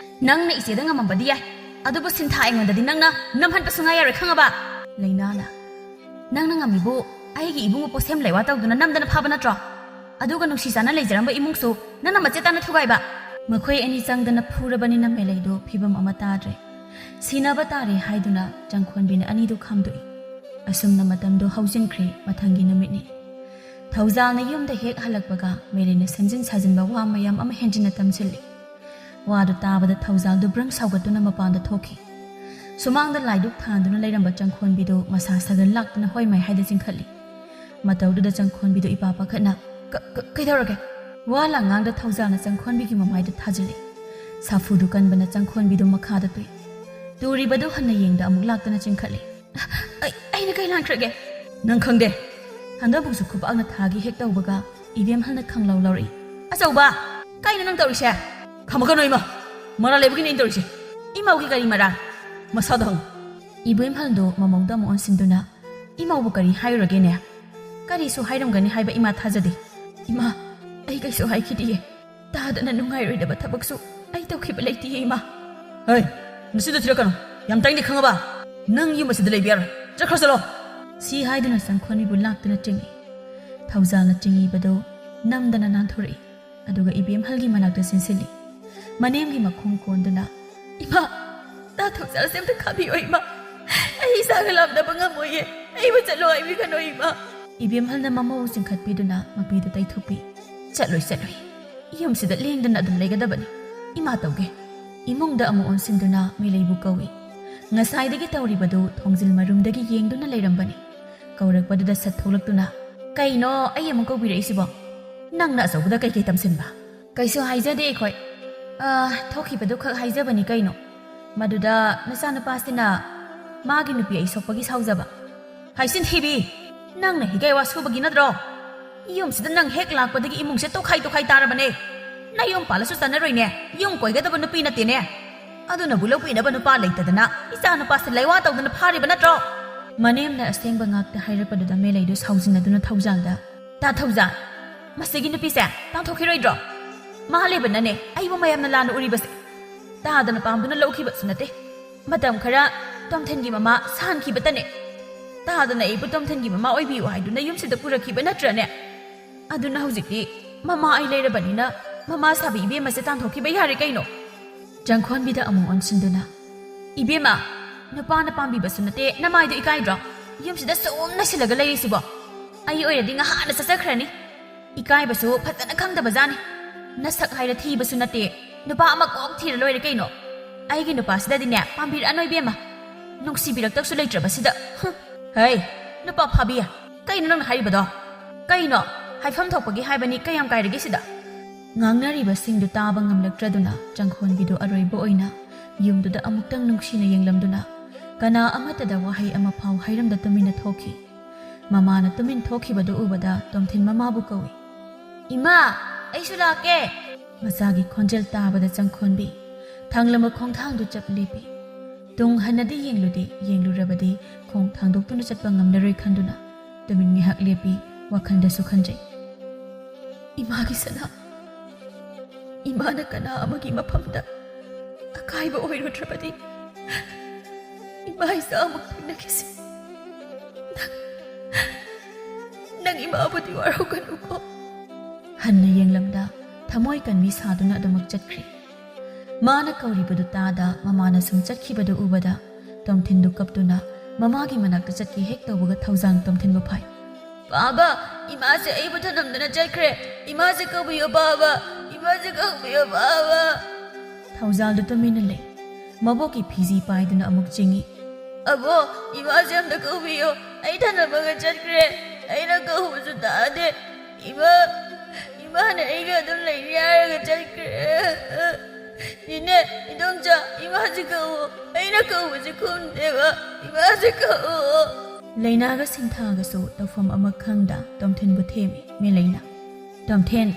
ꯅꯪꯅ ꯏꯆꯦꯗ ꯉꯝꯃꯝꯕꯗꯤ ꯌꯥꯏ, ꯑꯗꯨꯕꯨ ꯁꯤꯟꯊꯥ ꯑꯩꯉꯣꯟꯗꯗꯤ ꯅꯪꯅ ꯅꯝꯍꯟꯕ ꯁꯨꯡꯌꯥ ꯌꯥꯔꯣꯏ, ꯈꯪꯉꯕ?" ꯂꯩꯅꯥꯅ, "ꯅꯪꯅ ꯉꯝꯃꯤꯕꯨ ꯑꯩꯒꯤ ꯏꯕꯨꯡꯉꯣ ꯄꯣꯠꯁꯦꯝ ꯂꯩꯋꯥ ꯇꯧꯗꯨꯅ ꯅꯝꯗꯅ ꯐꯥꯕ ꯅꯠꯇ꯭ꯔꯣ? ꯑꯗꯨꯒ ꯅꯨꯡꯁꯤ ꯆꯥꯟꯅ ꯂꯩꯖꯔꯝꯕ ꯏꯃꯨꯡꯁꯨ ꯅꯪꯅ ꯃꯆꯦꯠ ꯇꯥꯅ ꯊꯨꯒꯥꯏꯕ?" ꯃꯈꯣꯏ ꯑꯅꯤ ꯆꯪꯗꯅ ꯐꯨꯔꯕꯅꯤꯅ ꯃꯦꯂꯩꯗꯣ ꯐꯤꯕꯝ ꯑꯃ ꯇꯥꯗ꯭ꯔꯦ꯫ ꯁꯤꯅꯕ ꯇꯥꯔꯦ ꯍꯥꯏꯗꯨꯅ ꯆꯪꯈꯣꯟꯕꯤꯅ ꯑꯅꯤꯗꯨ ꯈꯥꯝꯗꯣꯛꯏ꯫ ꯑꯁꯨꯝꯅ ꯃꯇꯝꯗꯣ ꯍꯧꯖꯤꯟꯈ꯭ꯔꯦ꯫ ꯃꯊꯪꯒꯤ ꯅꯨꯃꯤꯠꯅꯤ꯫ ꯊꯧꯖꯥꯜꯅ ꯌꯨꯝꯗ ꯍꯦꯛ ꯍꯜꯂꯛꯄꯒ ꯃꯦꯂꯩꯅ ꯁꯦꯝꯖꯤꯟ ꯁꯥꯖꯤꯟꯕ ꯋꯥ ꯃꯌꯥꯝ ꯑꯃ ꯍꯦꯟꯖꯤꯟꯅ ꯇꯝꯁꯤꯜꯂꯤ꯫ ꯋꯥꯗꯨ ꯇꯥꯕꯗ ꯊꯧꯖꯥꯜꯗꯨ ꯕ꯭ꯔꯪ ꯁꯥꯎꯒꯠꯇꯨꯅ ꯃꯄꯥꯟꯗ ꯊꯣꯛꯈꯤ꯫ ꯁꯨꯃꯥꯡꯗ ꯂꯥꯏꯗꯨꯛ ꯊꯥꯟꯗꯨꯅ ꯂꯩꯔꯝꯕ ꯆꯪꯈꯣꯟꯕꯤꯗꯨ ꯃꯁꯥ ꯁꯥꯒꯟ ꯂꯥꯛꯇꯨꯅ ꯍꯣꯏ ꯃꯥꯏ ꯍꯥꯏꯗ ꯆꯤꯡꯈꯠꯂꯤ꯫ ꯃꯇꯧꯗꯨꯗ ꯆꯪꯈꯣꯟꯕꯤꯗꯨ ꯏꯄꯥ ꯄꯥꯈꯠꯅ, "ꯀ-, ꯀ-, ꯀꯩꯗꯧꯔꯒꯦ?" ꯋꯥ ꯂꯥꯡꯉꯥꯡꯗ ꯊꯧꯖꯥꯜꯅ ꯆꯪꯈꯣꯟꯕꯤꯒꯤ ꯃꯃꯥꯏꯗ ꯊꯥꯖꯤꯜꯂꯤ꯫ ꯁꯥꯐꯨꯗꯨ ꯀꯟꯕꯅ ꯆꯪꯈꯣꯟꯕꯤꯗꯨ ꯃꯈꯥꯗ ꯇꯨꯏ꯫ ꯇꯨꯔꯤꯕꯗꯨ ꯍꯟꯅ ꯌꯦꯡꯗ ꯑꯃꯨꯛ ꯂꯥꯛꯇꯅ ꯆꯤꯡꯈꯠꯂꯤ꯫ "ꯑꯩ, ꯑꯩꯅ ꯀꯩ ꯂꯥꯟꯈ꯭ꯔꯒꯦ?" "ꯅꯪ ꯈꯪꯗꯦ?" ꯍꯟꯗꯛ ꯑꯃꯨꯛꯁꯨ ꯈꯨꯕꯥꯛꯅ ꯊꯥꯒꯤ ꯍꯦꯛ ꯇꯧꯕꯒ ꯏꯕꯦꯝꯍꯜꯅ ꯈꯪꯂꯧ ꯂꯧꯔꯛꯏ꯫ "ꯑꯆꯧꯕ, ꯀꯩꯅꯣ ꯅꯪ ꯇꯧꯔꯤꯁꯦ?" "ꯈꯝꯃꯛꯀꯅꯣ ꯏꯃꯥ, ꯃꯔꯥꯜ ꯂꯩꯕꯒꯤꯅꯦ ꯑꯩꯅ ꯇꯧꯔꯤꯁꯦ꯫ ꯏꯃꯧꯒꯤ ꯀꯔꯤ ꯃꯔꯥꯜ? ꯃꯁꯥꯗ ꯍꯪꯉꯨ꯫" ꯏꯕꯦꯝꯍꯜꯗꯨ ꯃꯃꯧꯗ ꯑꯃꯨꯛ ꯑꯣꯟꯁꯤꯟꯗꯨꯅ, "ꯏꯃꯧꯕꯨ ꯀꯔꯤ ꯍꯥꯏꯔꯨꯔꯒꯦꯅꯦ? ꯀꯔꯤꯁꯨ ꯍꯥꯏꯔꯝꯒꯅꯤ ꯍꯥꯏꯕ ꯏꯃꯥ ꯊꯥꯖꯗꯦ꯫" "ꯏꯃꯥ, ꯑꯩ ꯀꯩꯁꯨ ꯍꯥꯏꯈꯤꯗꯤꯌꯦ꯫ ꯇꯥꯗꯅ ꯅꯨꯡꯉꯥꯏꯔꯣꯏꯗꯕ ꯊꯕꯛꯁꯨ ꯑꯩ ꯇꯧꯈꯤꯕ ꯂꯩꯇꯤꯌꯦ ꯏꯃꯥ꯫" "ꯍꯩ, ꯅꯁꯤꯗ ꯊꯤꯔꯛꯀꯅꯨ꯫ ꯌꯥꯝ ꯇꯥꯏꯅꯤꯡꯗꯦ ꯈꯪꯉꯕ? ꯅꯪ ꯌꯨꯝ ꯑꯁꯤꯗ ꯂꯩꯕ ꯌꯥꯔꯣꯏ꯫ ꯆꯠꯈ꯭ꯔꯣ ꯆꯠꯂꯣ꯫" ꯁꯤ ꯍꯥꯏꯗꯨꯅ ꯆꯪꯈꯣꯟꯕꯤꯕꯨ ꯂꯥꯛꯇꯨꯅ ꯆꯤꯡꯏ꯫ ꯊꯧꯖꯥꯜꯅ ꯆꯤꯡꯏꯕꯗꯨ ꯅꯝꯗꯅ ꯅꯥꯟꯊꯣꯔꯛꯏ꯫ ꯑꯗꯨꯒ ꯏꯕꯦꯝꯍꯜꯒꯤ ꯃꯅꯥꯛꯇ ꯆꯦꯟꯁꯤꯜꯂꯤ꯫ ꯃꯅꯦꯝꯒꯤ ꯃꯈꯣꯡ ꯀꯣꯟꯗꯨꯅ, "ꯏꯃꯥ, ꯇꯥ ꯊꯧꯖꯥꯜꯁꯦ ꯑꯝꯇ ꯈꯥꯝꯕꯤꯌꯣ ꯏꯃꯥ꯫ ꯑꯩ ꯏꯁꯥꯒ ꯂꯥꯝꯅꯕ ꯉꯝꯃꯣꯏꯌꯦ꯫ ꯑꯩꯕꯨ ꯆꯠꯂꯣ ꯍꯥꯏꯕꯤꯒꯅꯣ ꯏꯃꯥ꯫" ꯏꯕꯦꯝꯍꯜꯅ ꯃꯃꯧ ꯆꯤꯡꯈꯠꯄꯤꯗꯨꯅ ꯃꯄꯤꯗꯨ ꯇꯩꯊꯣꯛꯄꯤ꯫ "ꯆꯠꯂꯣꯏ, ꯆꯠꯂꯣꯏ꯫ ꯌꯨꯝꯁꯤꯗ ꯂꯦꯡꯗꯅ ꯑꯗꯨꯝ ꯂꯩꯒꯗꯕꯅꯤ꯫ ꯏꯃꯥ ꯇꯧꯒꯦ꯫" ꯏꯃꯨꯡꯗ ꯑꯃꯨꯛ ꯑꯣꯟꯁꯤꯟꯗꯨꯅ ꯃꯤꯂꯩꯕꯨ ꯀꯧꯏ꯫ ꯉꯁꯥꯏꯗꯒꯤ ꯇꯧꯔꯤꯕꯗꯨ ꯊꯣꯡꯖꯤꯜ ꯃꯔꯨꯝꯗꯒꯤ ꯌꯦꯡꯗꯨꯅ ꯂꯩꯔꯝꯕꯅꯤ꯫ ꯀꯧꯔꯛꯄꯗꯨꯗ ꯁꯠ ꯊꯣꯛꯂꯛꯇꯨꯅ, "ꯀꯩꯅꯣ ꯑꯩ ꯑꯃꯨꯛ ꯀꯧꯕꯤꯔꯛꯏꯁꯤꯕꯣ? ꯅꯪꯅ ꯑꯆꯧꯕꯗ ꯀꯩꯀꯩ ꯇꯝꯁꯤꯟꯕ?" "ꯀꯩꯁꯨ ꯍꯥꯏꯖꯗꯦ ꯑꯩꯈꯣꯏ꯫ ꯑ, ꯊꯣꯛꯈꯤꯕꯗꯨ ꯈꯛ ꯍꯥꯏꯖꯕꯅꯤ ꯀꯩꯅꯣ꯫ ꯃꯗꯨꯗ ꯅꯆꯥꯅꯨꯄꯥꯁꯤꯅ ꯃꯥꯒꯤ ꯅꯨꯄꯤ ꯑꯩ ꯁꯣꯛꯄꯒꯤ ꯁꯥꯎꯖꯕ꯫" "ꯍꯥꯏꯁꯤꯟ ꯊꯤꯕꯤ! ꯅꯪꯅ ꯍꯤꯒꯥꯏ ꯋꯥ ꯁꯨꯕꯒꯤ ꯅꯠꯇ꯭ꯔꯣ? ꯌꯨꯝꯁꯤꯗ ꯅꯪ ꯍꯦꯛ ꯂꯥꯛꯄꯗꯒꯤ ꯏꯃꯨꯡꯁꯦ ꯇꯣꯈꯥꯏ ꯇꯣꯈꯥꯏ ꯇꯥꯔꯕꯅꯦ꯫ ꯅꯌꯨꯝ ꯄꯥꯜꯂꯁꯨ ꯆꯥꯟꯅꯔꯣꯏꯅꯦ꯫ ꯌꯨꯝ ꯀꯣꯏꯒꯗꯕ ꯅꯨꯄꯤ ꯅꯠꯇꯦꯅꯦ꯫ ꯑꯗꯨꯅꯕꯨ ꯂꯧꯕꯤꯅꯕ ꯅꯨꯄꯥ ꯂꯩꯇꯗꯅ ꯏꯆꯥ ꯅꯨꯄꯥꯁꯦ ꯂꯩꯋꯥ ꯇꯧꯗꯅ ꯐꯥꯔꯤꯕ ꯅꯠꯇ꯭ꯔꯣ?" ꯃꯅꯦꯝꯅ ꯑꯁꯦꯡꯕ ꯉꯥꯛꯇ ꯍꯥꯏꯔꯛꯄꯗꯨꯗ ꯃꯦꯂꯩꯗꯨ ꯁꯥꯎꯖꯤꯟꯅꯗꯨꯅ ꯊꯧꯖꯥꯜꯗ, "ꯇꯥ ꯊꯧꯖꯥꯜ, ꯃꯁꯤꯒꯤ ꯅꯨꯄꯤꯁꯦ ꯇꯥꯟꯊꯣꯛꯈꯤꯔꯣꯏꯗ꯭ꯔꯣ? ꯃꯥ ꯂꯩꯕꯅꯅꯦ ꯑꯩꯕꯨ ꯃꯌꯥꯝꯅ ꯂꯥꯟꯅ ꯎꯔꯤꯕꯁꯦ꯫ ꯇꯥꯗꯅ ꯄꯥꯝꯗꯨꯅ ꯂꯧꯈꯤꯕꯁꯨ ꯅꯠꯇꯦ꯫ ꯃꯇꯝ ꯈꯔ ꯇꯣꯝꯊꯤꯟꯒꯤ ꯃꯃꯥ ꯁꯥꯍꯟꯈꯤꯕꯇꯅꯦ꯫ ꯇꯥꯗꯅ ꯑꯩꯕꯨ ꯇꯣꯝꯊꯤꯟꯒꯤ ꯃꯃꯥ ꯑꯣꯏꯕꯤꯌꯨ ꯍꯥꯏꯗꯨꯅ ꯌꯨꯝꯁꯤꯗ ꯄꯨꯔꯛꯈꯤꯕ ꯅꯠꯇ꯭ꯔꯅꯦ? ꯑꯗꯨꯅ ꯍꯧꯖꯤꯛꯇꯤ ꯃꯃꯥ ꯑꯩ ꯂꯩꯔꯕꯅꯤꯅ ꯃꯃꯥ ꯁꯥꯕꯤ ꯏꯕꯦꯝꯃꯁꯦ ꯇꯥꯟꯊꯣꯛꯈꯤꯕ ꯌꯥꯔꯦ ꯀꯩꯅꯣ?" ꯆꯪꯈꯣꯟꯕꯤꯗ ꯑꯃꯨꯛ ꯑꯣꯟꯁꯤꯟꯗꯨꯅ, "ꯏꯕꯦꯝꯃ, ꯅꯨꯄꯥꯅ ꯄꯥꯝꯕꯤꯕꯁꯨ ꯅꯠꯇꯦ, ꯅꯃꯥꯏꯗꯣ ꯏꯀꯥꯏꯗ꯭ꯔꯣ? ꯌꯨꯝꯁꯤꯗ ꯁꯨꯝ ꯅꯩꯁꯤꯜꯂꯒ ꯂꯩꯔꯤꯁꯤꯕꯣ? ꯑꯩ ꯑꯣꯏꯔꯗꯤ ꯉꯍꯥꯟꯅ ꯆꯠꯆꯈ꯭ꯔꯅꯤ꯫ ꯏꯀꯥꯏꯕꯁꯨ ꯐꯖꯅ ꯈꯪꯗꯕꯖꯥꯠꯅꯤ꯫ ꯅꯁꯛ ꯍꯥꯏꯔ ꯊꯤꯕꯁꯨ ꯅꯠꯇꯦ, ꯅꯨꯄꯥ ꯑꯃ ꯀꯣꯛ ꯊꯤꯔ ꯂꯣꯏꯔꯦ ꯀꯩꯅꯣ꯫ ꯑꯩꯒꯤ ꯅꯨꯄꯥꯁꯤꯗꯗꯤꯅꯦ ꯄꯥꯝꯕꯤꯔꯛꯑꯅꯣ ꯏꯕꯦꯝꯃ꯫ ꯅꯨꯡꯁꯤꯕꯤꯔꯛꯇꯁꯨ ꯂꯩꯇ꯭ꯔꯕꯁꯤꯗ꯫ ꯍꯨꯝ꯫ ꯍꯩ, ꯅꯨꯄꯥ ꯐꯥꯕꯤ, ꯀꯩꯅꯣ ꯅꯪꯅ ꯍꯥꯏꯔꯤꯕꯗꯣ? ꯀꯩꯅꯣ? ꯍꯥꯏꯐꯝ ꯊꯣꯛꯄꯒꯤ ꯍꯥꯏꯕꯅꯤ, ꯀꯌꯥꯝ ꯀꯥꯏꯔꯒꯦ ꯁꯤꯗ?" ꯉꯥꯡꯅꯔꯤꯕꯁꯤꯡꯗꯨ ꯇꯥꯕ ꯉꯝꯂꯛꯇ꯭ꯔꯗꯨꯅ ꯆꯪꯈꯣꯟꯕꯤꯗꯨ ꯑꯔꯣꯏꯕ ꯑꯣꯏꯅ ꯌꯨꯝꯗꯨꯗ ꯑꯃꯨꯛꯇꯪ ꯅꯨꯡꯁꯤꯅ ꯌꯦꯡꯂꯝꯗꯨꯅ ꯀꯅꯥ ꯑꯃꯠꯇꯗ ꯋꯥꯍꯩ ꯑꯃ ꯐꯥꯎ ꯍꯥꯏꯔꯝꯗ ꯇꯨꯃꯤꯟꯅ ꯊꯣꯛꯈꯤ꯫ ꯃꯃꯥꯅ ꯇꯨꯃꯤꯟ ꯊꯣꯛꯈꯤꯕꯗꯨ ꯎꯕꯗ ꯇꯣꯝꯊꯤꯟ ꯃꯃꯥꯕꯨ ꯀꯧꯏ꯫ "ꯏꯃꯥ, ꯑꯩꯁꯨ ꯂꯥꯛꯀꯦ!" ꯃꯆꯥꯒꯤ ꯈꯣꯟꯖꯦꯜ ꯇꯥꯕꯗ ꯆꯪꯈꯣꯟꯕꯤ ꯊꯥꯡꯂꯝꯕ ꯈꯣꯡꯊꯥꯡꯗꯨ ꯆꯞ ꯂꯦꯞꯄꯤ꯫ ꯇꯨꯡ ꯍꯟꯅꯗꯤ ꯌꯦꯡꯂꯨꯗꯦ, ꯌꯦꯡꯂꯨꯔꯕꯗꯤ ꯈꯣꯡ ꯊꯥꯡꯗꯣꯛꯇꯨꯅ ꯆꯠꯄ ꯉꯝꯂꯔꯣꯏ ꯈꯟꯗꯨꯅ ꯇꯨꯃꯤꯟ ꯉꯥꯏꯍꯥꯛ ꯂꯦꯞꯄꯤ, ꯋꯥꯈꯜꯗꯁꯨ ꯈꯟꯖꯩ꯫ "ꯏꯃꯥꯒꯤ ꯁꯅꯥ, ꯏꯃꯥꯅ ꯀꯅꯥ ꯑꯃꯒꯤ ꯃꯐꯝꯗ ꯑꯀꯥꯏꯕ ꯑꯣꯏꯔꯨꯗ꯭ꯔꯕꯗꯤ ꯏꯃꯥ ꯏꯆꯥ ꯑꯃꯨꯛ ꯊꯦꯡꯅꯈꯤꯁꯤ꯫ ꯅꯪ, ꯅꯪ ꯏꯃꯥꯕꯨꯗꯤ ꯋꯥꯔꯧꯒꯅꯨꯀꯣ꯫" ꯍꯟꯅ ꯌꯦꯡꯂꯝꯗ ꯊꯃꯣꯏ ꯀꯟꯕꯤ ꯁꯥꯗꯨꯅ ꯑꯗꯨꯃꯛ ꯆꯠꯈ꯭ꯔꯦ꯫ ꯃꯥꯅ ꯀꯧꯔꯤꯕꯗꯨ ꯇꯥꯗ ꯃꯃꯥꯅ ꯁꯨꯝ ꯆꯠꯈꯤꯕꯗꯨ ꯎꯕꯗ ꯇꯣꯝꯊꯤꯟꯗꯨ ꯀꯞꯇꯨꯅ ꯃꯃꯥꯒꯤ ꯃꯅꯥꯛꯇ ꯆꯠꯀꯦ ꯍꯦꯛ ꯇꯧꯕꯒ ꯊꯧꯖꯥꯜ ꯇꯣꯝꯊꯤꯟꯕꯨ ꯐꯥꯏ꯫ "ꯄꯥꯕ, ꯏꯃꯥꯁꯦ ꯑꯩꯕꯨ ꯊꯅꯝꯗꯅ ꯆꯠꯈ꯭ꯔꯦ꯫ ꯏꯃꯥꯁꯦ ꯀꯧꯕꯤꯌꯣ ꯄꯥꯕ, ꯏꯃꯥꯁꯦ ꯀꯧꯕꯤꯌꯣ ꯄꯥꯕ꯫" ꯊꯧꯖꯥꯜꯗꯨ ꯇꯨꯃꯤꯟꯅ ꯂꯩ꯫ ꯃꯕꯣꯛꯀꯤ ꯐꯤꯖꯤ ꯄꯥꯏꯗꯨꯅ ꯑꯃꯨꯛ ꯆꯤꯡꯏ꯫ "ꯑꯕꯣ, ꯏꯃꯥꯁꯦ ꯑꯝꯇ ꯀꯧꯕꯤꯌꯣ, ꯑꯩ ꯊꯅꯕꯒ ꯆꯠꯈ꯭ꯔꯦ꯫ ꯑꯩꯅ ꯀꯧꯕꯁꯨ ꯇꯥꯗꯦ꯫ ꯏꯃꯥ, ꯏꯃꯥꯅ ꯑꯩꯒ ꯑꯗꯨꯝ ꯂꯩꯅꯤ ꯍꯥꯏꯔꯒ ꯆꯠꯈ꯭ꯔꯦ꯫ ꯏꯅꯦ, ꯏꯗꯣꯝꯆꯥ, ꯏꯃꯥꯁꯤ ꯀꯧꯋꯣ꯫ ꯑꯩꯅ ꯀꯧꯕꯁꯤ ꯈꯨꯝꯗꯦꯕ꯫ ꯏꯃꯥꯁꯤ ꯀꯧꯋꯣ꯫ ꯂꯩꯅꯥꯒ ꯁꯤꯟꯊꯥꯒꯁꯨ ꯇꯧꯐꯝ ꯑꯃ ꯈꯪꯗ ꯇꯣꯝꯊꯤꯟꯕꯨ ꯊꯦꯝꯃꯤ ꯃꯦꯂꯩꯅ꯫ "ꯇꯣꯝꯊꯤꯟ,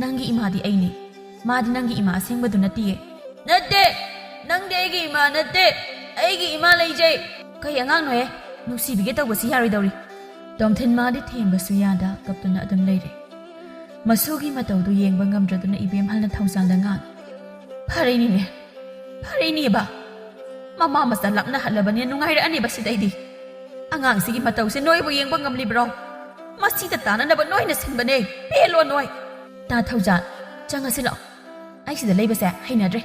ꯅꯪꯒꯤ ꯏꯃꯥꯗꯤ ꯑꯩꯅꯤ꯫ ꯃꯥꯗꯤ ꯅꯪꯒꯤ ꯏꯃꯥ ꯑꯁꯦꯡꯕꯗꯨ ꯅꯠꯇꯤꯌꯦ꯫" "ꯅꯠꯇꯦ, ꯅꯪꯗꯤ ꯑꯩꯒꯤ ꯏꯃꯥ ꯅꯠꯇꯦ꯫ ꯑꯩꯒꯤ ꯏꯃꯥ ꯂꯩꯖꯩ꯫" "ꯀꯩ ꯑꯉꯥꯡꯅꯣꯍꯦ? ꯅꯨꯡꯁꯤꯕꯤꯒꯦ ꯇꯧꯕꯁꯤ ꯌꯥꯔꯣꯏꯗꯧꯔꯤ꯫" ꯇꯣꯝꯊꯤꯟ ꯃꯥꯗꯤ ꯊꯦꯝꯕꯁꯨ ꯌꯥꯗ ꯀꯞꯇꯨꯅ ꯑꯗꯨꯝ ꯂꯩꯔꯦ꯫ ꯃꯁꯨꯒꯤ ꯃꯇꯧꯗꯨ ꯌꯦꯡꯕ ꯉꯝꯗ꯭ꯔꯗꯨꯅ ꯏꯕꯦꯝꯍꯜꯅ ꯊꯧꯖꯥꯜꯗ ꯉꯥꯡꯉꯤ, "ꯐꯔꯦꯅꯤꯅꯦ, ꯐꯔꯦꯅꯦꯕ꯫ ꯃꯃꯥ ꯃꯆꯥ ꯂꯥꯞꯅꯍꯜꯂꯕꯅꯤꯅ ꯅꯨꯡꯉꯥꯏꯔꯛꯑꯅꯦꯕ ꯁꯤꯗꯩꯗꯤ꯫ ꯑꯉꯥꯡꯁꯤꯒꯤ ꯃꯇꯧꯁꯦ ꯅꯣꯏꯕꯨ ꯌꯦꯡꯕ ꯉꯝꯂꯤꯕ꯭ꯔꯣ? ꯃꯁꯤꯗ ꯇꯥꯅꯅꯕ ꯅꯣꯏꯅ ꯁꯤꯟꯕꯅꯦ꯫ ꯄꯦꯜꯂꯣ ꯅꯣꯏ꯫" "ꯇꯥ ꯊꯧꯖꯥꯜ, ꯆꯪꯉꯁꯤ ꯂꯥꯛꯑꯣ꯫ ꯑꯩ ꯁꯤꯗ ꯂꯩꯕꯁꯦ ꯍꯩꯅꯗ꯭ꯔꯦ꯫"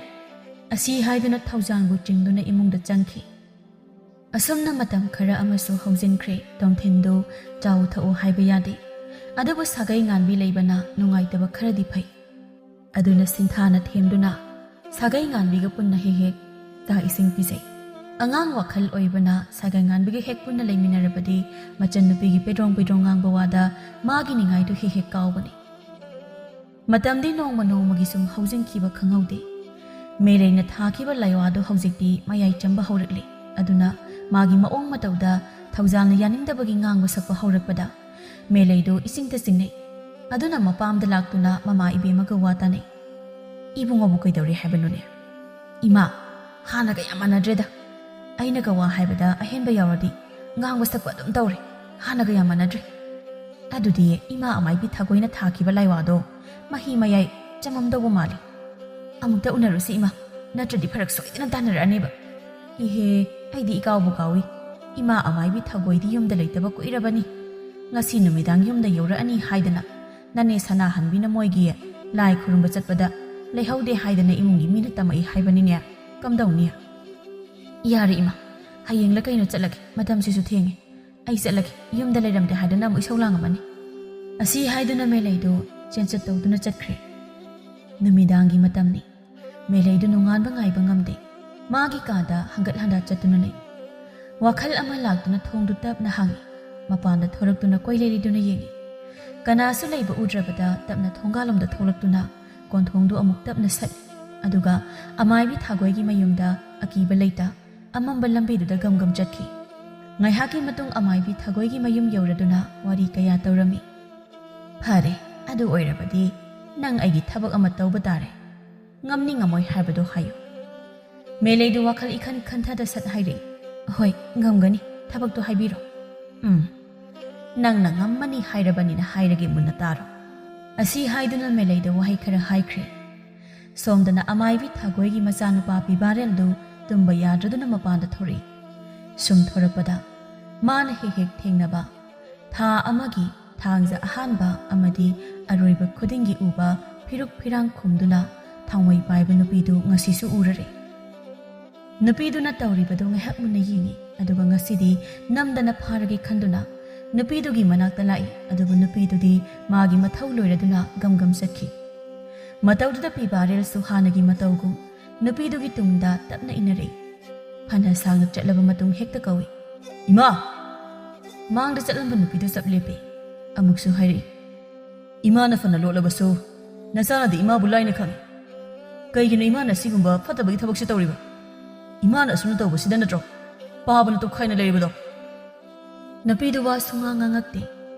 ꯑꯁꯤ ꯍꯥꯏꯗꯨꯅ ꯊꯧꯖꯥꯜꯕꯨ ꯆꯤꯡꯗꯨꯅ ꯏꯃꯨꯡꯗ ꯆꯪꯈꯤ꯫ ꯑꯁꯨꯝꯅ ꯃꯇꯝ ꯈꯔ ꯑꯃꯁꯨ ꯍꯧꯖꯤꯟꯈ꯭ꯔꯦ꯫ ꯇꯣꯝꯊꯤꯟꯗꯨ ꯆꯥꯎ ꯊꯛꯎ ꯍꯥꯏꯕ ꯌꯥꯗꯦ꯫ ꯑꯗꯨꯕꯨ ꯁꯥꯒꯩ ꯉꯥꯟꯕꯤ ꯂꯩꯕꯅ ꯅꯨꯡꯉꯥꯏꯇꯕ ꯈꯔꯗꯤ ꯐꯩ꯫ ꯑꯗꯨꯅ ꯁꯤꯟꯊꯥꯅ ꯊꯦꯝꯗꯨꯅ ꯁꯥꯒꯩ ꯉꯥꯟꯕꯤꯒ ꯄꯨꯟꯅ ꯍꯦꯛ ꯍꯦꯛ ꯆꯥꯛ ꯏꯁꯤꯡ ꯄꯤꯖꯩ꯫ ꯑꯉꯥꯡ ꯋꯥꯈꯜ ꯑꯣꯏꯕꯅ ꯁꯥꯒꯩ ꯉꯥꯟꯕꯤꯒ ꯍꯦꯛ ꯄꯨꯟꯅ ꯂꯩꯃꯤꯟꯅꯔꯕꯗꯤ ꯃꯆꯟꯅꯨꯄꯤꯒꯤ ꯄꯦꯗ꯭ꯔꯣꯡ ꯄꯦꯗ꯭ꯔꯣꯡ ꯉꯥꯡꯕ ꯋꯥꯗ ꯃꯥꯒꯤ ꯅꯤꯡꯉꯥꯏꯗꯨ ꯍꯦꯛ ꯍꯦꯛ ꯀꯥꯎꯕꯅꯤ꯫ ꯃꯇꯝꯗꯤ ꯅꯣꯡꯃ ꯅꯣꯡꯃꯒꯤ ꯁꯨꯝ ꯍꯧꯖꯤꯟꯈꯤꯕ ꯈꯪꯍꯧꯗꯦ꯫ ꯃꯦꯂꯩꯅ ꯊꯥꯈꯤꯕ ꯂꯥꯏꯋꯥꯗꯨ ꯍꯧꯖꯤꯛꯇꯤ ꯃꯌꯥꯏ ꯆꯝꯕ ꯍꯧꯔꯛꯂꯦ꯫ ꯑꯗꯨꯅ ꯃꯥꯒꯤ ꯃꯑꯣꯡ ꯃꯇꯧꯗ ꯊꯧꯖꯥꯜꯅ ꯌꯥꯅꯤꯡꯗꯕꯒꯤ ꯉꯥꯡꯕ ꯁꯛꯄ ꯍꯧꯔꯛꯄꯗ ꯃꯦꯂꯩꯗꯨ ꯏꯆꯤꯡꯇ ꯆꯤꯡꯅꯩ꯫ ꯑꯗꯨꯅ ꯃꯄꯥꯝꯗ ꯂꯥꯛꯇꯨꯅ ꯃꯃꯥ ꯏꯕꯦꯝꯃꯒ ꯋꯥ ꯇꯥꯅꯩ꯫ "ꯏꯕꯨꯡꯉꯣꯕꯨ ꯀꯩꯗꯧꯔꯦ ꯍꯥꯏꯕꯅꯣꯅꯦ? ꯏꯃꯥ, ꯍꯥꯟꯅꯒ ꯌꯥꯝ ꯃꯥꯟꯅꯗ꯭ꯔꯦꯗ꯫ ꯑꯩꯅꯒ ꯋꯥ ꯍꯥꯏꯕꯗ ꯑꯍꯦꯟꯕ ꯌꯥꯎꯔꯗꯤ ꯉꯥꯡꯕ ꯁꯛꯄ ꯑꯗꯨꯝ ꯇꯧꯔꯦ꯫ ꯍꯥꯟꯅꯒ ꯌꯥꯝ ꯃꯥꯟꯅꯗ꯭ꯔꯦ꯫" "ꯑꯗꯨꯗꯤ ꯏꯃꯥ ꯑꯃꯥꯏꯕꯤ ꯊꯥꯒꯣꯏꯅ ꯊꯥꯈꯤꯕ ꯂꯥꯏꯋꯥꯗꯣ ꯃꯍꯤ ꯃꯌꯥꯏ ꯆꯃꯝꯗꯧꯕ ꯃꯥꯜꯂꯤ꯫ ꯑꯃꯨꯛꯇ ꯎꯅꯔꯨꯁꯤ ꯏꯃꯥ, ꯅꯠꯇ꯭ꯔꯗꯤ ꯐꯔꯛ ꯁꯣꯏꯗꯅ ꯇꯥꯟꯅꯔꯛꯑꯅꯦꯕ꯫ ꯏꯍꯦ, ꯑꯩꯗꯤ ꯏꯀꯥꯎꯕꯨ ꯀꯥꯎꯏ꯫ ꯏꯃꯥ ꯑꯃꯥꯏꯕꯤ ꯊꯥꯒꯣꯏꯗꯤ ꯌꯨꯝꯗ ꯂꯩꯇꯕ ꯀꯨꯏꯔꯕꯅꯤ꯫ ꯉꯁꯤ ꯅꯨꯃꯤꯗꯥꯡ ꯌꯨꯝꯗ ꯌꯧꯔꯛꯑꯅꯤ ꯍꯥꯏꯗꯅ ꯅꯅꯦ ꯁꯅꯥꯍꯟꯕꯤꯅ ꯃꯣꯏꯒꯤ ꯂꯥꯏ ꯈꯨꯔꯨꯝꯕ ꯆꯠꯄꯗ ꯂꯩꯍꯧꯗꯦ ꯍꯥꯏꯗꯅ ꯏꯃꯨꯡꯒꯤ ꯃꯤꯅ ꯇꯝꯃꯛꯏ ꯍꯥꯏꯕꯅꯤꯅꯦ꯫ ꯀꯝꯗꯧꯅꯤ?" "ꯌꯥꯔꯦ ꯏꯃꯥ, ꯍꯌꯦꯡꯂ ꯀꯩꯅꯣ ꯆꯠꯂꯒꯦ, ꯃꯇꯝꯁꯤꯁꯨ ꯊꯦꯡꯉꯦ꯫ ꯑꯩ ꯆꯠꯂꯒꯦ, ꯌꯨꯝꯗ ꯂꯩꯔꯝꯗꯦ ꯍꯥꯏꯗꯅ ꯑꯃꯨꯛ ꯏꯁꯧ ꯂꯥꯡꯉꯝꯃꯅꯤ꯫" ꯑꯁꯤ ꯍꯥꯏꯗꯨꯅ ꯃꯦꯂꯩꯗꯨ ꯆꯦꯟꯆꯠ ꯇꯧꯗꯨꯅ ꯆꯠꯈ꯭ꯔꯦ꯫ ꯅꯨꯃꯤꯗꯥꯡꯒꯤ ꯃꯇꯝꯅꯤ꯫ ꯃꯦꯂꯩꯗꯨ ꯅꯣꯡꯉꯥꯟꯕ ꯉꯥꯏꯕ ꯉꯝꯗꯦ꯫ ꯃꯥꯒꯤ ꯀꯥꯗ ꯍꯪꯒꯠ ꯍꯟꯗ ꯆꯠꯇꯨꯅ ꯂꯩ꯫ ꯋꯥꯈꯜ ꯑꯃ ꯂꯥꯛꯇꯨꯅ ꯊꯣꯡꯗꯨ ꯇꯞꯅ ꯍꯥꯡꯉꯤ꯫ ꯃꯄꯥꯟꯗ ꯊꯣꯔꯛꯇꯨꯅ ꯀꯣꯏꯂꯩ ꯂꯩꯗꯨꯅ ꯌꯦꯡꯉꯤ꯫ ꯀꯅꯥꯁꯨ ꯂꯩꯕ ꯎꯗ꯭ꯔꯕꯗ ꯇꯞꯅ ꯊꯣꯡꯒꯥꯜꯂꯣꯝꯗ ꯊꯣꯛꯂꯛꯇꯨꯅ ꯀꯣꯟꯊꯣꯡꯗꯨ ꯑꯃꯨꯛ ꯇꯞꯅ ꯁꯠꯂꯤ꯫ ꯑꯗꯨꯒ ꯑꯃꯥꯏꯕꯤ ꯊꯥꯒꯣꯏꯒꯤ ꯃꯌꯨꯝꯗ ꯑꯀꯤꯕ ꯂꯩꯇ ꯑꯃꯝꯕ ꯂꯝꯕꯤꯗꯨꯗ ꯒꯝ ꯒꯝ ꯆꯠꯈꯤ꯫ ꯉꯥꯏꯍꯥꯛꯀꯤ ꯃꯇꯨꯡ ꯑꯃꯥꯏꯕꯤ ꯊꯥꯒꯣꯏꯒꯤ ꯃꯌꯨꯝ ꯌꯧꯔꯗꯨꯅ ꯋꯥꯔꯤ ꯀꯌꯥ ꯇꯧꯔꯝꯃꯤ꯫ "ꯐꯔꯦ, ꯑꯗꯨ ꯑꯣꯏꯔꯕꯗꯤ ꯅꯪ ꯑꯩꯒꯤ ꯊꯕꯛ ꯑꯃ ꯇꯧꯕ ꯇꯥꯔꯦ꯫ ꯉꯝꯅꯤ ꯉꯝꯃꯣꯏ ꯍꯥꯏꯕꯗꯣ ꯍꯥꯏꯌꯨ꯫" ꯃꯦꯂꯩꯗꯨ ꯋꯥꯈꯜ ꯏꯈꯟ ꯈꯟꯊꯗ ꯁꯠ ꯍꯥꯏꯔꯛꯏ꯫ "ꯍꯣꯏ, ꯉꯝꯒꯅꯤ, ꯊꯕꯛꯇꯣ ꯍꯥꯏꯕꯤꯔꯣ꯫" "ꯎꯝ, ꯅꯪꯅ ꯉꯝꯃꯅꯤ ꯍꯥꯏꯔꯕꯅꯤꯅ ꯍꯥꯏꯔꯒꯦ, ꯃꯨꯟꯅ ꯇꯥꯔꯣ꯫" ꯑꯁꯤ ꯍꯥꯏꯗꯨꯅ ꯃꯦꯂꯩꯗ ꯋꯥꯍꯩ ꯈꯔ ꯍꯥꯏꯈ꯭ꯔꯦ꯫ ꯁꯣꯝꯗꯅ ꯑꯃꯥꯏꯕꯤ ꯊꯥꯒꯣꯏꯒꯤ ꯃꯆꯥꯅꯨꯄꯥ ꯄꯤꯕꯥꯔꯦꯜꯗꯨ ꯇꯨꯝꯕ ꯌꯥꯗ꯭ꯔꯗꯨꯅ ꯃꯄꯥꯟꯗ ꯊꯣꯔꯛꯏ꯫ ꯁꯨꯝ ꯊꯣꯔꯛꯄꯗ ꯃꯥꯅ ꯍꯦꯛ ꯍꯦꯛ ꯊꯦꯡꯅꯕ ꯊꯥ ꯑꯃꯒꯤ ꯊꯥꯡꯖ ꯑꯍꯥꯟꯕ ꯑꯃꯗꯤ ꯑꯔꯣꯏꯕ ꯈꯨꯗꯤꯡꯒꯤ ꯎꯕ ꯐꯤꯔꯨꯛ ꯐꯤꯔꯥꯡ ꯈꯨꯝꯗꯨꯅ ꯊꯥꯡꯃꯩ ꯄꯥꯏꯕ ꯅꯨꯄꯤꯗꯨ ꯉꯁꯤꯁꯨ ꯎꯔꯔꯦ꯫ ꯅꯨꯄꯤꯗꯨꯅ ꯇꯧꯔꯤꯕꯗꯨ ꯉꯥꯏꯍꯥꯛ ꯃꯨꯟꯅ ꯌꯦꯡꯉꯤ, ꯑꯗꯨꯒ ꯉꯁꯤꯗꯤ ꯅꯝꯗꯅ ꯐꯥꯔꯒꯦ ꯈꯟꯗꯨꯅ ꯅꯨꯄꯤꯗꯨꯒꯤ ꯃꯅꯥꯛꯇ ꯂꯥꯛꯏ꯫ ꯑꯗꯨꯕꯨ ꯅꯨꯄꯤꯗꯨꯗꯤ ꯃꯥꯒꯤ ꯃꯊꯧ ꯂꯣꯏꯔꯗꯨꯅ ꯒꯝ ꯒꯝ ꯆꯠꯈꯤ꯫ ꯃꯇꯧꯗꯨꯗ ꯄꯤꯕꯥꯔꯦꯜꯁꯨ ꯍꯥꯟꯅꯒꯤ ꯃꯇꯧꯒꯨꯝ ꯅꯨꯄꯤꯗꯨꯒꯤ ꯇꯨꯡꯗ ꯇꯞꯅ ꯏꯟꯅꯔꯛꯏ꯫ ꯐꯅ ꯁꯥꯡꯅ ꯆꯠꯂꯕ ꯃꯇꯨꯡ ꯍꯦꯛꯇ ꯀꯧꯏ, "ꯏꯃꯥ!" ꯃꯥꯡꯗ ꯆꯠꯂꯝꯕ ꯅꯨꯄꯤꯗꯨ ꯆꯞ ꯂꯦꯞꯄꯤ꯫ ꯑꯃꯨꯛꯁꯨ ꯍꯥꯏꯔꯛꯏ, "ꯏꯃꯥꯅ ꯐꯅ ꯂꯣꯠꯂꯕꯁꯨ ꯅꯆꯥꯅꯗꯤ ꯏꯃꯥꯕꯨ ꯂꯥꯏꯅ ꯈꯪꯏ꯫ ꯀꯩꯒꯤꯅꯣ ꯏꯃꯥꯅ ꯁꯤꯒꯨꯝꯕ ꯐꯠꯇꯕꯒꯤ ꯊꯕꯛꯁꯤ ꯇꯧꯔꯤꯕ? ꯏꯃꯥꯅ ꯑꯁꯨꯝꯅ ꯇꯧꯕꯁꯤꯗ ꯅꯠꯇ꯭ꯔꯣ ꯄꯥꯕꯅ ꯇꯣꯈꯥꯏꯅ ꯂꯩꯔꯤꯕꯗꯣ?" ꯅꯨꯄꯤꯗꯨ ꯋꯥ ꯁꯨꯡꯉꯥꯡ ꯉꯥꯡꯉꯛꯇꯦ꯫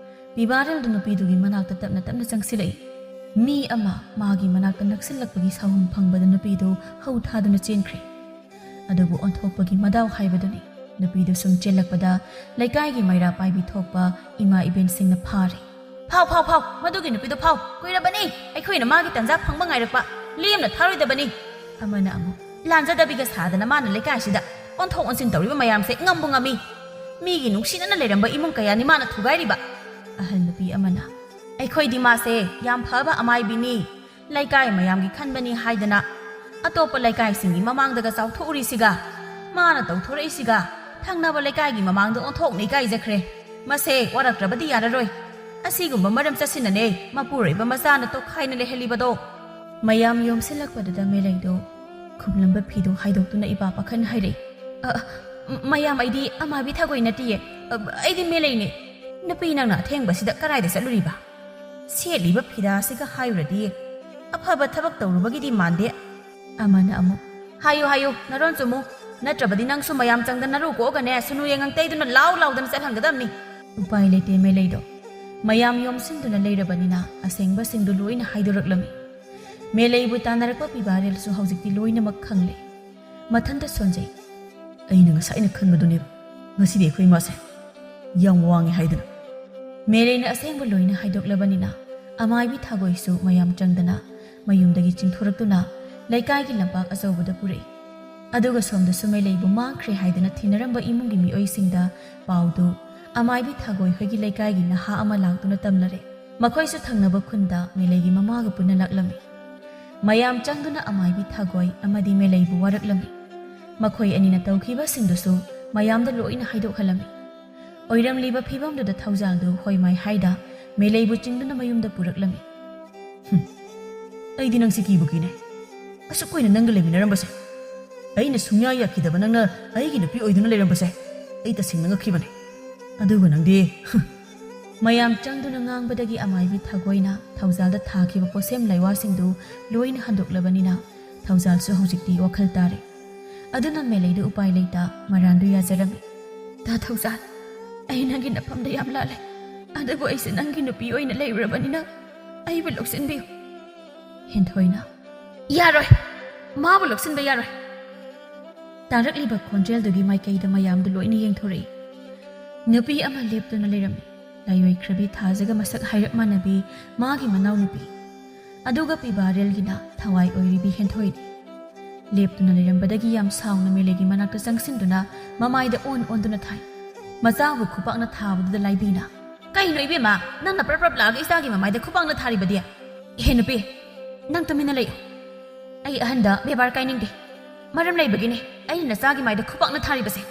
ꯄꯤꯕꯥꯔꯦꯜꯗꯨ ꯅꯨꯄꯤꯗꯨꯒꯤ ꯃꯅꯥꯛꯇ ꯇꯞꯅ ꯇꯞꯅ ꯆꯪꯁꯤꯜꯂꯛꯏ꯫ ꯃꯤ ꯑꯃ ꯃꯥꯒꯤ ꯃꯅꯥꯛꯇ ꯅꯛꯁꯤꯜꯂꯛꯄꯒꯤ ꯁꯥꯍꯨꯝ ꯐꯪꯕꯗ ꯅꯨꯄꯤꯗꯨ ꯍꯧ ꯊꯥꯗꯨꯅ ꯆꯦꯟꯈ꯭ꯔꯦ꯫ ꯑꯗꯨꯕꯨ ꯑꯣꯟꯊꯣꯛꯄꯒꯤ ꯃꯗꯥꯎ ꯍꯥꯏꯕꯗꯨꯅꯤ꯫ ꯅꯨꯄꯤꯗꯨ ꯁꯨꯝ ꯆꯦꯜꯂꯛꯄꯗ ꯂꯩꯀꯥꯏꯒꯤ ꯃꯩꯔꯥ ꯄꯥꯏꯕꯤ ꯊꯣꯛꯄ ꯏꯃꯥ ꯏꯕꯦꯟꯁꯤꯡꯅ ꯐꯥꯔꯦ꯫ "ꯐꯥꯎ, ꯐꯥꯎ, ꯐꯥꯎ, ꯃꯗꯨꯒꯤ ꯅꯨꯄꯤꯗꯨ ꯐꯥꯎ꯫ ꯀꯨꯏꯔꯕꯅꯤ ꯑꯩꯈꯣꯏꯅ ꯃꯥꯒꯤ ꯇꯟꯖꯥ ꯐꯪꯕ ꯉꯥꯏꯔꯛꯄ꯫ ꯂꯦꯝꯅ ꯊꯥꯔꯣꯏꯗꯕꯅꯤ꯫" ꯑꯃꯅ ꯑꯃꯨꯛ, "ꯂꯥꯟꯖꯗꯕꯤꯒ ꯁꯥꯗꯅ ꯃꯥꯅ ꯂꯩꯀꯥꯏꯁꯤꯗ ꯑꯣꯟꯊꯣꯛ ꯑꯣꯟꯁꯤꯟ ꯇꯧꯔꯤꯕ ꯃꯌꯥꯝꯁꯦ ꯉꯝꯕꯨ ꯉꯝꯃꯤ꯫ ꯃꯤꯒꯤ ꯅꯨꯡꯁꯤꯅꯅ ꯂꯩꯔꯝꯕ ꯏꯃꯨꯡ ꯀꯌꯥꯅꯤ ꯃꯥꯅ ꯊꯨꯒꯥꯏꯔꯤꯕ꯫" ꯑꯍꯜ ꯅꯨꯄꯤ ꯑꯃꯅ, "ꯑꯩꯈꯣꯏꯗꯤ ꯃꯥꯁꯦ ꯌꯥꯝ ꯐꯕ ꯑꯃꯥꯏꯕꯤꯅꯤ, ꯂꯩꯀꯥꯏ ꯃꯌꯥꯝꯒꯤ ꯈꯟꯕꯅꯤ ꯍꯥꯏꯗꯅ ꯑꯇꯣꯞꯄ ꯂꯩꯀꯥꯏꯁꯤꯡꯒꯤ ꯃꯃꯥꯡꯗꯒ ꯆꯥꯎꯊꯣꯛꯎꯔꯤꯁꯤꯒ, ꯃꯥꯅ ꯇꯧꯊꯣꯔꯛꯏꯁꯤꯒ ꯊꯪꯅꯕ ꯂꯩꯀꯥꯏꯒꯤ ꯃꯃꯥꯡꯗ ꯑꯣꯟꯊꯣꯛꯅ ꯏꯀꯥꯏꯖꯈ꯭ꯔꯦ꯫ ꯃꯁꯦ ꯋꯥꯔꯛꯇ꯭ꯔꯕꯗꯤ ꯌꯥꯔꯔꯣꯏ꯫ ꯑꯁꯤꯒꯨꯝꯕ ꯃꯔꯝ ꯆꯠꯁꯤꯟꯅꯅꯦ ꯃꯄꯨꯔꯣꯏꯕ ꯃꯆꯥꯅ ꯇꯣꯈꯥꯏꯅ ꯂꯩꯍꯜꯂꯤꯕꯗꯣ꯫" ꯃꯌꯥꯝ ꯌꯣꯝꯁꯤꯜꯂꯛꯄꯗꯨꯗ ꯃꯦꯂꯩꯗꯣ ꯈꯨꯝꯂꯝꯕ ꯐꯤꯗꯣ ꯍꯥꯏꯗꯣꯛꯇꯨꯅ ꯏꯄꯥ ꯄꯥꯈꯟ ꯍꯥꯏꯔꯛꯏ, "ꯑ, "ꯃꯌꯥꯝ, ꯑꯩꯗꯤ ꯑꯃꯥꯏꯕꯤ ꯊꯥꯒꯣꯏ ꯅꯠꯇꯤꯌꯦ꯫ ꯑ, ꯑꯩꯗꯤ ꯃꯦꯂꯩꯅꯦ꯫ ꯅꯨꯄꯤ ꯅꯪꯅ ꯑꯊꯦꯡꯕꯁꯤꯗ ꯀꯗꯥꯏꯗ ꯆꯠꯂꯨꯔꯤꯕ? ꯁꯦꯠꯂꯤꯕ ꯐꯤꯗꯥꯁꯤꯒ ꯍꯥꯏꯔꯨꯔꯗꯤ ꯑꯐꯕ ꯊꯕꯛ ꯇꯧꯔꯨꯕꯒꯤꯗꯤ ꯃꯥꯟꯗꯦ꯫" ꯑꯃꯅ ꯑꯃꯨꯛ, "ꯍꯥꯏꯌꯨ, ꯍꯥꯏꯌꯨ, ꯅꯔꯣꯟ ꯆꯨꯝꯃꯨ꯫ ꯅꯠꯇ꯭ꯔꯕꯗꯤ ꯅꯪꯁꯨ ꯃꯌꯥꯝ ꯆꯪꯗ ꯅꯔꯨ ꯀꯣꯛꯑꯒꯅꯦ, ꯁꯨꯅꯨ ꯌꯦꯡꯉꯪ ꯇꯩꯗꯨꯅ ꯂꯥꯎ ꯂꯥꯎꯗꯅ ꯆꯠꯍꯟꯒꯗꯕꯅꯤ꯫" ꯎꯄꯥꯏ ꯂꯩꯇꯦ ꯃꯦꯂꯩꯗꯣ꯫ ꯃꯌꯥꯝ ꯌꯣꯝꯁꯤꯟꯗꯨꯅ ꯂꯩꯔꯕꯅꯤꯅ ꯑꯁꯦꯡꯕꯁꯤꯡꯗꯨ ꯂꯣꯏꯅ ꯍꯥꯏꯗꯣꯔꯛꯂꯝꯃꯤ꯫ ꯃꯦꯂꯩꯕꯨ ꯇꯥꯟꯅꯔꯛꯄ ꯄꯤꯕꯥꯔꯦꯜꯁꯨ ꯍꯧꯖꯤꯛꯇꯤ ꯂꯣꯏꯅꯃꯛ ꯈꯪꯂꯦ꯫ ꯃꯊꯟꯇ ꯁꯣꯟꯖꯩ꯫ "ꯑꯩꯅ ꯉꯁꯥꯏꯅ ꯈꯟꯕꯗꯨꯅꯦꯕ꯫ ꯉꯁꯤꯗꯤ ꯑꯩꯈꯣꯏ ꯏꯃꯥꯁꯦ ꯌꯥꯝ ꯋꯥꯡꯉꯦ ꯍꯥꯏꯗꯅ꯫" ꯃꯦꯂꯩꯅ ꯑꯁꯦꯡꯕ ꯂꯣꯏꯅ ꯍꯥꯏꯗꯣꯛꯂꯕꯅꯤꯅ ꯑꯃꯥꯏꯕꯤ ꯊꯥꯒꯣꯏꯁꯨ ꯃꯌꯥꯝ ꯆꯪꯗꯅ ꯃꯌꯨꯝꯗꯒꯤ ꯆꯤꯡꯊꯣꯔꯛꯇꯨꯅ ꯂꯩꯀꯥꯏꯒꯤ ꯂꯝꯄꯥꯛ ꯑꯆꯧꯕꯗ ꯄꯨꯔꯛꯏ꯫ ꯑꯗꯨꯒ ꯁꯣꯝꯗꯁꯨ ꯃꯦꯂꯩꯕꯨ ꯃꯥꯡꯈ꯭ꯔꯦ ꯍꯥꯏꯗꯨꯅ ꯊꯤꯅꯔꯝꯕ ꯏꯃꯨꯡꯒꯤ ꯃꯤꯑꯣꯏꯁꯤꯡꯗ ꯄꯥꯎꯗꯨ ꯑꯃꯥꯏꯕꯤ ꯊꯥꯒꯣꯏ ꯍꯣꯏꯒꯤ ꯂꯩꯀꯥꯏꯒꯤ ꯅꯍꯥ ꯑꯃ ꯂꯥꯛꯇꯨꯅ ꯇꯝꯅꯔꯦ꯫ ꯃꯈꯣꯏꯁꯨ ꯊꯪꯅꯕ ꯈꯨꯟꯗ ꯃꯦꯂꯩꯒꯤ ꯃꯃꯥꯒ ꯄꯨꯟꯅ ꯂꯥꯛꯂꯝꯃꯤ꯫ ꯃꯌꯥꯝ ꯆꯪꯗꯨꯅ ꯑꯃꯥꯏꯕꯤ ꯊꯥꯒꯣꯏ ꯑꯃꯗꯤ ꯃꯦꯂꯩꯕꯨ ꯋꯥꯔꯛꯂꯝꯃꯤ꯫ ꯃꯈꯣꯏ ꯑꯅꯤꯅ ꯇꯧꯈꯤꯕꯁꯤꯡꯗꯨꯁꯨ ꯃꯌꯥꯝꯗ ꯂꯣꯏꯅ ꯍꯥꯏꯗꯣꯛꯍꯜꯂꯝꯃꯤ꯫ ꯑꯣꯏꯔꯝꯂꯤꯕ ꯐꯤꯕꯝꯗꯨꯗ ꯊꯧꯖꯥꯜꯗꯨ ꯍꯣꯏ ꯃꯥꯏ ꯍꯥꯏꯗ ꯃꯦꯂꯩꯕꯨ ꯆꯤꯡꯗꯨꯅ ꯃꯌꯨꯝꯗ ꯄꯨꯔꯛꯂꯝꯃꯤ꯫ "ꯍꯨꯝ, ꯑꯩꯗꯤ ꯅꯪꯁꯤ ꯀꯤꯕꯨ ꯀꯤꯅꯦ꯫ ꯑꯁꯨꯛ ꯀꯨꯏꯅ ꯅꯪꯒ ꯂꯩꯃꯤꯟꯅꯔꯝꯕꯁꯦ, ꯑꯩꯅ ꯁꯨꯡꯌꯥ ꯌꯥꯈꯤꯗꯕ ꯅꯪꯅ ꯑꯩꯒꯤ ꯅꯨꯄꯤ ꯑꯣꯏꯗꯨꯅ ꯂꯩꯔꯝꯕꯁꯦ ꯑꯩ ꯇꯁꯦꯡꯅ ꯉꯛꯈꯤꯕꯅꯦ꯫ ꯑꯗꯨꯒ ꯅꯪꯗꯤ, ꯍꯨꯝ꯫" ꯃꯌꯥꯝ ꯆꯪꯗꯨꯅ ꯉꯥꯡꯕꯗꯒꯤ ꯑꯃꯥꯏꯕꯤ ꯊꯥꯒꯣꯏꯅ ꯊꯧꯖꯥꯜꯗ ꯊꯥꯈꯤꯕ ꯄꯣꯠꯁꯦꯝ ꯂꯩꯋꯥꯁꯤꯡꯗꯨ ꯂꯣꯏꯅ ꯍꯟꯗꯣꯛꯂꯕꯅꯤꯅ ꯊꯧꯖꯥꯜꯁꯨ ꯍꯧꯖꯤꯛꯇꯤ ꯋꯥꯈꯜ ꯇꯥꯔꯦ꯫ ꯑꯗꯨꯅ ꯃꯦꯂꯩꯗꯨ ꯎꯄꯥꯏ ꯂꯩꯇ ꯃꯔꯥꯟꯗꯨ ꯌꯥꯖꯔꯝꯃꯤ꯫ "ꯇꯥ ꯊꯧꯖꯥꯜ, ꯑꯩ ꯅꯪꯒꯤ ꯅꯐꯝꯗ ꯌꯥꯝ ꯂꯥꯜꯂꯦ꯫ ꯑꯗꯨꯕꯨ ꯑꯩꯁꯦ ꯅꯪꯒꯤ ꯅꯨꯄꯤ ꯑꯣꯏꯅ ꯂꯩꯔꯨꯔꯕꯅꯤꯅ ꯑꯩꯕꯨ ꯂꯧꯁꯤꯟꯕꯤꯌꯨ꯫" ꯍꯦꯟꯊꯣꯏꯅ, "ꯌꯥꯔꯣꯏ, ꯃꯥꯕꯨ ꯂꯧꯁꯤꯟꯕ ꯌꯥꯔꯣꯏ꯫" ꯇꯥꯔꯛꯂꯤꯕ ꯈꯣꯟꯖꯦꯜꯗꯨꯒꯤ ꯃꯥꯏꯀꯩꯗ ꯃꯌꯥꯝꯗꯨ ꯂꯣꯏꯅ ꯌꯦꯡꯊꯣꯔꯛꯏ꯫ ꯅꯨꯄꯤ ꯑꯃ ꯂꯦꯞꯇꯨꯅ ꯂꯩꯔꯝꯃꯤ꯫ ꯂꯥꯏꯑꯣꯏꯈ꯭ꯔꯕꯤ ꯊꯥꯖꯒ ꯃꯁꯛ ꯍꯥꯏꯔꯞ ꯃꯥꯟꯅꯕꯤ ꯃꯥꯒꯤ ꯃꯅꯥꯎꯅꯨꯄꯤ꯫ ꯑꯗꯨꯒ ꯄꯤꯕꯥꯔꯦꯜꯒꯤꯅ ꯊꯋꯥꯏ ꯑꯣꯏꯔꯤꯕꯤ ꯍꯦꯟꯊꯣꯏꯅꯤ꯫ ꯂꯦꯞꯇꯨꯅ ꯂꯩꯔꯝꯕꯗꯒꯤ ꯌꯥꯝ ꯁꯥꯎꯅ ꯃꯦꯂꯩꯒꯤ ꯃꯅꯥꯛꯇ ꯆꯪꯁꯤꯟꯗꯨꯅ ꯃꯃꯥꯏꯗ ꯑꯣꯟ ꯑꯣꯟꯗꯨꯅ ꯊꯥꯏ꯫ ꯃꯆꯥꯕꯨ ꯈꯨꯄꯥꯛꯅ ꯊꯥꯕꯗꯨꯗ ꯂꯥꯏꯕꯤꯅ, "ꯀꯩꯅꯣ ꯏꯕꯦꯝꯃ, ꯅꯪꯅ ꯄ꯭ꯔꯞ ꯄ꯭ꯔꯞ ꯂꯥꯛꯑꯒ ꯏꯆꯥꯒꯤ ꯃꯃꯥꯏꯗ ꯈꯨꯄꯥꯛꯅ ꯊꯥꯔꯤꯕꯗꯤ? ꯏꯍꯦ ꯅꯨꯄꯤ, ꯅꯪ ꯇꯨꯃꯤꯟꯅ ꯂꯩꯌꯨ꯫ ꯑꯩ ꯑꯍꯟꯗ ꯕꯦꯕꯥꯔ ꯀꯥꯏꯅꯤꯡꯗꯦ꯫ ꯃꯔꯝ ꯂꯩꯕꯒꯤꯅꯦ ꯑꯩꯅ ꯅꯆꯥꯒꯤ ꯃꯥꯏꯗ ꯈꯨꯄꯥꯛꯅ ꯊꯥꯔꯤꯕꯁꯦ꯫"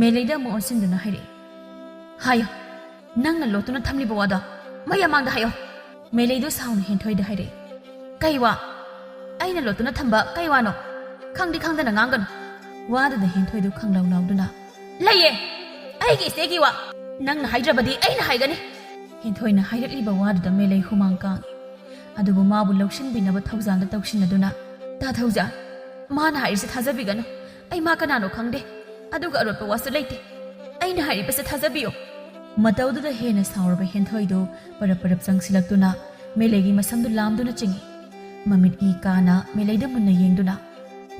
ꯃꯦꯂꯩꯗ ꯑꯃꯨꯛ ꯑꯣꯟꯁꯤꯟꯗꯨꯅ ꯍꯥꯏꯔꯛꯏ, "ꯍꯥꯏꯌꯨ, ꯅꯪꯅ ꯂꯣꯠꯇꯨꯅ ꯊꯝꯂꯤꯕ ꯋꯥꯗꯣ ꯃꯌꯥꯝ ꯃꯥꯡꯗ ꯍꯥꯏꯌꯣ꯫" ꯃꯦꯂꯩꯗꯨ ꯁꯥꯎꯅ ꯍꯦꯟꯊꯣꯏꯗ ꯍꯥꯏꯔꯛꯏ, "ꯀꯩ ꯋꯥ? ꯑꯩꯅ ꯂꯣꯠꯇꯨꯅ ꯊꯝꯕ ꯀꯩ ꯋꯥꯅꯣ? ꯈꯪꯗꯤ ꯈꯪꯗꯅ ꯉꯥꯡꯒꯅꯨ꯫" ꯋꯥꯗꯨꯗ ꯍꯦꯟꯊꯣꯏꯗꯨ ꯈꯪꯂꯥꯎ ꯂꯥꯎꯗꯨꯅ, "ꯂꯩꯌꯦ, ꯑꯩꯒꯤ ꯏꯆꯦꯒꯤ ꯋꯥ꯫ ꯅꯪꯅ ꯍꯥꯏꯗ꯭ꯔꯕꯗꯤ ꯑꯩꯅ ꯍꯥꯏꯒꯅꯤ꯫" ꯍꯦꯟꯊꯣꯏꯅ ꯍꯥꯏꯔꯛꯂꯤꯕ ꯋꯥꯗꯨꯗ ꯃꯦꯂꯩ ꯍꯨꯃꯥꯡ ꯀꯥꯡꯏ꯫ ꯑꯗꯨꯕꯨ ꯃꯥꯕꯨ ꯂꯧꯁꯤꯟꯕꯤꯅꯕ ꯊꯧꯖꯥꯜꯗ ꯇꯧꯁꯤꯟꯅꯗꯨꯅ, "ꯇꯥ ꯊꯧꯖꯥꯜ, ꯃꯥꯅ ꯍꯥꯏꯔꯤꯁꯦ ꯊꯥꯖꯕꯤꯒꯅꯨ꯫ ꯑꯩ ꯃꯥ ꯀꯅꯥꯅꯣ ꯈꯪꯗꯦ꯫ ꯑꯗꯨꯒ ꯑꯔꯣꯠꯄ ꯋꯥꯁꯨ ꯂꯩꯇꯦ꯫ ꯑꯩꯅ ꯍꯥꯏꯔꯤꯕꯁꯦ ꯊꯥꯖꯕꯤꯌꯨ꯫" ꯃꯇꯧꯗꯨꯗ ꯍꯦꯟꯅ ꯁꯥꯎꯔꯕ ꯍꯦꯟꯊꯣꯏꯗꯨ ꯄꯔꯞ ꯄꯔꯞ ꯆꯪꯁꯤꯜꯂꯛꯇꯨꯅ ꯃꯦꯂꯩꯒꯤ ꯃꯁꯝꯗꯨ ꯂꯥꯝꯗꯨꯅ ꯆꯤꯡꯏ꯫ ꯃꯃꯤꯠ ꯏ ꯀꯥꯅ ꯃꯦꯂꯩꯗ ꯃꯨꯟꯅ ꯌꯦꯡꯗꯨꯅ,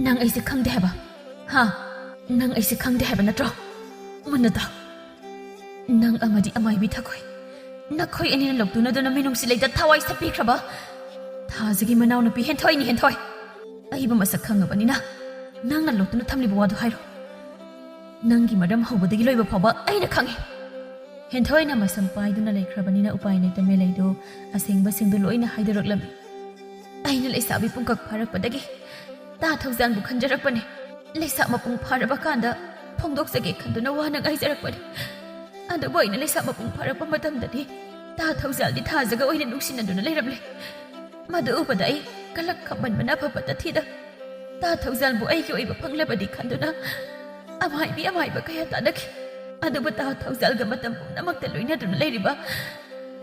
"ꯅꯪ ꯑꯩꯁꯦ ꯈꯪꯗꯦ ꯍꯥꯏꯕ? ꯍꯥ? ꯅꯪ ꯑꯩꯁꯦ ꯈꯪꯗꯦ ꯍꯥꯏꯕ ꯅꯠꯇ꯭ꯔꯣ? ꯃꯨꯟꯅ ꯇꯥꯎ꯫ ꯅꯪ ꯑꯃꯗꯤ ꯑꯃꯥꯏꯕꯤ ꯊꯥꯒꯣꯏ, ꯅꯈꯣꯏ ꯑꯅꯤꯅ ꯂꯧꯇꯨꯅꯗꯨꯅ ꯃꯤꯅꯨꯡꯁꯤ ꯂꯩꯇ ꯊꯋꯥꯏ ꯁꯠꯄꯤꯈ꯭ꯔꯕ ꯊꯥꯖꯒꯤ ꯃꯅꯥꯎꯅꯨꯄꯤ ꯍꯦꯟꯊꯣꯏꯅꯤ, ꯍꯦꯟꯊꯣꯏ꯫ ꯑꯩꯕꯨ ꯃꯁꯛ ꯈꯪꯉꯕꯅꯤꯅ ꯅꯪꯅ ꯂꯧꯇꯨꯅ ꯊꯝꯂꯤꯕ ꯋꯥꯗꯨ ꯍꯥꯏꯔꯣ꯫ ꯅꯪꯒꯤ ꯃꯔꯝ ꯍꯧꯕꯗꯒꯤ ꯂꯣꯏꯕ ꯐꯥꯎꯕ ꯑꯩꯅ ꯈꯪꯉꯤ꯫" ꯍꯦꯟꯊꯣꯏꯅ ꯃꯁꯝ ꯄꯥꯏꯗꯨꯅ ꯂꯩꯈ꯭ꯔꯕꯅꯤꯅ ꯎꯄꯥꯏ ꯂꯩꯇ ꯃꯦꯂꯩꯗꯨ ꯑꯁꯦꯡꯕꯁꯤꯡꯗꯨ ꯂꯣꯏꯅ ꯍꯥꯏꯗꯣꯔꯛꯂꯝꯃꯤ꯫ "ꯑꯩꯅ ꯂꯩꯁꯥꯕꯤ ꯄꯨꯡꯀꯛ ꯐꯥꯔꯛꯄꯗꯒꯤ ꯇꯥ ꯊꯧꯖꯥꯜꯕꯨ ꯈꯟꯖꯔꯛꯄꯅꯦ꯫ ꯂꯩꯁꯥ ꯃꯄꯨꯡ ꯐꯥꯔꯕ ꯀꯥꯟꯗ ꯐꯣꯡꯗꯣꯛꯆꯒꯦ ꯈꯟꯗꯨꯅ ꯋꯥꯅ ꯉꯥꯏꯖꯔꯛꯄꯅꯦ꯫ ꯑꯗꯨꯕꯨ ꯑꯩꯅ ꯂꯩꯁꯥ ꯃꯄꯨꯡ ꯐꯥꯔꯛꯄ ꯃꯇꯝꯗꯗꯤ ꯇꯥ ꯊꯧꯖꯥꯜꯗꯤ ꯊꯥꯖꯒ ꯑꯣꯏꯅ ꯅꯨꯡꯁꯤꯅꯗꯨꯅ ꯂꯩꯔꯝꯂꯦ꯫ ꯃꯗꯨ ꯎꯕꯗ ꯑꯩ ꯀꯂꯛ ꯈꯝꯕꯟꯕꯅ ꯑꯐꯕꯇ ꯊꯤꯗ ꯇꯥ ꯊꯧꯖꯥꯜꯕꯨ ꯑꯩꯒꯤ ꯑꯣꯏꯕ ꯐꯪꯂꯕꯗꯤ ꯈꯟꯗꯨꯅ ꯑꯃꯥꯏꯕꯤ ꯑꯃꯥꯏꯕ ꯀꯌꯥ ꯇꯥꯟꯅꯈꯤ꯫ ꯑꯗꯨꯕꯨ ꯇꯥ ꯊꯧꯖꯥꯜꯒ ꯃꯇꯝ ꯄꯨꯝꯅꯃꯛꯇ ꯂꯣꯏꯅꯗꯨꯅ ꯂꯩꯔꯤꯕ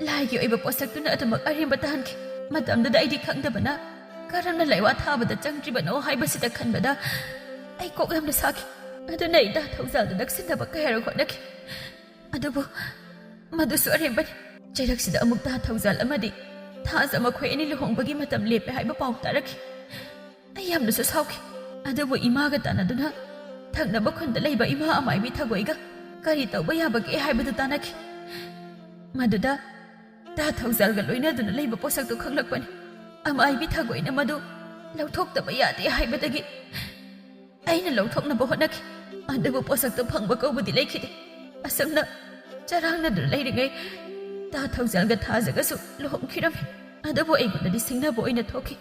ꯂꯥꯏꯒꯤ ꯑꯣꯏꯕ ꯄꯣꯠꯁꯛꯇꯨꯅ ꯑꯗꯨꯃꯛ ꯑꯔꯦꯝꯕ ꯇꯥꯍꯟꯈꯤ꯫ ꯃꯇꯝꯗꯨꯗ ꯑꯩꯗꯤ ꯈꯪꯗꯕꯅ ꯀꯔꯝꯅ ꯂꯥꯏꯋꯥ ꯊꯥꯕꯗ ꯆꯪꯗ꯭ꯔꯤꯕꯅꯣ ꯍꯥꯏꯕꯁꯤꯗ ꯈꯟꯕꯗ ꯑꯩ ꯀꯣꯛ ꯌꯥꯝꯅ ꯁꯥꯈꯤ꯫ ꯑꯗꯨꯅ ꯑꯩ ꯇꯥ ꯊꯧꯖꯥꯜꯗꯨ ꯅꯛꯁꯤꯟꯅꯕ ꯀꯌꯥꯔꯛ ꯍꯣꯠꯅꯈꯤ꯫ ꯑꯗꯨꯕꯨ ꯃꯗꯨꯁꯨ ꯑꯔꯦꯝꯕꯅꯤ꯫ ꯆꯩꯔꯛꯁꯤꯗ ꯑꯃꯨꯛ ꯇꯥ ꯊꯧꯖꯥꯜ ꯑꯃꯗꯤ ꯊꯥꯖ ꯃꯈꯣꯏ ꯑꯅꯤ ꯂꯨꯍꯣꯡꯕꯒꯤ ꯃꯇꯝ ꯂꯦꯞꯄꯦ ꯍꯥꯏꯕ ꯄꯥꯎ ꯇꯥꯔꯛꯈꯤ꯫ ꯑꯩ ꯌꯥꯝꯅꯁꯨ ꯁꯥꯎꯈꯤ꯫ ꯑꯗꯨꯕꯨ ꯏꯃꯥꯒ ꯇꯥꯟꯅꯗꯨꯅ ꯊꯪꯅꯕ ꯈꯨꯟꯗ ꯂꯩꯕ ꯏꯃꯥ ꯑꯃꯥꯏꯕꯤ ꯊꯥꯒꯣꯏꯒ ꯀꯔꯤ ꯇꯧꯕ ꯌꯥꯕꯒꯦ ꯍꯥꯏꯕꯗꯨ ꯇꯥꯟꯅꯈꯤ꯫ ꯃꯗꯨꯗ ꯇꯥ ꯊꯧꯖꯥꯜꯒ ꯂꯣꯏꯅꯗꯨꯅ ꯂꯩꯕ ꯄꯣꯠꯁꯛꯇꯨ ꯈꯪꯂꯛꯄꯅꯤ꯫ ꯑꯃꯥꯏꯕꯤ ꯊꯥꯒꯣꯏꯅ ꯃꯗꯨ ꯂꯧꯊꯣꯛꯇꯕ ꯌꯥꯗꯦ ꯍꯥꯏꯕꯗꯒꯤ ꯑꯩꯅ ꯂꯧꯊꯣꯛꯅꯕ ꯍꯣꯠꯅꯈꯤ꯫ ꯑꯗꯨꯕꯨ ꯄꯣꯠꯁꯛꯇꯨ ꯐꯪꯕ ꯀꯧꯕꯗꯤ ꯂꯩꯈꯤꯗꯦ꯫ ꯑꯁꯨꯝꯅ ꯆꯔꯥꯡꯅꯗꯨꯅ ꯂꯩꯔꯤꯉꯩ ꯇꯥ ꯊꯧꯖꯥꯜꯒ ꯊꯥꯖꯒꯁꯨ ꯂꯨꯍꯣꯡꯈꯤꯔꯝꯃꯤ꯫ ꯑꯗꯨꯕꯨ ꯑꯩꯉꯣꯟꯗꯗꯤ ꯁꯤꯡꯅꯕ ꯑꯣꯏꯅ ꯊꯣꯛꯈꯤ꯫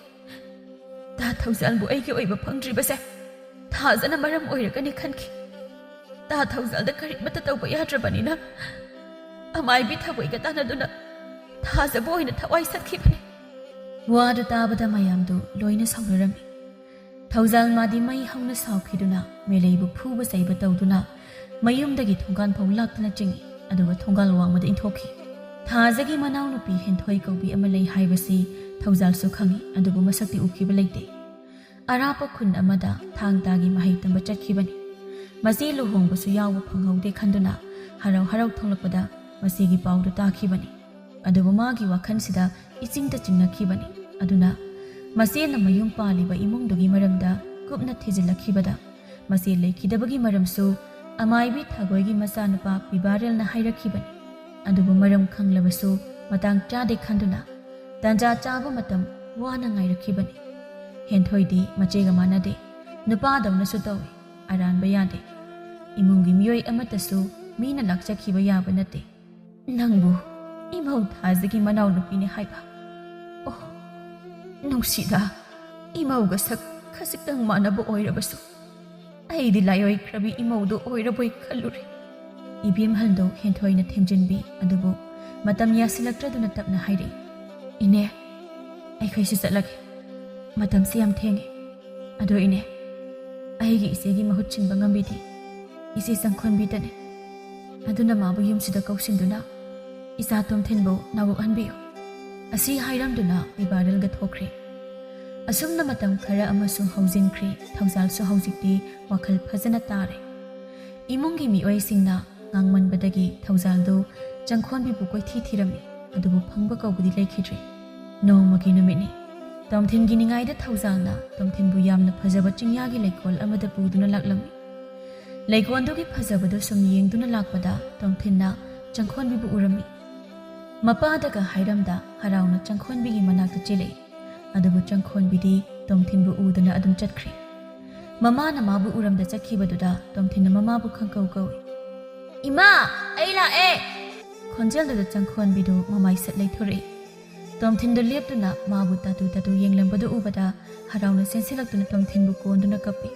ꯇꯥ ꯊꯧꯖꯥꯜꯕꯨ ꯑꯩꯒꯤ ꯑꯣꯏꯕ ꯐꯪꯗ꯭ꯔꯤꯕꯁꯦ ꯊꯥꯖꯅ ꯃꯔꯝ ꯑꯣꯏꯔꯒꯅꯤ ꯈꯟꯈꯤ꯫ ꯇꯥ ꯊꯧꯖꯥꯜꯗ ꯀꯔꯤꯃꯠꯇ ꯇꯧꯕ ꯌꯥꯗ꯭ꯔꯕꯅꯤꯅ ꯑꯃꯥꯏꯕꯤ ꯊꯥꯒꯣꯏꯒ ꯇꯥꯟꯅꯗꯨꯅ ꯊꯥꯖꯕ ꯑꯣꯏꯅ ꯊꯋꯥꯏ ꯁꯠꯈꯤꯕꯅꯤ꯫ ꯋꯥꯗꯨ ꯇꯥꯕꯗ ꯃꯌꯥꯝꯗꯨ ꯂꯣꯏꯅ ꯁꯥꯎꯅꯔꯝꯃꯤ꯫ ꯊꯧꯖꯥꯜ ꯃꯥꯗꯤ ꯃꯩ ꯍꯧꯅ ꯁꯥꯎꯈꯤꯗꯨꯅ ꯃꯦꯂꯩꯕꯨ ꯐꯨꯕ ꯆꯩꯕ ꯇꯧꯗꯨꯅ ꯃꯌꯨꯝꯗꯒꯤ ꯊꯣꯡꯒꯥꯟ ꯐꯥꯎ ꯂꯥꯛꯇꯨꯅ ꯆꯤꯡꯏ, ꯑꯗꯨꯒ ꯊꯣꯡꯒꯥꯜ ꯋꯥꯡꯃꯗ ꯏꯟꯊꯣꯛꯈꯤ꯫ ꯊꯥꯖꯒꯤ ꯃꯅꯥꯎꯅꯨꯄꯤ ꯍꯦꯟꯊꯣꯏ ꯀꯧꯕꯤ ꯑꯃ ꯂꯩ ꯍꯥꯏꯕꯁꯤ ꯊꯧꯖꯥꯜꯁꯨ ꯈꯪꯏ, ꯑꯗꯨꯕꯨ ꯃꯁꯛꯇꯤ ꯎꯈꯤꯕ ꯂꯩꯇꯦ꯫ ꯑꯔꯥꯞꯄ ꯈꯨꯟ ꯑꯃꯗ ꯊꯥꯡ ꯇꯥꯒꯤ ꯃꯍꯩ ꯇꯝꯕ ꯆꯠꯈꯤꯕꯅꯤ꯫ ꯃꯆꯦ ꯂꯨꯍꯣꯡꯕꯁꯨ ꯌꯥꯎꯕ ꯐꯪꯍꯧꯗꯦ ꯈꯟꯗꯨꯅ ꯍꯔꯥꯎ ꯍꯔꯥꯎ ꯊꯣꯛꯂꯛꯄꯗ ꯃꯆꯦꯒꯤ ꯄꯥꯎꯗꯨ ꯇꯥꯈꯤꯕꯅꯤ꯫ ꯑꯗꯨꯕꯨ ꯃꯥꯒꯤ ꯋꯥꯈꯜꯁꯤꯗ ꯏꯆꯤꯡꯗ ꯆꯤꯡꯅꯈꯤꯕꯅꯤ꯫ ꯑꯗꯨꯅ ꯃꯆꯦꯅ ꯃꯌꯨꯝ ꯄꯥꯜꯂꯤꯕ ꯏꯃꯨꯡꯗꯨꯒꯤ ꯃꯔꯝꯗ ꯀꯨꯞꯅ ꯊꯤꯖꯤꯜꯂꯛꯈꯤꯕꯗ, ꯃꯆꯦ ꯂꯩꯈꯤꯗꯕꯒꯤ ꯃꯔꯝꯁꯨ ꯑꯃꯥꯏꯕꯤ ꯊꯥꯒꯣꯏꯒꯤ ꯃꯆꯥꯅꯨꯄꯥ ꯄꯤꯕꯥꯔꯦꯜꯅ ꯍꯥꯏꯔꯛꯈꯤꯕꯅꯤ꯫ ꯑꯗꯨꯕꯨ ꯃꯔꯝ ꯈꯪꯂꯕꯁꯨ ꯃꯇꯥꯡ ꯆꯥꯗꯦ ꯈꯟꯗꯨꯅ ꯇꯥꯟꯖꯥ ꯆꯥꯕ ꯃꯇꯝ ꯋꯥꯅ ꯉꯥꯏꯔꯛꯈꯤꯕꯅꯤ꯫ ꯍꯦꯟꯊꯣꯏꯗꯤ ꯃꯆꯦꯒ ꯃꯥꯟꯅꯗꯦ, ꯅꯨꯄꯥꯗꯧꯅꯁꯨ ꯇꯧꯏ, ꯑꯔꯥꯟꯕ ꯌꯥꯗꯦ꯫ ꯏꯃꯨꯡꯒꯤ ꯃꯤꯑꯣꯏ ꯑꯃꯠꯇꯁꯨ ꯃꯤꯅ ꯂꯥꯛꯆꯈꯤꯕ ꯌꯥꯕ ꯅꯠꯇꯦ꯫ ꯅꯪꯕꯨ ꯏꯃꯧ ꯊꯥꯖꯒꯤ ꯃꯅꯥꯎꯅꯨꯄꯤꯅꯦ ꯍꯥꯏꯕ꯫ ꯑꯣ, ꯅꯨꯡꯁꯤꯗ, ꯏꯃꯧꯒ ꯁꯛ ꯈꯖꯤꯛꯇꯪ ꯃꯥꯟꯅꯕ ꯑꯣꯏꯔꯕꯁꯨ, ꯑꯩꯗꯤ ꯂꯥꯏꯑꯣꯏꯈ꯭ꯔꯕꯤ ꯏꯃꯧꯗꯣ ꯑꯣꯏꯔꯕꯣꯏ ꯈꯜꯂꯨꯔꯦ꯫ ꯏꯕꯦꯝꯍꯜꯗꯣ ꯍꯦꯟꯊꯣꯏꯅ ꯊꯦꯝꯖꯤꯟꯕꯤ, ꯑꯗꯨꯕꯨ ꯃꯇꯝ ꯌꯥꯁꯤꯜꯂꯛꯇ꯭ꯔꯗꯨꯅ ꯇꯞꯅ ꯍꯥꯏꯔꯛꯏ, "ꯏꯅꯦ, ꯑꯩꯈꯣꯏꯁꯨ ꯆꯠꯂꯒꯦ꯫ ꯃꯇꯝꯁꯤ ꯌꯥꯝ ꯊꯦꯡꯉꯦ꯫ ꯑꯗꯣ ꯏꯅꯦ, ꯑꯩꯒꯤ ꯏꯆꯦꯒꯤ ꯃꯍꯨꯠ ꯁꯤꯟꯕ ꯉꯝꯕꯤꯗꯤ ꯏꯆꯦ ꯆꯪꯈꯣꯟꯕꯤꯗꯅꯦ꯫ ꯑꯗꯨꯅ ꯃꯥꯕꯨ ꯌꯨꯝꯁꯤꯗ ꯀꯧꯁꯤꯟꯗꯨꯅ ꯏꯆꯥ ꯇꯣꯝꯊꯤꯟꯕꯨ ꯅꯥꯎꯔꯣꯛꯍꯟꯕꯤꯌꯨ"꯫ ꯑꯁꯤ ꯍꯥꯏꯔꯝꯗꯨꯅ ꯄꯤꯕꯥꯔꯦꯜꯒ ꯊꯣꯛꯈ꯭ꯔꯦ꯫ ꯑꯁꯨꯝꯅ ꯃꯇꯝ ꯈꯔ ꯑꯃꯁꯨ ꯍꯧꯖꯤꯟꯈ꯭ꯔꯦ꯫ ꯊꯧꯖꯥꯜꯁꯨ ꯍꯧꯖꯤꯛꯇꯤ ꯋꯥꯈꯜ ꯐꯖꯅ ꯇꯥꯔꯦ꯫ ꯏꯃꯨꯡꯒꯤ ꯃꯤꯑꯣꯏꯁꯤꯡꯅ ꯉꯥꯡꯃꯟꯕꯗꯒꯤ ꯊꯧꯖꯥꯜꯗꯨ ꯆꯪꯈꯣꯟꯕꯤꯕꯨ ꯀꯣꯏꯊꯤ ꯊꯤꯔꯝꯃꯤ, ꯑꯗꯨꯕꯨ ꯐꯪꯕ ꯀꯧꯕꯗꯤ ꯂꯩꯈꯤꯗ꯭ꯔꯦ꯫ ꯅꯣꯡꯃꯒꯤ ꯅꯨꯃꯤꯠꯅꯤ꯫ ꯇꯣꯝꯊꯤꯟꯒꯤ ꯅꯤꯡꯉꯥꯏꯗ ꯊꯧꯖꯥꯜꯅ ꯇꯣꯝꯊꯤꯟꯕꯨ ꯌꯥꯝꯅ ꯐꯖꯕ ꯆꯤꯡꯌꯥꯒꯤ ꯂꯩꯀꯣꯜ ꯑꯃꯗ ꯄꯨꯗꯨꯅ ꯂꯥꯛꯂꯝꯃꯤ꯫ ꯂꯩꯀꯣꯜꯗꯨꯒꯤ ꯐꯖꯕꯗꯨ ꯁꯨꯝ ꯌꯦꯡꯗꯨꯅ ꯂꯥꯛꯄꯗ ꯇꯣꯝꯊꯤꯟꯅ ꯆꯪꯈꯣꯟꯕꯤꯕꯨ ꯎꯔꯝꯃꯤ꯫ ꯃꯄꯥꯗꯒ ꯍꯥꯏꯔꯝꯗ ꯍꯔꯥꯎꯅ ꯆꯪꯈꯣꯟꯕꯤꯒꯤ ꯃꯅꯥꯛꯇ ꯆꯦꯜꯂꯛꯏ꯫ ꯑꯗꯨꯕꯨ ꯆꯪꯈꯣꯟꯕꯤꯗꯤ ꯇꯣꯝꯊꯤꯟꯕꯨ ꯎꯗꯅ ꯑꯗꯨꯝ ꯆꯠꯈ꯭ꯔꯦ꯫ ꯃꯃꯥꯅ ꯃꯥꯕꯨ ꯎꯔꯝꯗ ꯆꯠꯈꯤꯕꯗꯨꯗ ꯇꯣꯝꯊꯤꯟꯅ ꯃꯃꯥꯕꯨ ꯈꯪꯀꯧ ꯀꯧꯏ, "ꯏꯃꯥ, ꯑꯩ ꯂꯥꯛꯑꯦ!" ꯈꯣꯟꯖꯦꯜꯗꯨꯗ ꯆꯪꯈꯣꯟꯕꯤꯗꯨ ꯃꯃꯥꯏ ꯁꯠ ꯂꯩꯊꯣꯔꯛꯏ꯫ ꯇꯣꯝꯊꯤꯟꯗꯨ ꯂꯦꯞꯇꯨꯅ ꯃꯥꯕꯨ ꯇꯥꯇꯨ ꯇꯥꯇꯨ ꯌꯦꯡꯂꯝꯕꯗꯨ ꯎꯕꯗ ꯍꯔꯥꯎꯅ ꯆꯦꯟꯁꯤꯜꯂꯛꯇꯨꯅ ꯇꯣꯝꯊꯤꯟꯕꯨ ꯀꯣꯟꯗꯨꯅ ꯀꯞꯄꯤ꯫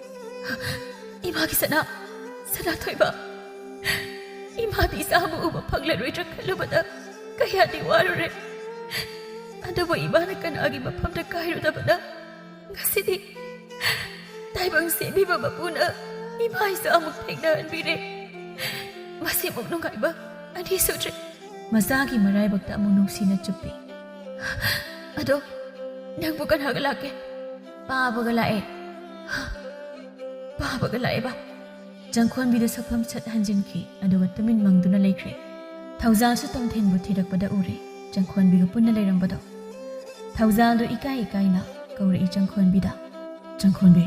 "ꯏꯃꯥꯒꯤ ꯁꯅꯥ, ꯁꯅꯥꯊꯣꯏꯕ, ꯏꯃꯥꯗꯤ ꯏꯆꯥꯕꯨ ꯎꯕ ꯐꯪꯂꯔꯣꯏꯗ꯭ꯔꯥ ꯈꯜꯂꯨꯕꯗ ꯀꯌꯥꯗꯤ ꯋꯥꯔꯨꯔꯦ꯫ ꯑꯗꯨꯕꯨ ꯏꯃꯥꯅ ꯀꯅꯥꯒꯤ ꯃꯐꯝꯗ ꯀꯥꯏꯔꯨꯗꯕꯅ ꯉꯁꯤꯗꯤ ꯇꯥꯏꯕꯪ ꯁꯦꯝꯕꯤꯕ ꯃꯄꯨꯅ ꯏꯃꯥ ꯏꯆꯥ ꯑꯃꯨꯛ ꯊꯦꯡꯅꯍꯟꯕꯤꯔꯦ꯫ ꯃꯁꯤꯃꯨꯛ ꯅꯨꯡꯉꯥꯏꯕ ꯑꯅꯤ ꯁꯨꯗ꯭ꯔꯤ꯫ ꯃꯆꯥꯒꯤ ꯃꯔꯥꯏꯕꯛꯇ ꯑꯃꯨꯛ ꯅꯨꯡꯁꯤꯅ ꯆꯨꯞꯄꯤ꯫ "ꯑꯗꯣ ꯅꯪꯕꯨ ꯀꯅꯥꯒ ꯂꯥꯛꯀꯦ?" "ꯄꯥꯕꯒ ꯂꯥꯛꯑꯦ꯫ ꯄꯥꯕꯒ ꯂꯥꯛꯑꯦꯕ?" ꯆꯪꯈꯣꯟꯕꯤꯗ ꯁꯛꯐꯝ ꯁꯠ ꯍꯟꯖꯤꯟꯈꯤ, ꯑꯗꯨꯒ ꯇꯨꯃꯤꯟ ꯃꯪꯗꯨꯅ ꯂꯩꯈ꯭ꯔꯦ꯫ ꯊꯧꯖꯥꯜꯁꯨ ꯇꯣꯝꯊꯤꯟꯕꯨ ꯊꯤꯔꯛꯄꯗ ꯎꯔꯦ, ꯆꯪꯈꯣꯟꯕꯤꯒ ꯄꯨꯟꯅ ꯂꯩꯔꯝꯕꯗꯣ꯫ ꯊꯧꯖꯥꯜꯗꯨ ꯏꯀꯥꯏ ꯏꯀꯥꯏꯅ ꯀꯧꯔꯛꯏ ꯆꯪꯈꯣꯟꯕꯤꯗ꯫ "ꯆꯪꯈꯣꯟꯕꯤ!"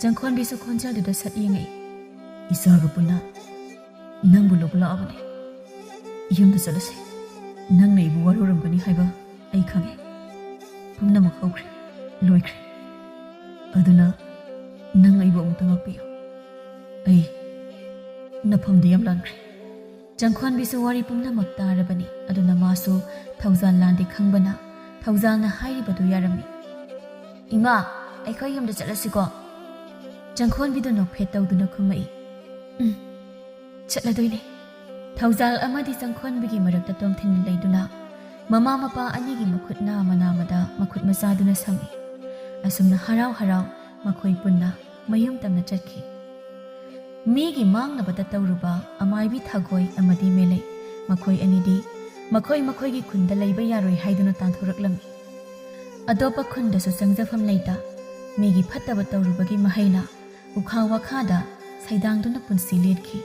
ꯆꯪꯈꯣꯟꯕꯤꯁꯨ ꯈꯣꯟꯖꯦꯜꯗꯨꯗ ꯁꯠ ꯌꯦꯡꯉꯛꯏ꯫ "ꯏꯆꯥꯒ ꯄꯨꯟꯅ ꯅꯪꯕꯨ ꯂꯧꯕ ꯂꯥꯛꯑꯕꯅꯦ꯫ ꯌꯨꯝꯗ ꯆꯠꯂꯁꯦ꯫ ꯅꯪꯅ ꯑꯩꯕꯨ ꯋꯥꯔꯧꯔꯝꯒꯅꯤ ꯍꯥꯏꯕ ꯑꯩ ꯈꯪꯉꯦ꯫ ꯄꯨꯝꯅꯃꯛ ꯍꯧꯈ꯭ꯔꯦ, ꯂꯣꯏꯈ꯭ꯔꯦ꯫ ꯑꯗꯨꯅ ꯅꯪ ꯑꯩꯕꯨ ꯑꯃꯨꯛꯇ ꯉꯥꯛꯄꯤꯌꯨ꯫ ꯑꯩ ꯅꯐꯝꯗ ꯌꯥꯝ ꯂꯥꯟꯈ꯭ꯔꯦ꯫" ꯆꯪꯈꯣꯟꯕꯤꯁꯨ ꯋꯥꯔꯤ ꯄꯨꯝꯅꯃꯛ ꯇꯥꯔꯕꯅꯤ, ꯑꯗꯨꯅ ꯃꯥꯁꯨ ꯊꯧꯖꯥꯜ ꯂꯥꯟꯗꯦ ꯈꯪꯕꯅ ꯊꯧꯖꯥꯜꯅ ꯍꯥꯏꯔꯤꯕꯗꯨ ꯌꯥꯔꯝꯃꯤ꯫ "ꯏꯃꯥ, ꯑꯩꯈꯣꯏ ꯌꯨꯝꯗ ꯆꯠꯂꯁꯤꯀꯣ?" ꯆꯪꯈꯣꯟꯕꯤꯗꯨ ꯅꯣꯛꯐꯦꯠ ꯇꯧꯗꯨꯅ ꯈꯨꯝꯃꯛꯏ꯫ "ꯎꯝ, ꯆꯠꯂꯗꯣꯏꯅꯦ꯫" ꯊꯧꯖꯥꯜ ꯑꯃꯗꯤ ꯆꯪꯈꯣꯟꯕꯤꯒꯤ ꯃꯔꯛꯇ ꯇꯣꯝꯊꯤꯟ ꯂꯩꯗꯨꯅ ꯃꯃꯥ ꯃꯄꯥ ꯑꯅꯤꯒꯤ ꯃꯈꯨꯠ ꯅꯥꯃ ꯅꯥꯃꯗ ꯃꯈꯨꯠ ꯃꯆꯥꯗꯨꯅ ꯁꯝꯃꯤ꯫ ꯑꯁꯨꯝꯅ ꯍꯔꯥꯎ ꯍꯔꯥꯎ ꯃꯈꯣꯏ ꯄꯨꯟꯅ ꯃꯌꯨꯝ ꯇꯝꯅ ꯆꯠꯈꯤ꯫ ꯃꯤꯒꯤ ꯃꯥꯡꯅꯕꯗ ꯇꯧꯔꯨꯕ ꯑꯃꯥꯏꯕꯤ ꯊꯥꯒꯣꯏ ꯑꯃꯗꯤ ꯃꯦꯂꯩ, ꯃꯈꯣꯏ ꯑꯅꯤꯗꯤ ꯃꯈꯣꯏ ꯃꯈꯣꯏꯒꯤ ꯈꯨꯟꯗ ꯂꯩꯕ ꯌꯥꯔꯣꯏ ꯍꯥꯏꯗꯨꯅ ꯇꯥꯟꯊꯣꯔꯛꯂꯝꯃꯤ꯫ ꯑꯇꯣꯞꯄ ꯈꯨꯟꯗꯁꯨ ꯆꯪꯖꯐꯝ ꯂꯩꯇ, ꯃꯤꯒꯤ ꯐꯠꯇꯕ ꯇꯧꯔꯨꯕꯒꯤ ꯃꯍꯩꯅ ꯎꯈꯥ ꯋꯥꯈꯥꯗ ꯁꯩꯗꯥꯡꯗꯨꯅ ꯄꯨꯟꯁꯤ ꯂꯦꯟꯈꯤ꯫